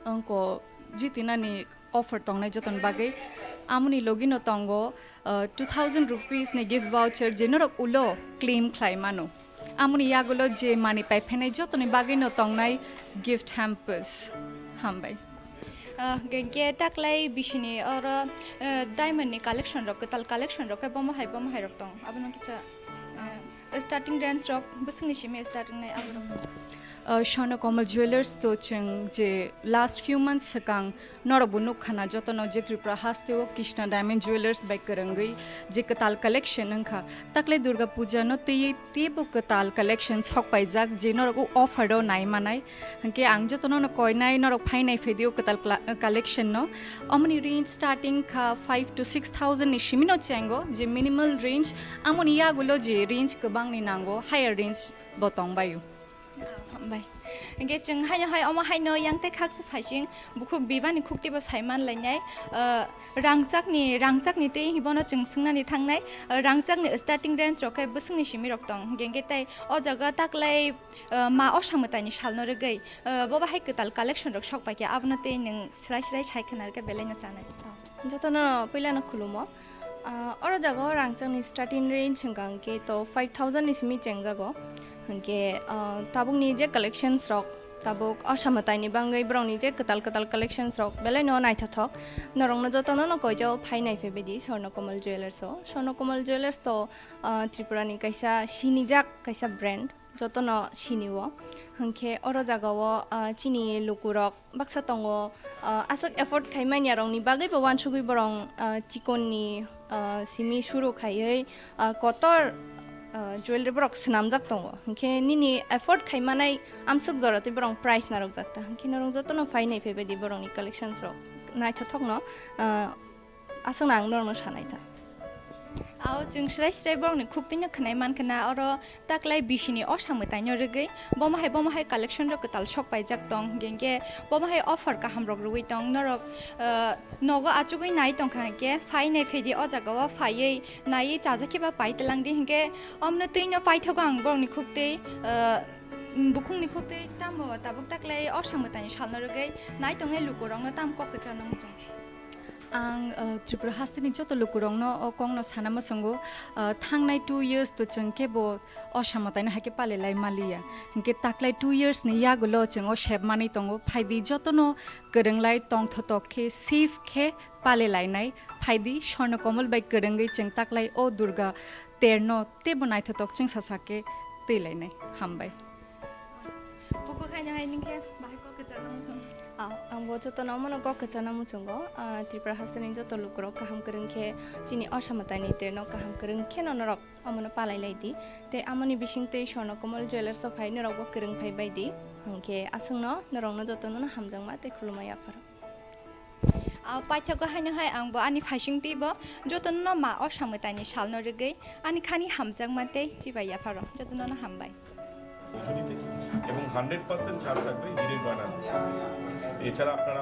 wngkha jitinani offer tongnai jotoni bagwi. Amoni logino tongo, uh, two thousand rupees ni gift voucher je norok ulo claim khlai mano. Amoni yagulo je mani paiphainai jotoni bagwino tongnai gift hampers. Hambai. Ah, hwnkhe taklai bisini oro, eh, diamond ni collection rok, kwtal collection rok khe bomo hai, bomo hai rok tong. Abono kisa, eh, starting range rok bwswkni simi starting nai abo rok. Uh, Swarno Komal Jewelers to chwng je last few months swkang norok bo nukha na jotono je Tripura haste o Krishna Diamond Jewelers bai kwrwngwi je kwtal collection wngkha. Taklai Durga Puja no twiwi teibo kwtal collection sok paijak je norok o offer o nai manai. Hwnkhe ang jotono no koinai norok phainai phaidi o kwtal kla-, collection no. Omoni range starting kha five to six thousand ni simi no chengo je minimal range, amoni yagulo je range kwbang ni nango higher range bo tong bai o. Hambai. Hingke chwng haino hai omo haino yang tei khaksa phaising bukhuk bibani khukti bo sai man lainai, ah, rangchakni, rangchakni tei bono chwng swngnani thangnai, ah, rangchakni starting range rok khe bwswkni simi rok tong. Hingke tei o jaga taklai, ah, ma o samwtaini salno rwgwi, ah, bo bahai kwtal collection rok sok paikha, abono tei nwng srai srai sai khwna rwkhe belai no chanai. Jotono puilano khulumo. Ah, oro jaga o rangchakni starting range hwnkha hwnkhe to five thousand ni simi chengjago. Hwnkhe, ah, tabukni je collections rok, tabuk o samwtaini bangwi borokni je kwtal kwtal collections rok belai no naithothok. Norokno jotono no koijago phai naiphaibaidi Swarno Komal Jewellers o. Swarno Komal Jewellers to, ah, Tripura ni kaisa sinijak kaisa brand. Jotono sini o. Hwnkhe oro jaga o, ah, chini lukurok baksa tongo, ah, aswk afford khai manya rokni bagwi bo uansugwi borok, ah, chikon ni, ah, simi suru khaiwi, ah, kotor, ah, jewelry borok swnamjak tongo. Hwnkhe nini afford khai manai amswk jora tei borok price narwkjak ta. Hwnkhe norok jotono phai naiphaibaidi borokni collections rok naithothokno, ah, Aswkno ang norokno sanai ta. Ao chwng srai srai borokni khukti no khwnai mankha na, oro taklai bisini o samwtaino rwgwi bomo hai bomo hai collection rok kwtal sok paijak tong, hwnkhe bomo hai offer kaham rok rwui tong norok, ah, nogo achugwi nai tongkha hwnkhe phai nai phaidi o jaga o phaiwi naiwi chajak khe ba pai twlang di, hwnkhe omno twi no paithogo ang borokni khukti, ah, bukhukni khukti tamo tabuk taklai o samwtaini salno rwgwi nai tongnai lukurokno tam kok kwchangno muchung. Ang, uh, Tripura hasteni joto lukurokno o kokno sana muchungo, uh, thangnai two years to chwng kebo o samwtaino hai khe palilai maliya. Hinkhe taklai two years ni yagulo chwng o sep manwi tongo. Phaidi jotono kwrwnglai tongthotok khe safe khe palilainai. Phaidi Swarno Komal bai kwrwngwi chwng taklai o Durga terno teibo naithotok chwngsa sa khe twilainai. Hambai. Bukhuk haino hai ningkhe bahai kok kwchangno muchung. Ah, ang bo jotono omono kok kwchangno muchungo. Ah, Tripura hasteni joto lukurok kaham kwrwng khe chini o samwtaini terno kaham kwrwng kheno norok omono palai lai di. Tei amoni bising tei Swarno Komal Jewellers o phai norok bo kwrwng phai bai di. Hwnkhe aswkno norokno jotono hamjakma tei khulumma yapharo. Ah, paithago haino hai ang bo ani phaising twi bo jotono ma o samwtaini salno rwgwi ani khani hamjakma tei chibai yapharo jotono hambai. মজুরিতে এবং hundred percent ছাড় থাকবে হিরের গয়না। এছাড়া আপনারা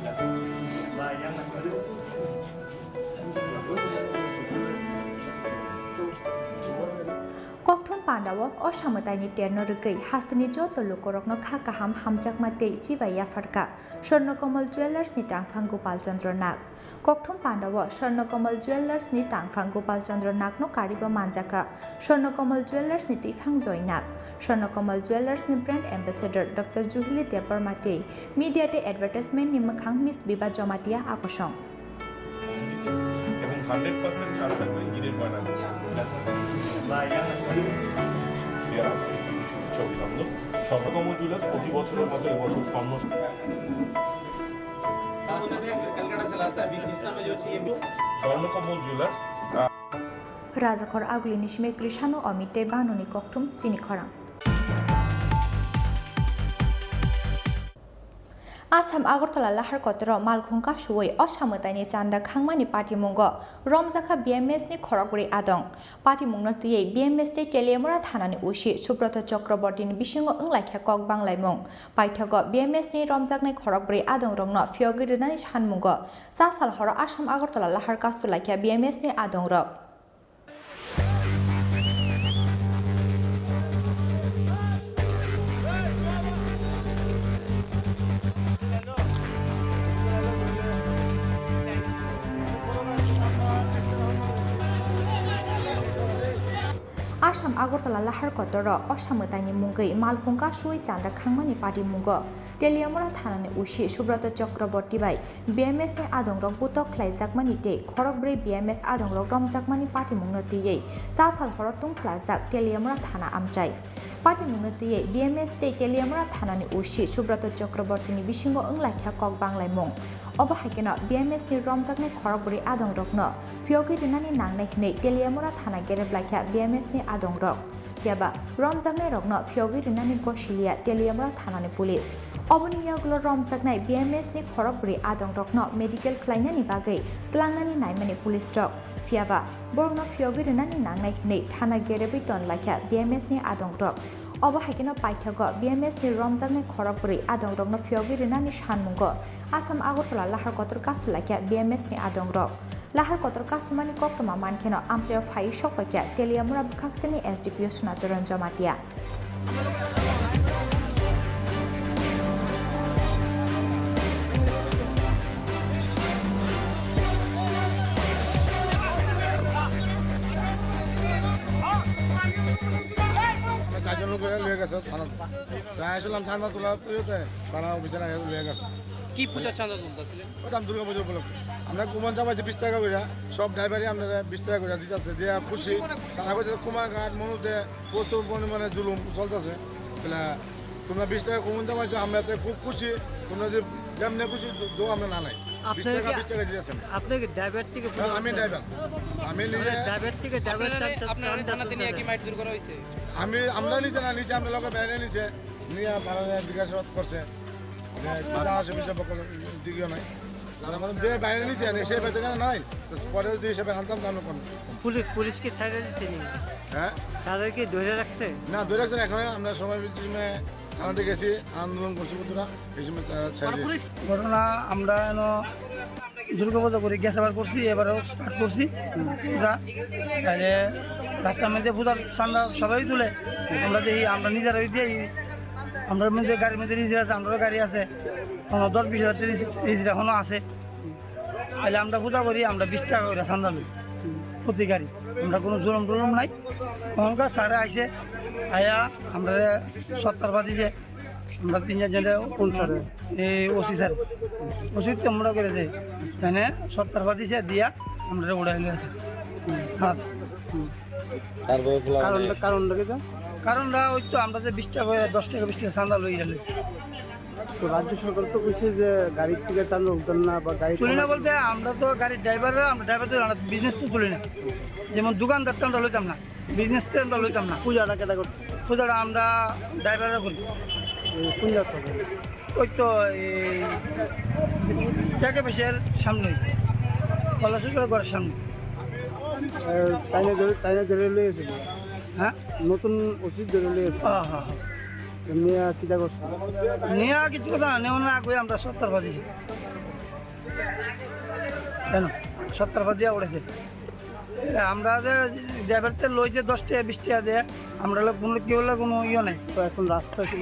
Kokthum pandao o samwtaini terno rwgwi hasteni joto lukurokno kha kaham hamjakma tei chibai yapharkha Swarno Komal Jewellers ni tangphang Gopal Chandra Nag. Kokthum pandao Swarno Komal Jewellers ni tangphang Gopal Chandra Nag no karibo manjakha Swarno Komal Jewellers ni twiphang Joy Nag, Swarno Komal Jewellers ni brand ambassador Doctor Juhili Debbarma tei media tei advertisement ni mwkhang Miss Biba Jamatia akosong. মজুরিতে এবং hundred percent ছাড় থাকবে হিরের গয়না। ছবি থাকলো। স্বর্ণকমল জুয়েলার্স প্রতি বছরের মতো এবছর স্বর্ণ স্বর্ণকমল জুয়েলার্স, আহ, Rajakhor agulini simi Krishanu Omit tei Banuni kokthum chini khorang. Assam Agartala lahar kotoro malkhung kasuwi osamwtaini chanda khangmani patimungo romjakha B M S ni khorokbrwi adong. Patimungno twiwi B M S tei Teliamura thanani O C Subroto Chakrabortini bisingo wnglaikha kok banglaimung. Paithago B M S ni romjaknai khorokbrwi adongrokno phiyogwi rwnani sanmungo cha sal horo Assam Agartala lahar kasu laikha B M S ni adongrok. Assam Agartala lahar kotoro osamwtaini mungwi malkhung kasuwi chanda khangmani patimungo Teliamura thanani O C Subroto Chakraborty bai B M S ni adongrok butok khlaijakmani tei khorokbrwi B M S adongrok romjakmani patimungno twiwi cha sal horo tungphlajak Teliamura thana amchai. Patimungno twiwi B M S tei Teliamura thanani O C Subroto Chakrabortini bisingo wnglaikha kok banglaimung. Obo hai kheno B M S ni romjaknai khorokbrwi adongrokno phiyogwi rwnani nangnai hwnwi Teliamura thana gerep laikha B M S ni adongrok. Phiya ba romjaknairokno phiyogwi rwnani gosiliya Teliamura thanani police. Oboni yagulo romjaknai B M S ni khorokbrwi adongrokno medical khlainani bagwi tlangnani naimani police rok. Phiya ba borokno phiyogwi rwnani nangnai hwnwi thana gerebwi ton laikha B M S ni adongrok. Obo hai kheno paithago B M S ni romjaknai khorokbrwi adongrokno phiyogwi rwnani sanmungo Assam Agartala lahar kotor kasu laikha B M S ni adongrok. Lahar kotor kasumani koktwma mankheno amchaio phaiwi sokpaikha Teliamura bwkhaksani S D P O Sunacharan Jamatia. চারজন লোক লয়ে গেছে থানা। তাই আসলাম থানা তোলা ইয়েতে, থানা অফিসার আগে লয়ে গেছে। কি পূজার চাঁদা তুলতেছিলেন? ওটা আমি দুর্গা পুজো উপলক্ষে। আমরা কুপন চাপাইছি বিশ টাকা করে, সব ড্রাইভারই আপনারা বিশ টাকা করে দিতে আছে, দিয়ে খুশি। তারা কইছে কুমারঘাট, মনুতে প্রচুর পরিমাণে জুলুম চলতেছে। তাহলে তোমরা বিশ টাকা কুপন চাপাইছো, আমরা তো খুব খুশি। তোমরা যদি যেমনি খুশি দো, আমরা না নাই। বিশ আপনি টাকা, কি, বিশ টাকা দিতেছেন। আপনি কি ড্রাইভার থেকে হ্যাঁ, আমি ড্রাইভার। আমি নিজে ড্রাইভার থেকে ড্রাইভার আপনারা, চান-, চান-, আপনারা চান-, থানাতে চান-, নিয়ে চান-, কি মাইট দূর করা হয়েছে? আমি, আমরা নিচে না, নিচে আমরা লোকে বাইরে নিচে। নিয়ে পাড়ায় জিজ্ঞাসাবাদ করছে যে কোথায় আছে বিষয় বকল দিকেও নাই। তারা বলেন যে বাইরে নিচে আনে, সে বেতনে নাই। তো পরে যদি হিসাবে আনতাম, তাহলে কম। পুলিশ, পুলিশ কি ছাড়ে দিচ্ছে নি? হ্যাঁ? তাদের কি ধরে রাখছে? না, ধরে রাখছে না, এখন আমরা সবাই মিলে থানাতে গেছি, আন্দোলন করছি কতটা, এই সময় তারা ছাড়ে দিয়েছে। ঘটনা আমরা এনো দুর্গাপূজা করি, গ্যাস আবার করছি, এবারও স্টার্ট করছি। আমরা তাহলে রাস্তার মধ্যে পূজার চান্দা সবাই তুলে, আমরা দেখি, আমরা নিজেরাই দিয়ে, আমরা মধ্যে গাড়ির মধ্যে রিজার্ভ আছে, আমরারও গাড়ি আছে, কোনো দশ বিশ হাজার রিজার্ভ এখনো আছে। তাহলে আমরা পূজা করি, আমরা বিশ টাকা করে চান্দা লই প্রতি গাড়ি, আমরা কোনো জুলুম টুলুম নাই। তখনকার স্যারে আইসে, আয়া আমরা সত্তর বাদ দিছে। আমরা তিন চার জনে কোন স্যারে? এই ওসি স্যার। ওসি তো আমরা করে দেয়। মানে সত্তর বাদ দিছে দিয়া আমরা উড়াই নিয়ে আসি। হ্যাঁ। তারপরে খোলা কারণটা, মানে কারণটা কি তো? কারণটা ওই তো আমরা যে বিশ টাকা করে, দশ টাকা বিশ টাকা চাঁদা লই গেলে। তো রাজ্য সরকার তো কইছে যে গাড়ির থেকে চাঁদা উঠবেন না বা গাড়ি তুলি না বলতে আমরা তো গাড়ির ড্রাইভাররা, আমরা ড্রাইভার তো আমরা বিজনেস তো তুলি না। যেমন দোকানদার তো আমরা লইতাম না। বিজনেস তো আমরা লইতাম না। পূজাটা কেটা করতে? পূজাটা আমরা ড্রাইভাররা করি। এই কোন জায়গা থেকে? ওই তো এই টাকা পয়সার সামনে, কলাসুতরা ঘরের সামনে। এ, তাইনে ধরে, তাইনে ধরে লয়ে গেছিল। হ্যাঁ? নতুন ওসি ধরে লয়ে গেছিল। হ্যাঁ, হ্যাঁ, হ্যাঁ। এমনি আর কিটা করছে? নিয়ে আর কিছু কথা না, নেওয়া না, আগে আমরা সত্তর বাজি। কেন? সত্তর বাজি উঠেছে। আমরা যে ড্রাইভারতে লইছে দশ টাকা, বিশ টাকা দিয়ে, আমরা হলো কোনো, কেউ হলো কোনো ইয়ে নাই। তো এখন রাস্তা কি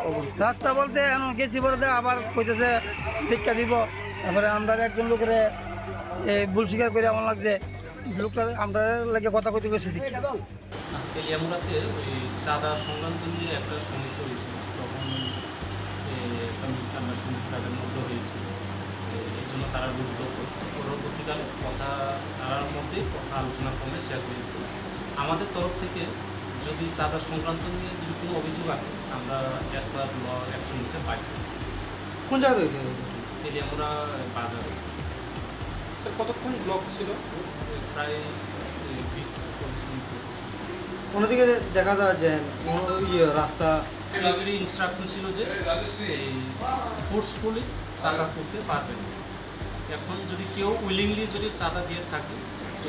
অবস্থা? রাস্তা বলতে এখন গেছি বলতে আবার কইতেছে ভিক্ষা দিব, তারপরে আমরা একজন লোকের এই ভুল স্বীকার করে এমন লাগছে লোকটা আমরা লাগে কথা কইতে গেছে দেখি। না, তেলিয়ামুড়াতে ওই চাঁদা সংক্রান্ত নিয়ে একটা সমস্যা হয়েছিল, তখন এ, একটা মিসআন্ডারস্ট্যান্ডিং তাদের মধ্যে হয়েছিল। এ, এর জন্য তারা রোড ব্লক করছে। পরবর্তীকালে কথা, তারার মধ্যেই কথা আলোচনা ক্রমে শেষ হয়েছে। আমাদের তরফ থেকে যদি চাঁদা সংক্রান্ত নিয়ে যদি কোনো অভিযোগ আছে, আমরা অ্যাজ পার ল অ্যাকশন নিতে বাধ্য। কোন জায়গাতে হয়েছে? তেলিয়ামুড়া বাজারে। স্যার, কতক্ষণ ব্লক ছিল? প্রায়, এ, বিশ কোনো দিকে দেখা যায় যে কোনো ইয়ে রাস্তা। এগুলি ইনস্ট্রাকশন ছিল যে এই ফোর্সফুলি চাঁদা তুলতে পারবে না। এখন যদি কেউ উইলিংলি যদি চাঁদা দিয়ে থাকে,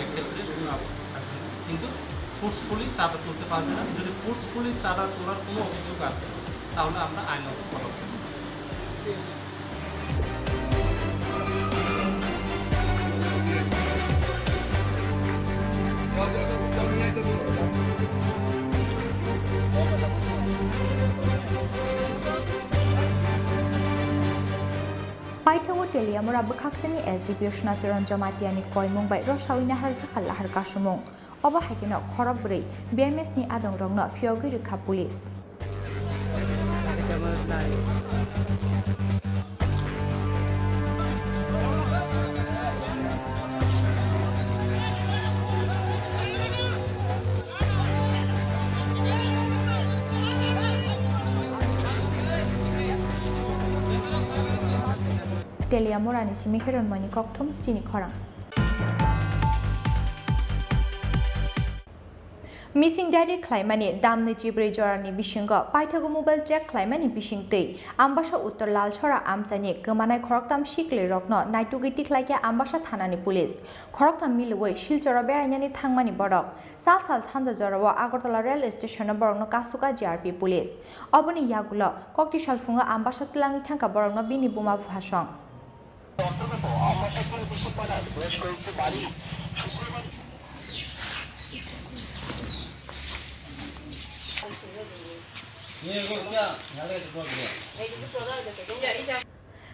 এক্ষেত্রে কোনো আপত্তি থাকবে না, কিন্তু ফোর্সফুলি চাঁদা তুলতে পারবে না। যদি ফোর্সফুলি চাঁদা তোলার কোনো অভিযোগ আছে, তাহলে আমরা আইনত পদক্ষেপ নেব। Paithago Teliamura bwkhaksani S D P O Swnachorong Jamatia ni koimung bai rosawina harjakha lahar kasumung. Obo hai kheno khorok bwrwi B M S ni adongrokno phiyogwi rwkha police. Teliamurani simi Hironmoini kokthum chini khorang. Missing diary khlaimani damni chibrwi jorani bisingo paithago mobile track khlaimani bisingtwi Ambasa Uttor Lalsora amchaini kwmanai khoroktham siklirokno naitugwi tikhlaikha Ambasa thanani police. Khoroktham milwi Silchoro berainani thangmani borok. Chasal sanja jorao Agartala rail station-o borokno kasukha G R P police. Oboni yagulo kokti salphungo Ambasa twlangwi thangkha borokno bini buma bupha song.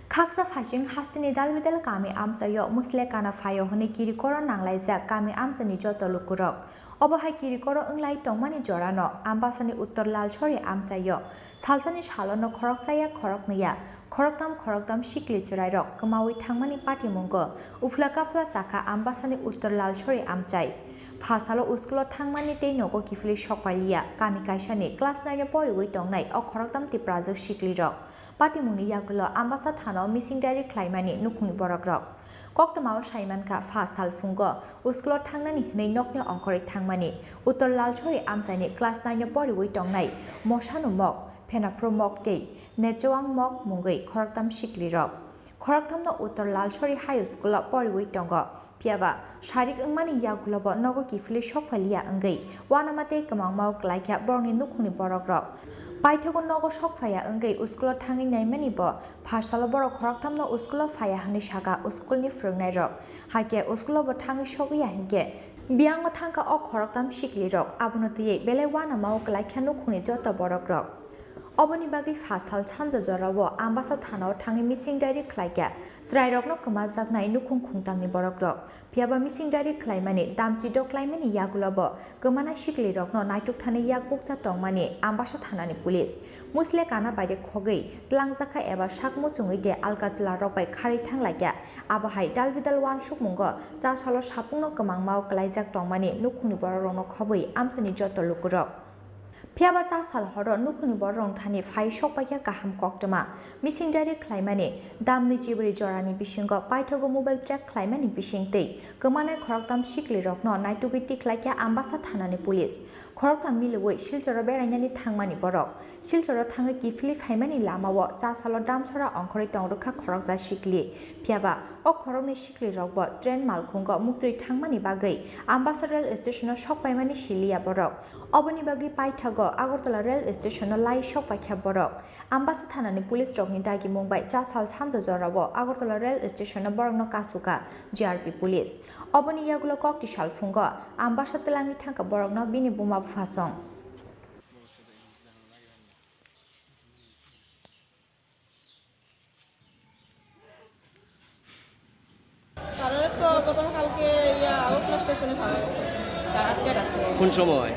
Khaksa phaising hasteni dalbidal kami amchaio musle kana phaio hwnwi kirikoro nanglaijak kami amchani joto lukurok. Obo hai kirikoro wnglai tongmani jorano Ambasani Uttor Lalsori amchaio salsani salono khoroksa ya khoroknwi ya, khoroktham khoroktham sikli chwrairok kwmaui thangmani patimungo uphla kaphla chakha Ambasani Uttor Lalsori amchai. Pha salo uskulo thangmani tei nogo kiphilwi sokpaliya kami kaisani class nine o poriwi tongnai o khoroktham Tiprajwk siklirok. Patimungni yagulo Ambasa thanao missing diary khlaimani nukhungni borokrok. Koktwmao saimankha pha salphungo uskulo thangnani hwnwi nokni ongkhorwi thangmani Uttor Lalsori amchaini class nine o poriwi tongnai Mosanu Mok, Phenaphru Mok tei Nechowang Mok mungwi khoroktham siklirok. Khoroktham no Uttor Lalsori High School o poriwi tongo. Phiyaba sarik wngmani yagulobo nogo kiphilwi sokphailiya wngwi uanama tei kwmangmao kwlaikha borokni nukhungni borokrok. Paithago nogo sokphaiya wngwi school o thangwi naimani bo pha salo borok khoroktham no school o phaiya hwnwi sakha school ni phwrwngnairok. Hakhe school o bo thangwi sogwiya hinkhe biyango thangkha o khoroktham siklirok, abono twiwi belai uanamao kwlaikha nukhungni joto borokrok. Oboni bagwi pha sal sanja jorao Ambasa thanao thangwi missing diary khlaikha chwrairokno kwmajaknai nukhung khungtangni borokrok. Phiyaba missing diary khlaimani damchi doklaimani yagulobo kwmana siklirokno naitukthani yak bukcha tongmani Ambasa thanani police. Musle kana baide khogwi tlangjakha eba sak muchungwi de alka chwlarok bai kharwi thanglaikha. Abohai dalbidal uansukmungo chasalo sapungno kwmangmao kwlaijak tongmani nukhungni borokrokno khobwi amchani joto lukurok. Phiyaba chasal horo nukhungni bororok thani phai sokpaikha kaham koktwma. Missing diary khlaimani damni chibri jorani bisingo paithago mobile track khlaimani bisingtwi kwmanai khoroktham siklirokno naitugwi tikhlaikha Ambasa thanani police. Khoroktham milwi Silchoro berainani thangmani borok. Silchoro thangwi kiphilwi phaimani lamao chasalo damsora ongkhorwi tongrwkha khoroksa sikli. Phiyaba o khoroknwi siklirokbo train malkhungo muktwi thangmani bagwi Ambasa rail station-o sokpaimani siliya borok. Oboni bagwi paithago Agartala rail station-o lai sokpaikha borok. Ambasa thanani police rokni dagimung bai chasal sanja jorao Agartala rail station-o borokno kasukha G R P police. Oboni yagulo kokti salphungo Ambasa twlangwi thangkha borokno bini buma bupha song. তারা তো গতকালকে ইয়া, আউটলা স্টেশনে পাওয়া গেছে, তারা আটকে রাখছে। কোন সময়?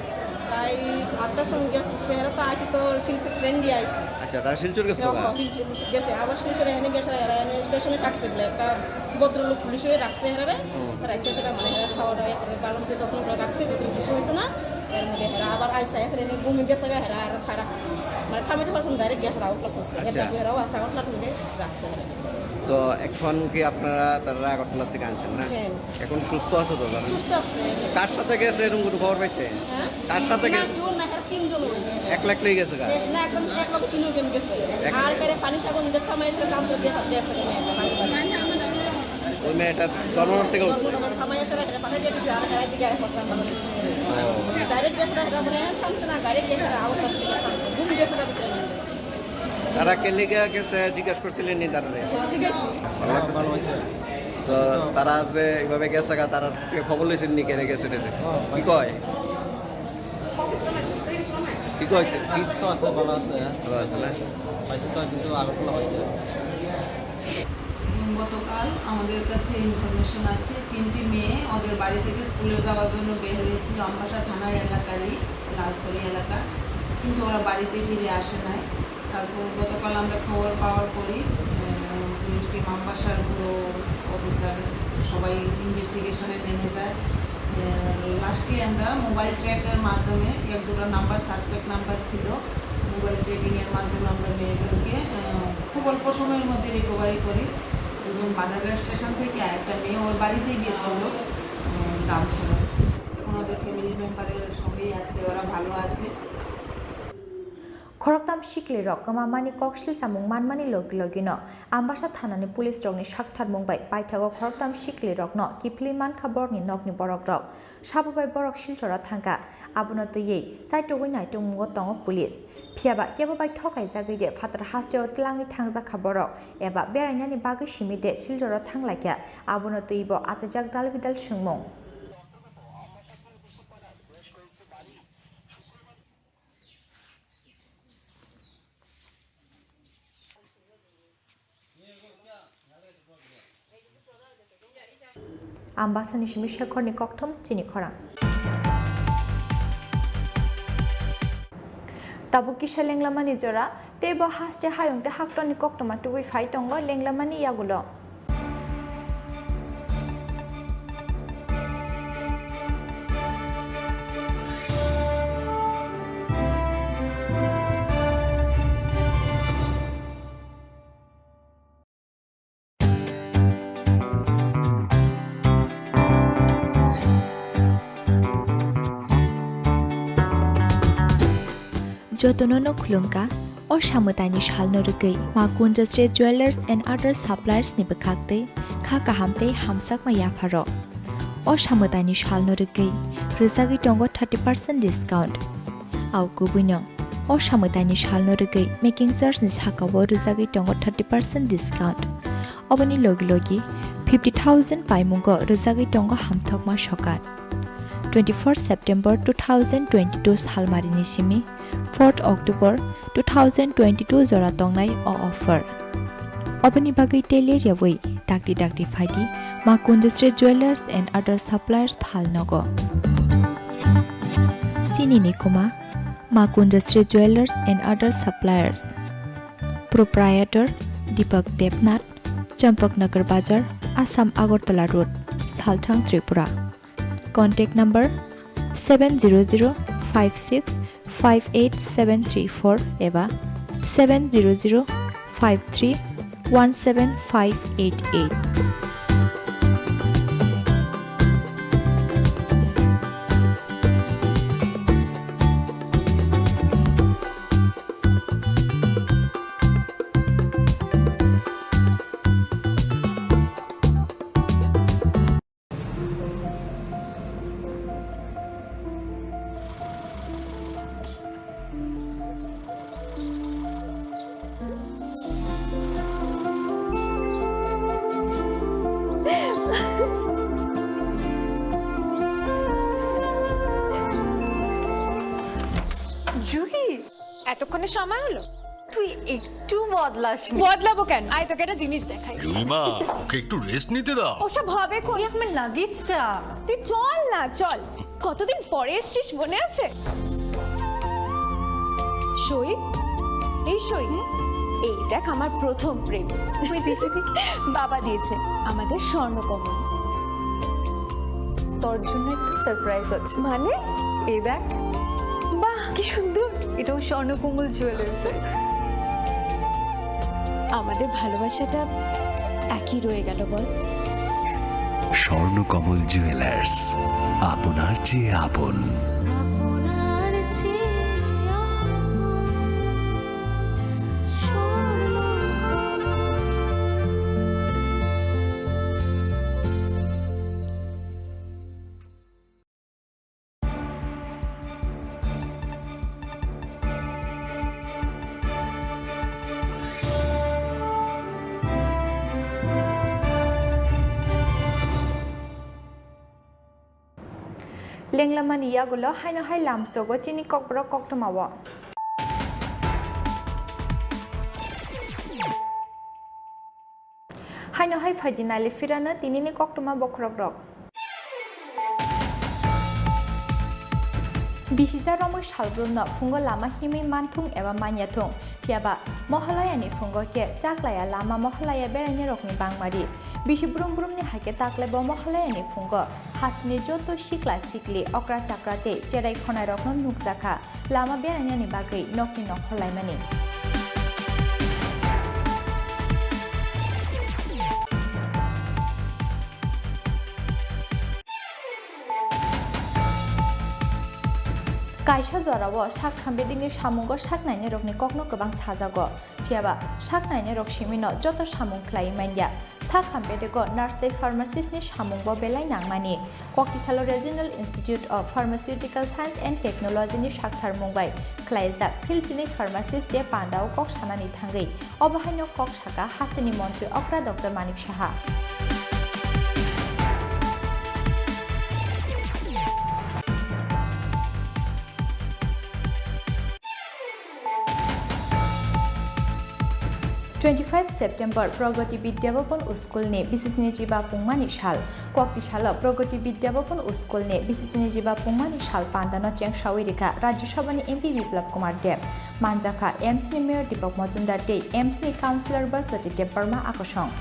প্রায় আটটার সময় গিয়ে খুঁজছে, এরা তো আইসি তো শিলচর ট্রেন দিয়ে আইসি। আচ্ছা, তারা শিলচর গেছে তো? হ্যাঁ, শিলচর গেছে, আবার শিলচরে এনে গেছে, এরা এনে স্টেশনে রাখছে বলে, একটা ভদ্রলোক পুলিশে রাখছে এরা। হুম। রাখতে সেটা মানে এরা খাওয়া দাওয়া করে বালমকে যত্ন করে রাখছে, যত্ন কিছু হয়েছে না। এর মধ্যে এরা আবার আইসা, এখানে এনে ঘুমিয়ে গেছে, এরা আর খারাপ। থার্টি পার্সেন্ট ডাইরেক্ট গ্যাসের আউটলেট করছে। আচ্ছা। এর বাইরেও আছে আউটলেট মিলে রাখছে। তো এখন কি আপনারা তারা আগরতলা থেকে আনছেন না? হ্যাঁ। এখন সুস্থ আছে তো তারা? সুস্থ আছে। কার সাথে গেছে এরকম কোনো খবর পাইছে? হ্যাঁ? কার সাথে না, গেছে? দুজন না, এরা তিনজন ওই। এক লাখ লই গেছে গা? এ, না, এখন এক লগে তিনজন গেছে। এক আর করে পানি সাগর নিজের থামাই এসে কাম করে দিয়ে দিয়ে আসে। ওই মেয়েটা ধর্মনগর থেকে উঠছে? ধর্মনগর থামাই এসে এরা পানি দিয়ে দিছে, আর এরা দিকে আরেক পাশে আমরা। ও। ডাইরেক্ট গেছে না, এরা মানে থামছে না, ডাইরেক্ট গেছে না, আউট থেকে থামছে। ঘুম গেছে না ভিতরে। তারা কে লেগে গেছে জিজ্ঞেস করছিলেন নি তারা? জিজ্ঞেস। ভালো লাগতেছে? ভালো হয়েছে। তো তারা যে এইভাবে গেছে গা, তারা খবর লইছেন নি কেনে গেছে টেছে? হ্যাঁ, কি কয়? কি কইছে? কি? সুস্থ আছে, ভালো আছে। ভালো আছে না? পাইছে তো, কিন্তু আগরতলা হয়েছে। গতকাল আমাদের কাছে ইনফরমেশন আছে, তিনটি মেয়ে ওদের বাড়ি থেকে স্কুলে যাওয়ার জন্য বের হয়েছিল আমবাসা থানা এলাকারই লালছড়ি এলাকা, কিন্তু ওরা বাড়িতে ফিরে আসে নাই। তারপর গতকাল আমরা খবর পাওয়ার পরই, আহ, পুলিশ টিম, আমবাসার পুরো অফিসার সবাই ইনভেস্টিগেশনে নেমে যায়। আহ, লাস্টলি আমরা মোবাইল ট্র্যাকের মাধ্যমে এক দুটো নাম্বার, সাসপেক্ট নাম্বার ছিল, মোবাইল ট্র্যাকিংয়ের মাধ্যমে আমরা মেয়েগুলোকে, আহ, খুব অল্প সময়ের মধ্যে রিকভারি করি। দুজন বাজারঘাট স্টেশন থেকে, আর একটা মেয়ে ওর বাড়িতে গিয়েছিল, আহ, গামছড়া। এখন ওদের ফ্যামিলি মেম্বারের সঙ্গেই আছে, ওরা ভালো আছে। Khoroktham siklirok kwmamani koksil chamung manmani logi logino Ambasa thanani police rokni saktharmung bai paithago khoroktham siklirokno kiphilwi mankha borokni nokni borokrok. Sabo bai borok Silchoro thangkha. Abono twiwi chaitugwi naitugmungo tongo police. Phiyaba kebo bai thokaijagwi de phatar hasteo tlangwi thangjakha borok, eba berainani bagwi simi de Silchoro thanglaikha, abono twibo achaijak dalbidal swngmung. Ambasani simi Shekharni kokthum chini khorang. Tabuk kisa lenglamani jora, tei bo haste hayung tei haktoni koktwma tubui phai tongo lenglamani yagulo. Jotono no khulumkha, o samwtaini salno rwgwi Ma Kunjasri Jewellers and Other Suppliers ni bwkhaktwi kha kaham tei hamsakma yapharok. O samwtaini salno rwgwi rwjagwi tongo thirty percent discount. Au kubuino, o samwtaini salno rwgwi making charge ni sakao rwjagwi tongo thirty percent discount. Oboni logi logi fifty thousand paimungo rwjagwi tongo hamthokma sokat. Twenty-four September two thousand twenty-two salmarini simi fourth October two thousand twenty-two jora tongnai o offer. Oboni bagwi tei ler yawi dakti dakti phaidi Ma Kunjasri Jewellers and Other Suppliers phalnogo. Chini ni kuma Ma Kunjasri Jewellers and Other Suppliers. Proprietor Deepak Debnath, Champaknagar Bazar, Assam Agartala Road, Salthang, Tripura. Contact number seven zero zero five six five eight seven three four eba seven zero zero five three one seven five eight eight. Juhi, এতক্ষণে সময় হলো? তুই একটু বদলাসনি। বদলাবো কেন? আয়, তোকে একটা জিনিস দেখাই। জুলিমা, ওকে একটু রেস্ট নিতে দাও। ওসব হবে কোন? এই আমার লাগেজটা। তুই চল না, চল। কতদিন পরে এসছিস, মনে আছে? সই, এই সই। হুম? এই দেখ, আমার প্রথম প্রেম। তুই দেখে দেখে। বাবা দিয়েছে আমাদের স্বর্ণকমল। তোর জন্য একটা সারপ্রাইজ আছে। মানে? এই দেখ। বাহ, কি সুন্দর। এটাও স্বর্ণকমল জুয়েলার্সের। আমাদের ভালোবাসাটা একই রয়ে গেল বল। স্বর্ণকমল জুয়েলার্স, আপনার চেয়ে আপন। Lenglamani yagulo haino hai lamsogo chini kokborok koktwmao. Haino hai phaidi nali phirano tinini koktwma bokhorokrok. Bisisa romwi salbrumno phungo lama himwi manthung eba manyathung, phiyaba Mohalayani phungo khe chaklaya lama Mohalaya berainarokni bangmari. Bisi brum brumni hai khe taklaibo Mohalayani phungo hasteni joto sikla sikli, okra chakra tei cherai khonairokno nukjakha. Lama berainani bagwi nokni nokhor laimani. Kaisa jorao sak khambedikni samungo sak nainarokni kokno kwbang sajago, phiyaba sak nainarok simino joto samung khlaiwi manya. Sak khambedego nurse tei pharmacist ni samungbo belai nangmani. Koktisalo Regional Institute of Pharmaceutical Science and Technology ni saktharmung bai khlaijak field chini pharmacist je pandao kok sanani thangwi, obo haino kok saka hasteni montri okra Doctor Manik Saha. Twenty five September Pragati Vidya Bhavan School ni B C C ni jiba pungmani sal. Kokti salo Pragati Vidya Bhavan School ni B C C ni jiba pungmani sal pandano chengsawi rikha Rajya Sabha ni M P Biplab Kumar Deb. Manjakha M C ni Mayor Deepak Majumdar tei M C ni Councillor Baswati Debbarma akosong.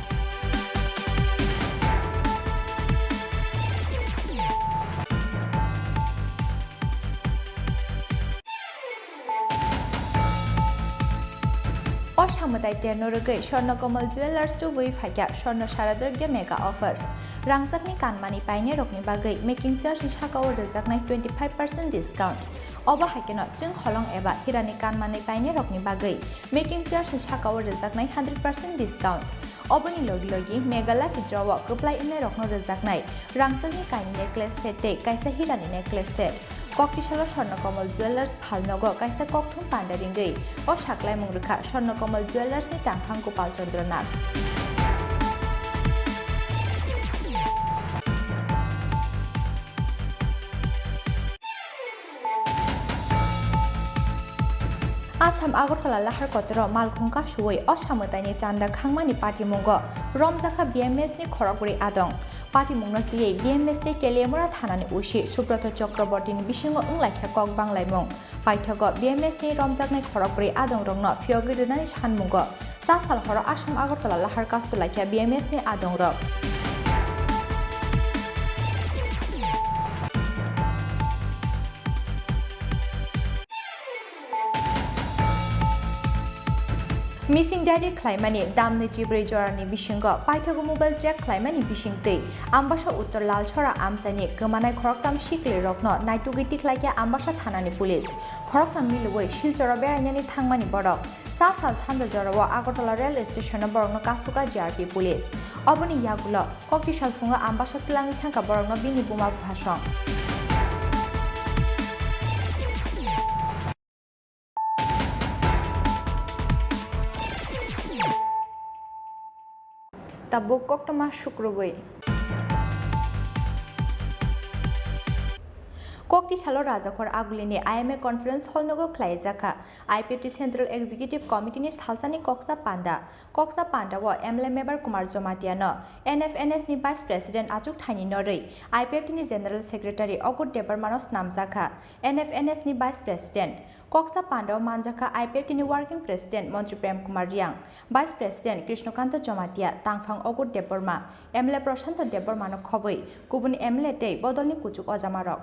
O samwtai terno rwgwi Swarna Kamal Jewellers tubui phaikha Swarna Sharadrogya Mega Offers. Rangchakni kanmani painairokni bagwi making charge ni sakao rwjaknai twenty five percent discount. Obo hai kheno chwng holong eba hirani kanmani painairokni bagwi making charge ni sakao rwjaknai hundred percent discount. Oboni logi logi Mega Lucky Draw o kwplai wngnairokno rwjaknai rangchakni kainwi necklace set tei kaisa hirani necklace set. Koktisalo Swarna Kamal Jewellers phalnogo kaisa kokthum panda ringwi o saklaimung rwkha Swarna Kamal Jewellers ni tangphang Gopal Chandra Nath. Assam Agartala lahar kotoro malkhung kasuwi o samwtaini chanda khangmani patimungo romjakha B M S ni khorokbrwi adong. Patimungno twiwi B M S tei Teliamura thanani O C Subroto Chakrabortini bisingo wnglaikha kok banglaimung. Paithago B M S ni romjaknai khorokbrwi adongrokno phiyogwi rwnani sanmungo. Cha sal horo Assam Agartala lahar kasu laikha B M S ni adongrok. Missing diary khlaimani damni chibrwi jorani bisingo paithago mobile track khlaimani bisingtwi Ambasa Uttor Lalsora amchaini kwmanai khoroktham siklirokno naitugwi tikhlaikha Ambasa thanani police. Khoroktham milwi Silchoro berainani thangmani borok. Cha sal sanja jorao Agartala rail station-o borokno kasukha G R P police. Oboni yagulo kokti salphungo Ambasa twlangwi thangkha borokno bini buma buphasong. Tabuk koktwma sukrubwi. Kokti salo Rajakhor Agulini I M A Conference Hall nogo khlaijakha I P F T Central Executive Committee ni salsani koksa panda. Koksa panda o M L A Mebar Kumar Jamatia no N F N S ni Vice President achuk thaini norwi I P F T ni General Secretary Ogur Debbarma no snamjakha N F N S ni Vice President. Koksa panda o manjakha I P F T ni Working President Montri Prem Kumar Riang, Vice President Krishnokanta Jamatia, tangphang Ogur Debbarma, M L A Prashanto Debbarma no khobwi kubun M L A tei bodolni kuchuk ojamarok.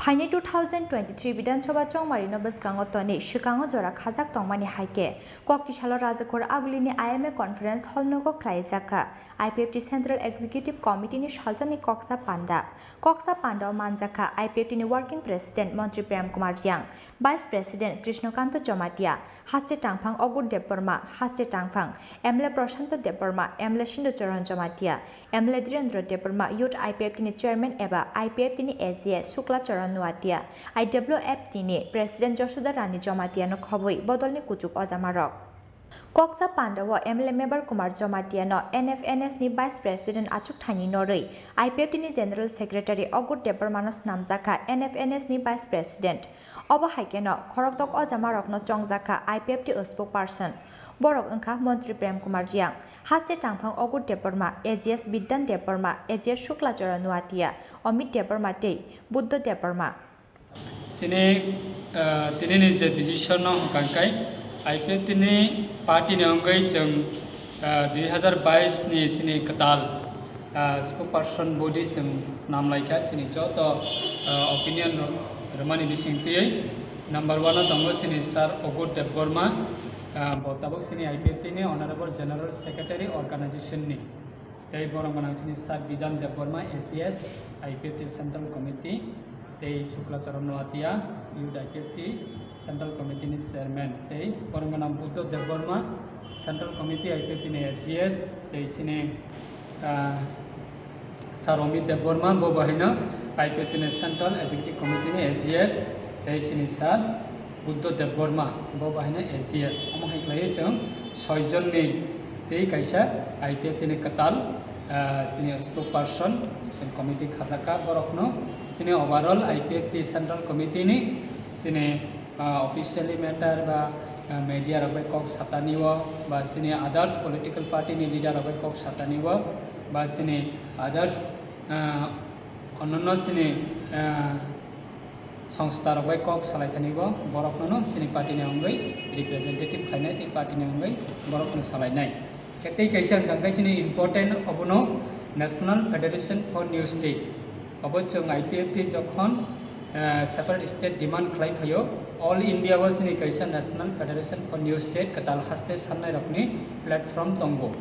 Haini two thousand twenty-three Bidhan Sabha chongmarino bwskango tonwi swkango jora khajak tongmani hai khe, Koktisalo Rajakhor Agulini I M A Conference Hall nogo khlaijakha I P F T Central Executive Committee ni saljakni koksa panda. Koksa pandao manjakha I P F T ni Working President Montri Prem Kumar Reang, Vice President Krishnakanto Jomatia, Haste Tangphang Ogur Debbarma, Haste Tangphang, M L A Prashanto Debbarma, M L A Sindu Charan Jomatia, M L A Dhirendra Debbarma, Youth I P F T ni Chairman eba I P F T ni A G S Shukla Charan Nuatia, I W F T ni President Josuda Rani Jomatia no khobwi bodolni kuchuk ojamarok. Koksa pandao M L A Mebar Kumar Jomatia no N F N S ni Vice President achuk thani norwi I P F T ni General Secretary Ogur Debbarma no snamjakha N F N S ni Vice President. Obo hai kheno khorokdok ojamarokno chongjakha I P F T spokesperson. Borok wngkha Montri Prem Kumar Reang, Haste Tangphang Ogur Debbarma, A G S Bidhan Debbarma, A G S Shukla Charan Nuatia, Amit Debbarma tei Buddho Debbarma. Chini, ah, tinini je decision no hwnkha khe I P F T ni party ni wngwi chwng, ah, dui hazar bais ni chini kwtal, ah, spokesperson body chwng snam laikha chini joto, ah, opinion rok rwmani bising twiwi number one o tongo chini Sir Ogur Debbarma, ah, bo tabuk chini I P F T ni Honorable General Secretary organization ni. Tei borok gwnang chini Sir Bidhan Debbarma, A G S, I P F T Central Committee, tei Shukla Charan Noatia, Youth I P F T Central Committee ni Chairman, tei borok gwnang Buddho Debbarma, Central Committee I P F T ni A G S, tei chini, ah, Sir Amit Debbarma, bo bo haino I P F T ni Central Executive Committee ni A G S, tei chini Sir Buddho Debbarma, bo bo haino A G S. Omo hai khlaiwi chwng soi jonni tei kaisa I P F T ni kwtal, ah, chini spokesperson, chwng committee khajak kha borokno. Chini overall I P F T Central Committee ni chini, ah, officially matter ba, ah, media rok bai kok satani o, ba chini others political party ni leader rok bai kok satani o, ba chini others, ah, onno chini, ah, songstha rok bai kok salai thani bo borok no chini party ni wngwi representative khlainai tei party ni wngwi borok no salainai. Khe tei kaisa wngkha khe chini important obono National Federation for New State. Obo chwng I P F T jokhon, eh, separate state demand khlai phaio, all India o chini kaisa National Federation for New State kwtal haste sannai rokni platform tongo.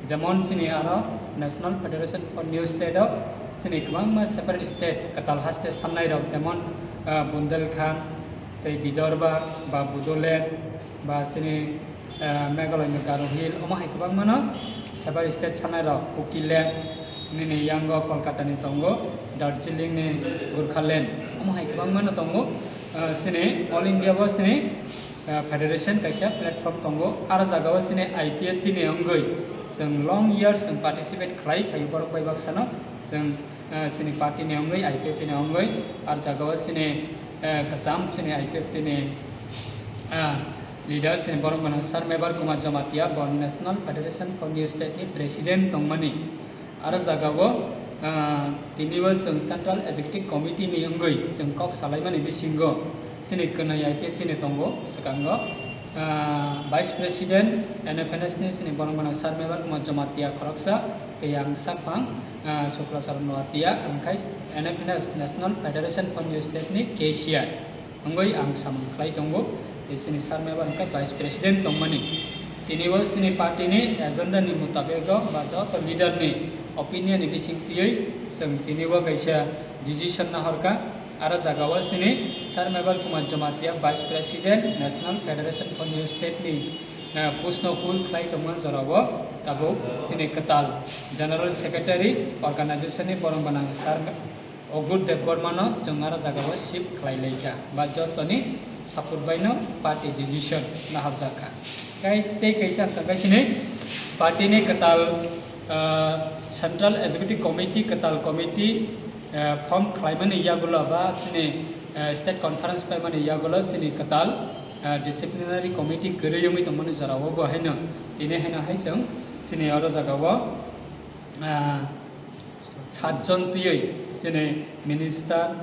Jemon chini aro National Federation for New State o chini kwbangma separate state kwtal haste sannai rok, jemon, ah, Bundelkhand, tei Vidarbha, ba Bodoland, ba chini, ah, Meghalaya ni Garo Hill, omo hai kwbangmano separate state sannai rok, Kukiland, nini yango Kolkata ni tongo, Darjeeling ni Gorkhaland, omo hai kwbangmano tongo, ah, chini all India bo chini ah, federation kaisa platform tongo. Aro jaga o chini I P F T ni wngwi chwng long years chwng participate khlai phaio borok bai baksano. Chwng, ah, chini party ni wngwi, I P F T ni wngwi, aro jaga o chini, ah, kwcham chini I P F T ni, ah, leader chini borok gwnang Sir Mebar Kumar Jamatia, bo National Federation for New State ni president tongmani. Aro jaga o, ah, tini bo chwng Central Executive Committee ni wngwi chwng kok salaimani bisingo chini kwnwi I P F T ni tongo, swkango, ah, Vice President N F N S ni chini borok mano Sir Mebar Kumar Jamatia khoroksa, tei ang sakphang, ah, Shukla Charan Noatia, ang khai N F N S, National Federation for New State ni cashier. Wngwi ang samung khlai tongo, tei chini Sir Mebar wngkha Vice President tongmani. Tini bo chini party ni agenda ni mutabego ba joto leader ni opinion ni bising twiwi chwng tini bo kaisa decision nahorkha. Aro jaga o chini Sir Mebar Kumar Jamatia, Vice President, National Federation for New State ni, eh, post no hold khlai tongma jora o tabuk chini kwtal General Secretary organization ni borok gwnang Sir Ogur Debbarma no chwng aro jaga o shift khlai lai kha, ba jotoni support bai no party decision nahorjak kha. Kai tei kaisa wngkha khe chini party ni kwtal, ah, Central Executive Committee, kwtal committee, ah, form khlaimani yagulo ba chini, ah, state conference paimani yagulo chini kwtal, ah, disciplinary committee kwrwi wngwi tongmani jora o bo haino tini haino hai chwng chini oro jaga o, ah, Satjon twiwi chini minister,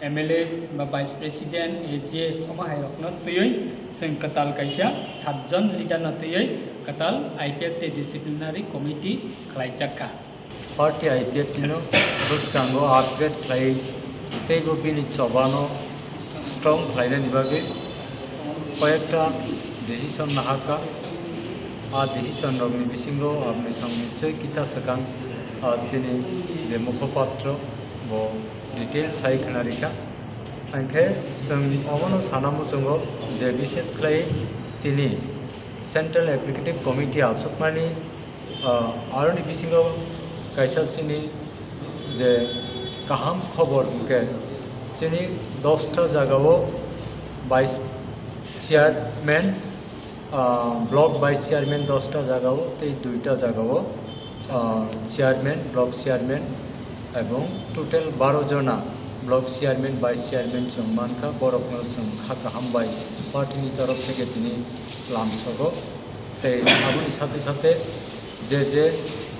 M L As ba vice president, A G S omo hai rokno twiwi chwng kwtal kaisa satjon leader no twiwi kwtal I P F T disciplinary committee khlaijak kha. Party I P F T no bwskango upgrade khlai Teibo bini chobano strong khlainani bagwi koyekta decision naharkha. A decision rokni bisingo aboni samung nichoi kisa swkang, ah, chini je mukhopatro bo details sai khna rikha. Hwnkhe chwng obono sana muchungo je bishes khlai tini Central Executive Committee achukmani, ah, aroni bisingo kaisa chini je kaham khobor hwnkhe chini dosta jagao vice chairman, ah, block vice chairman dosta jagao tei duita jagao, ah, chairman, block chairman, ebong total baro jona block chairman, vice chairman chwng mankha, borokno chwng kha kaham bai party ni torof theke tini lamsogo. Tei aboni sathe sathe je je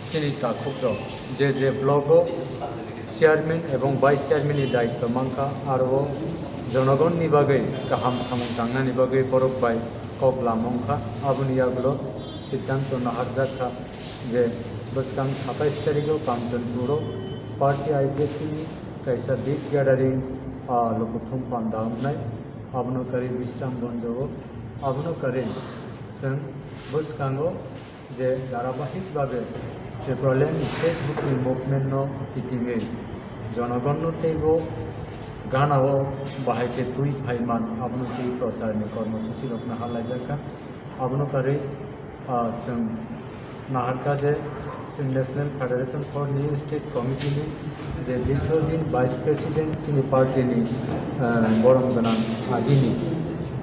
chini takhukrok, je je block o chairman ebong vice chairman ni daityo mankha, aro o jonogonni bagwi kaham samung tangnani bagwi borok bai kok lam wngkha. Aboni yagulo siddhanto naharjak kha je bwskang satais tarikh o Kanchanpur o party I P F T ni kaisa big gathering, ah, Lukuthum Panda wngnai, abono karwi Bisramganj o, abono karwi chwng bwskango je dharabahik bhabe Tipraland state hockey movement no kitingwi jonogonno teibo ganao bahai khe twi phaiman abono twi procharni kormosuchi rokno halaijak kha. Abono karwi, ah, chwng naharkha je chwng National Federation for New State Committee ni je dikho din Vice President chini party ni, ah, borom gwnang agini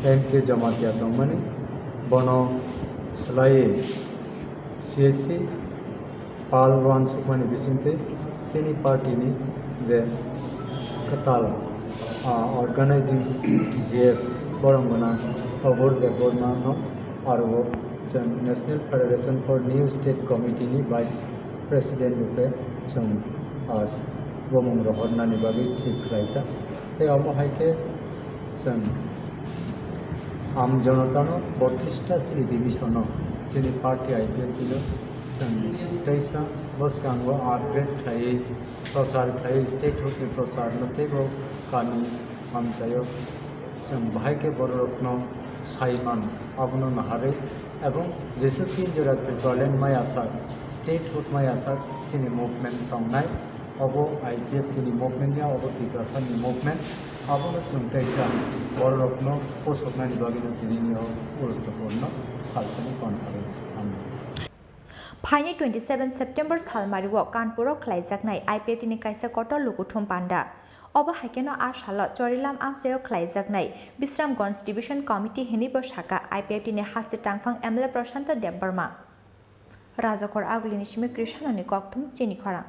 M K Jamatia tongmani, bono swlaiwi C S C pal uansukmani bisingtwi chini party ni je kwtal, ah, organizing G S borom gwnang Obur Debbarma no aro o chwng National Federation for New State Committee ni Vice President rwkhe chwng, ah, bumung rohornani bagwi thik khlaikha. Tei omo hai khe chwng Am Jonotano bottrista chini division o chini party I P F T no chwng teisa bwskango upgrade khlaiwi prochar khlaiwi state hockey prochar no teibo kami amchaio. Chwng bahai khe bororokno sai man abono naharwi ebong jeswk tin jora Tipraland maya sak, state hockey maya sak chini movement tongnai. Obo I P F T ni movement ya, obo Tiprasa ni movement. Abono chwng teisa bororokno posoknani bagwino tinini o guruttopurno salsani conference khamna. Phaini twenty seven September salmario Kanpuro khlaijaknai I P F T ni kaisa kotor lukuthum panda. Obo hai kheno a salo Chorilam amchaio khlaijaknai Bisramganj Division Committee hinwi bo sakha I P F T ni haste tangphang M L A Prashanto Debbarma. Rajakor Agulini simi Krishanoni kokthum chini khorang.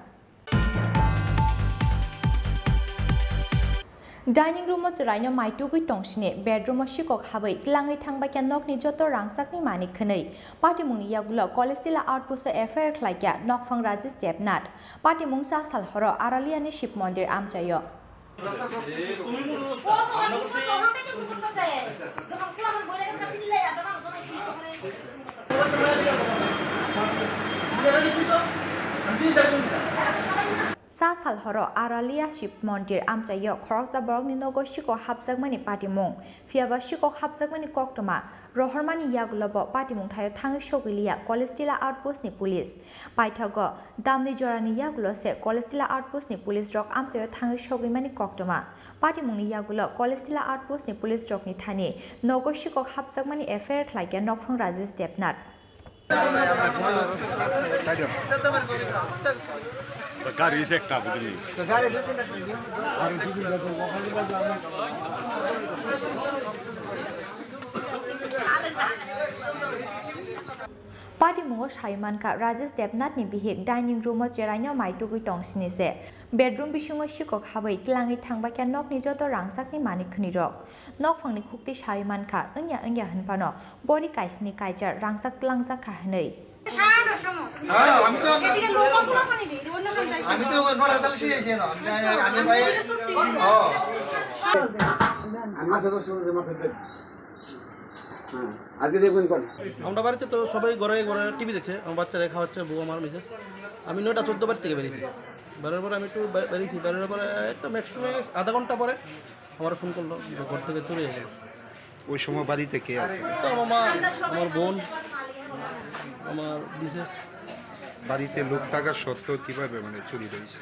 Dining room o chwraino mai tugwi tongsini, bedroom o sikok habwi tlangwi thangbaikha nokni joto rangchakni manik khwnwi. Patimungni yagulo Kolestila outpost o F I R khlaikha nokphang Rajesh Debnath. Patimung cha sal horo Araliani Shiv Mondir amchaio. Sa sal horo Aralia Shiv Mondir amchaio khoroksa borokni nogo sikok hapjakmani patimung, phiyaba sikok hapjakmani koktwma rohormani yagulo bo patimung thaio thangwi sogwi liya Kolestila outpost ni police. Paithago damni jorani yagulo se Kolestila outpost ni police rok amchaio thangwi sogwi mani koktwma. Patimungni yagulo Kolestila outpost ni police rokni thani nogo sikok hapjakmani F I R khlaikha nokphang Rajesh Debnath. Gari se ekta bujini. Patimungo sai mankha, Rajesh Debnathni bihik dining room-o cheraino mai tugwi tong sini se. Bedroom bisingo sikok habwi tlangwi thangbaikha nokni joto rangchakni manik khwnirok. Nokphangni khukti sai mankha, wngya wngya hwnphano bori kaisni kaichar rangchak tlangjak kha hwnwi. আজকে দেখবেন কোন? আমরা বাড়িতে তো সবাই ঘরে ঘরে টিভি দেখছে, আমার বাচ্চারা খাওয়াচ্ছে, বউ, আমার মিসেস। আমি নয়টা চোদ্দ বাড়ি থেকে বেরিয়েছি। বেরোনোর পরে আমি একটু বে-, বেরিয়েছি, বেরোনোর পরে তো ম্যাক্স টু ম্যাক্স আধা ঘন্টা পরে আমার ফোন করলো যে ঘর থেকে চুরি হয়ে গেল। ওই সময় বাড়িতে কে আছে? তো আমার মা, আমার বোন, আমার মিসেস। বাড়িতে লোক থাকা সত্ত্বেও কিভাবে, মানে, চুরি হয়েছে?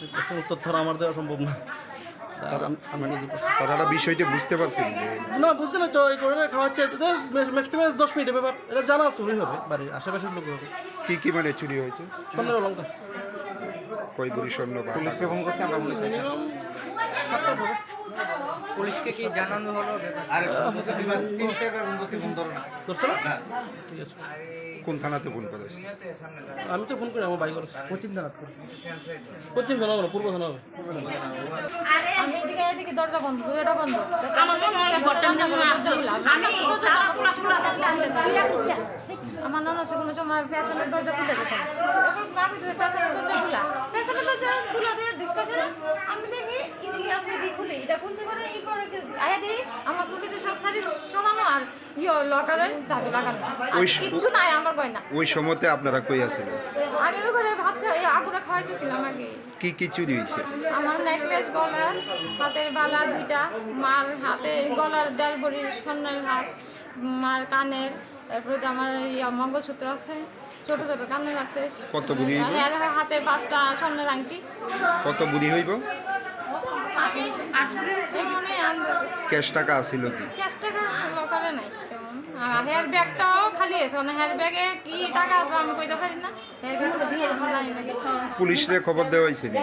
এই প্রশ্নের উত্তর ধরো আমার দেওয়া সম্ভব না। তারা, আমি, মানে, তারা বিষয়টা বুঝতে পারছেন যে না, বুঝতে না তো, এই করে খাওয়াচ্ছে, তো ম্যাক্স টু ম্যাক্স দশ মিনিটের ব্যাপার। এটা জানা চুরি হবে, বাড়ির আশেপাশের লোক হবে। কি কি, মানে, চুরি হয়েছে? স্বর্ণের অলংকার। কয় ভরি স্বর্ণ বা পুলিশকে ফোন করছি আমরা, পুলিশ আসবে। মিনিমাম সাতটা ধরো। পুলিশকে কি জানানো হলো ব্যাপারটা? আরে, ফোন করছি দুইবার, তিন চারবার ফোন করছি, ফোন ধরো না। ধরছো না? না। ঠিক আছে। কোন থানাতে ফোন করেছে? আমি তো ফোন করি, আমার ভাই করেছে। পশ্চিম থানা। পশ্চিম থানা হবে না, পূর্ব থানা হবে। আমি এদিকে, এদিকে দরজা বন্ধ, দুইটা বন্ধ। আমার মনে হয় ঘরটা মনে হয় দরজা খোলা। আমি দরজা বন্ধ। আমার ননদ সে কোনো সময় পেছনের দরজা খুলে যেত না। এখন আমি তো পেছনের দরজা খোলা। পেছনের দরজা খোলা দিয়ে দেখতেছে না। আমি দেখি, এদিকে আমি এদিকে খুলি। এটা কোন করে, ই করে, আয়া দিই, আমার চোখে সব শাড়ি সরানো আর ইয়ো, লকারের চাবি লাগানো। আর ওই স-, কিচ্ছু নাই আমার গয়না। ওই সময়তে আপনারা কই আছিলেন? আমি ওই ঘরে ভাত খাই, আগুরে খাওয়াইতেছিলাম আগে। কি কি চুরি হইছে? আমার নেকলেস, গলার, হাতের বালা দুইটা, মার হাতে গলার দেড় ভরির স্বর্ণের হার, মার কানের, এরপরে তো আমার ইয়া মঙ্গলসূত্র আছে, ছোট ছোট কানের আছে। কত ভরি হইব? হ্যাঁ, হাতে পাঁচটা স্বর্ণের আংটি। কত ভরি হইব? আমি এই মনে আন্দাজে। ক্যাশ টাকা আছিল কি? ক্যাশ টাকা লকারে নাই তেমন। আর হেয়ার ব্যাগটাও খালি আছে, মানে হেয়ার ব্যাগে কি টাকা আছে আমি কইতে পারি না। হেয়ার ব্যাগটা তো আমি জানি না। পুলিশরে খবর দেওয়া হয়েছে নি?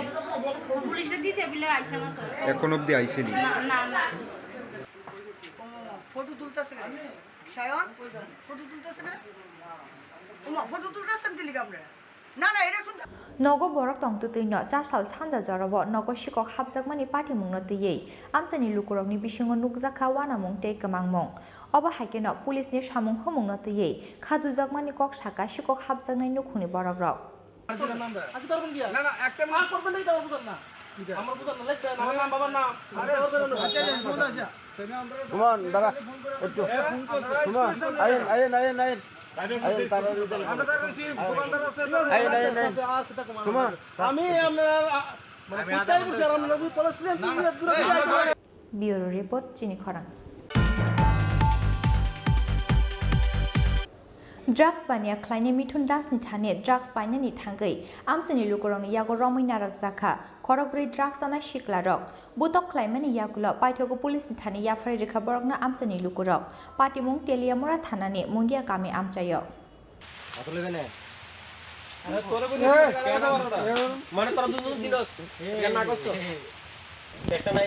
পুলিশে দিছে বলে আইছে না তো। এখন অবধি আইছে নি? না, না, না। ও মামা, ফটো তুলতাছে কেন? সায়ন, ফটো তুলতাছে কেন? ও মা, ফটো তুলতাছেন কি লিখে আপনারা? না, না, এটা শুনতে Nogo borok tong twtwi no cha sal sanja jorao nogo sikok hapjakmani patimungno twiwi amchaini lukurokni bisingo nukjakha uanamung tei kwmangmung. Obo hai kheno police ni samung humungno twiwi kha dujakmani kok saka sikok hapjaknai nukhungni borokrok. আজকে পারবেন কি আর? না, না, একটা মাস করবেন না, এটা আমার বুঝার না। আমার বুঝার না, লেখবেন, আমার নাম, বাবার নাম। আরে, আচ্ছা, আচ্ছা, ফোন আছে। সুমন, দাঁড়া, একটু। সুমন, আইন, আইন, আইন, আইন। আইন, তাড়াতাড়ি, তাড়াতাড়ি। আমরা তার ওই দোকানদার আছে, আইন, আইন, আইন। সুমন। আমি আপনার, আ, মানে, আমি কোথায় আধা ঘন্টা বলছি? আর আমরা যদি পলাশ না, না, না, আমরা Bureau report, chini khorang. Drugs baniya khlainai Mithun Das ni thani drugs painani thangwi amchaini lukurokni yago romwi narwkjakha khorokbrwi drugs chanai siklarok. Butok khlaimani yagulo paithago police ni thani yapharwi rwkha borokno amchaini lukurok. Patimung Teliamura thanani Mungia kami amchaio. মানে তোরা দুজন ছিলস, এটা না করছো? একটা নাই।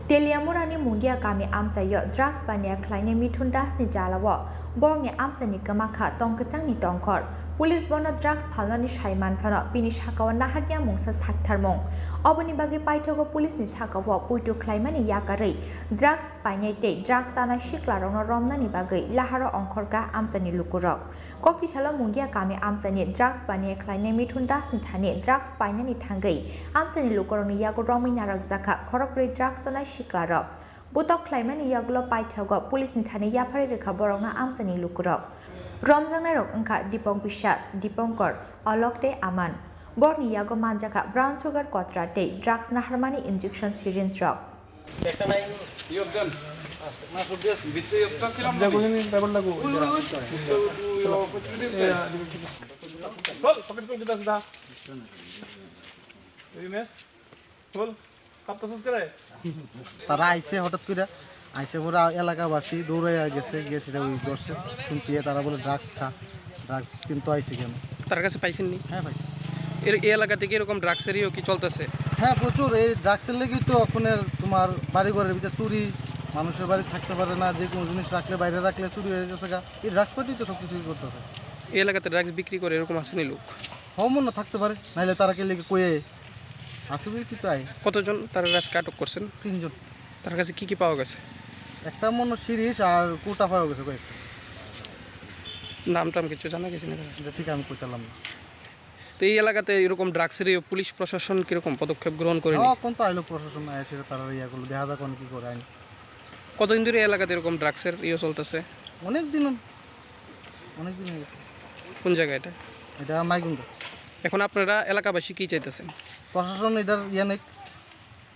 Teliamurani Mungia kami amchaio drugs baniya khlainai Mithun Das ni jalao borokni amchaini kwmakha tong kwchangni tongkhor. Police bono drugs phalnani sai manphano bini sakao naharya mungsa saktharmung. Oboni bagwi paithago police ni sakao puitu khlaimani yakarwi drugs painai tei drugs chanai siklarokno romnani bagwi laharo ongkhorkha amchaini lukurok. Koktisalo Mungia kami amchaini drugs baniya khlainai Mithun Das ni thani drugs painani thangwi amchaini lukurokni yago romwi narwkjakha khorokbrwi drugs chanai siklarok. Butok khlaimani yagulo paithago police ni thani yapharwi rwkha borokno amchaini lukurok. Romjaknairok wngkha Dipok Biswas, Dipankar, Alok tei Aman. Borokni yago manjakha brown sugar kotra tei drugs naharmani injection syringe rok. একটা নাই। ইয়ে দেন। না, সব দিয়ে ভিতরে ইয়ে দেন, কিরম ভাবে? খোল, পকেট খোল, কিতা আছে দা? এই মেস, খোল, কাঁপতাছস কেরে? তারা আইছে হঠাৎ করে, আইসে পরে এলাকাবাসী দৌড়ে গেছে, গিয়ে সেটা ওই ধরছে, শুনছি যে তারা বলে ড্রাগস খা, ড্রাগস কিন্তু আইছে কেন? তার কাছে পাইছেননি? হ্যাঁ, পাইছি। এর, এই এলাকা থেকে এরকম ড্রাগসেরইও কি চলতেছে? হ্যাঁ, প্রচুর। এই ড্রাগসের লেগেই তো এখন তোমার বাড়ি ঘরের ভিতরে চুরি, মানুষের বাড়ি থাকতে পারে না, যে কোনো জিনিস রাখলে, বাইরে রাখলে চুরি হয়ে গেছে গা। এই ড্রাগস পার্টি তো সব কিছুই করতেছে। এই এলাকাতে ড্রাগস বিক্রি করে এরকম আসেনি লোক? হ্যাঁ, মনে থাকতে পারে, নাইলে তারা কে লেগে কয়ে আসবে কি তাই? কতজন তারা আজকে আটক করছেন? তিনজন। তার কাছে কি কি পাওয়া গেছে? একটা মনে সিরিজ আর কোটা পাওয়া গেছে কয়েকটা। নাম টাম কিছু জানা গেছে না? এটা ঠিক আমি কইতাম না। তো এই এলাকাতে এরকম ড্রাগসের ইয়ে পুলিশ প্রশাসন কিরকম পদক্ষেপ গ্রহণ করেনি? হ্যাঁ, এখন তো আইলো প্রশাসন এসে তারা ইয়ে করলো, দেখা যাক এখন কি করে আইন। কতদিন ধরে এই এলাকাতে এরকম ড্রাগসের ইয়ে চলতেছে? অনেক দিন, অনেক দিন হয়ে গেছে। কোন জায়গা এটা? এটা মাইগুঙ্গা। এখন আপনারা এলাকাবাসী কি চাইতেছেন? প্রশাসন এটার ইয়ে নেই,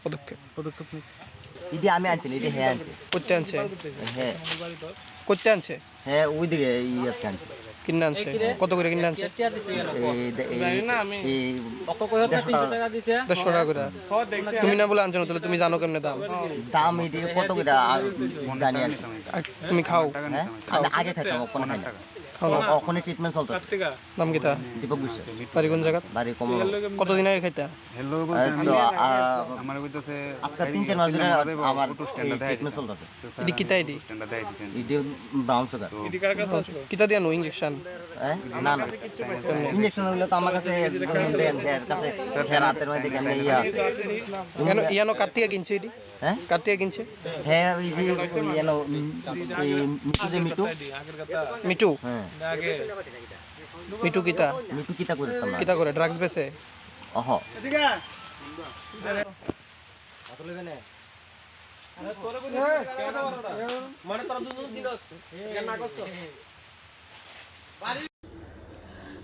পদক্ষেপ। পদক্ষেপ নেই। ইদি আমি আনছি না, ইদি হে আনছে। করতে আনছে? হ্যাঁ। করতে আনছে? হ্যাঁ, ওইদিকে ইয়াতে আনছে। কিনে আনছে? কত করে কিনে আনছে? এই দে-, এই, এই দেড়শো টাকা। দেড়শো টাকা করে। তুমি না বলে আনছো না, তাহলে তুমি জানো কেমনে দাম? দাম ইদি কত করে আর জানি আর কি। আর তুমি খাও? হ্যাঁ? আমি আগে খাইতাম, এখন খাই না। খাও না? ওখানে ট্রিটমেন্ট চলতেছে। নাম কিতা? দীপক বিশ্বাস। বাড়ি কোন জায়গা? বাড়ি কমল। কতদিন আগে খাইতা? এই তো, আ, আজকে তিন চার মাস ধরে আমার এই ট্রিটমেন্ট চলতেছে। এটি কিতা এটি? এটি ব্রাউন সুগার। কিতা দিয়া নো ইঞ্জেকশন? হ্যাঁ? না, না। এমনি? ইঞ্জেকশন হইলে তো আমার কাছে দেন, এর কাছে, এর হাতের মধ্যে এখানে ইয়ে আছে। ইয়ানো, ইয়ানো কার থেকে কিনছে এটি? হ্যাঁ? কার থেকে কিনছে? হ্যাঁ, ওই যে, ওই ইয়ানো, উম, এই মিঠু যে মিঠু। মিঠু? হ্যাঁ। মিঠু কিতা? মিঠু কিতা করে তোমার? কিতা করে? ড্রাগস বেচে? অহ।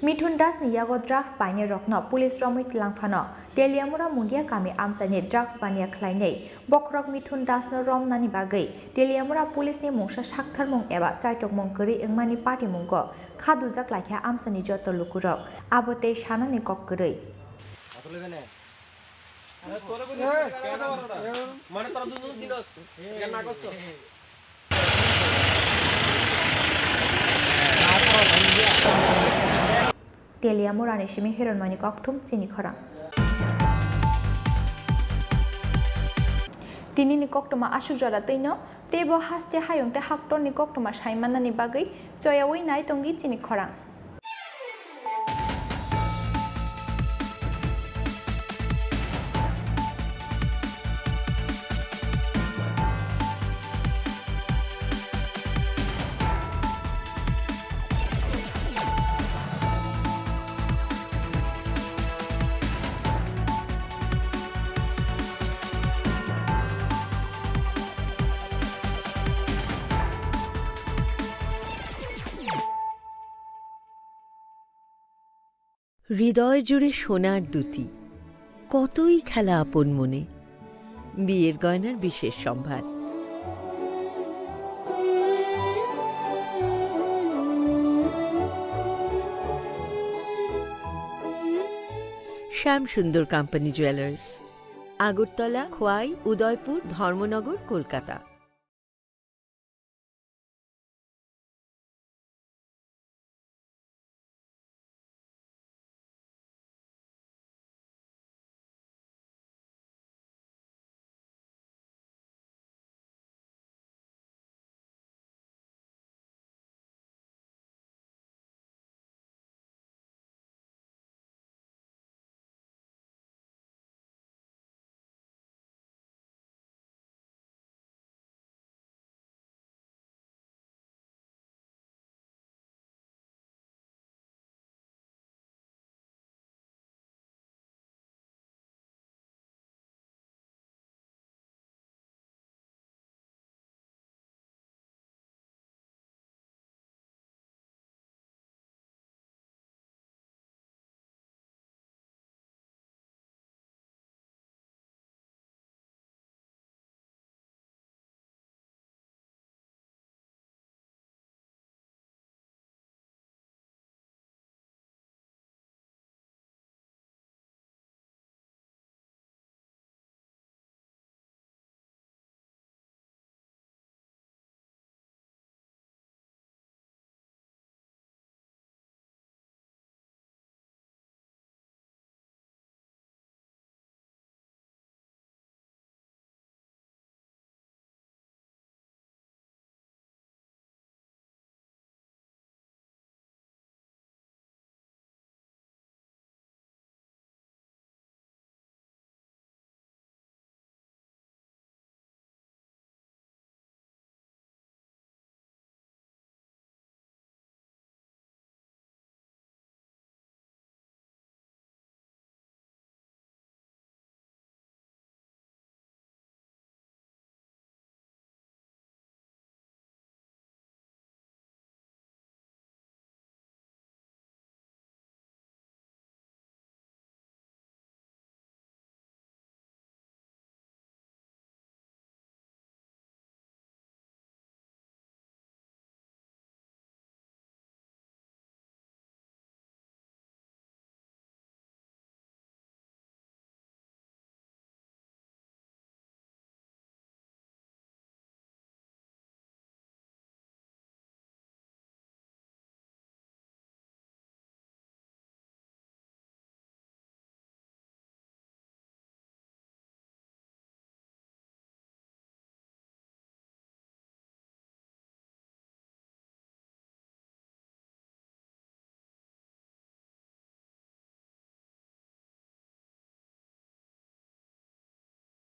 Mithun Das ni yago drugs bainai rokno police romwi tlang phano Teliamura Mundia kami amchaini drugs baniya khlainai bokhorok Mithun Das no romnani bagwi Teliamura police ni mungsa saktharmung eba chaitokmung kwrwi wngmani patimungo kha dujak laikha amchaini joto lukurok, abo tei sanani kok kwrwi. Teliamura ni simi Hiranmani kokthum chini khorang. Tini ni koktwma aswk jora twino, teibo haste hayung tei haktor ni koktwma sai mannani bagwi choyawi nai tongdi chini khorang. হৃদয় জুড়ে সোনার দুতি, কতই খেলা আপন মনে। বিয়ের গয়নার বিশেষ সম্ভার। শ্যাম সুন্দর কোম্পানি জুয়েলার্স, আগরতলা, খোয়াই, উদয়পুর, ধর্মনগর, কলকাতা।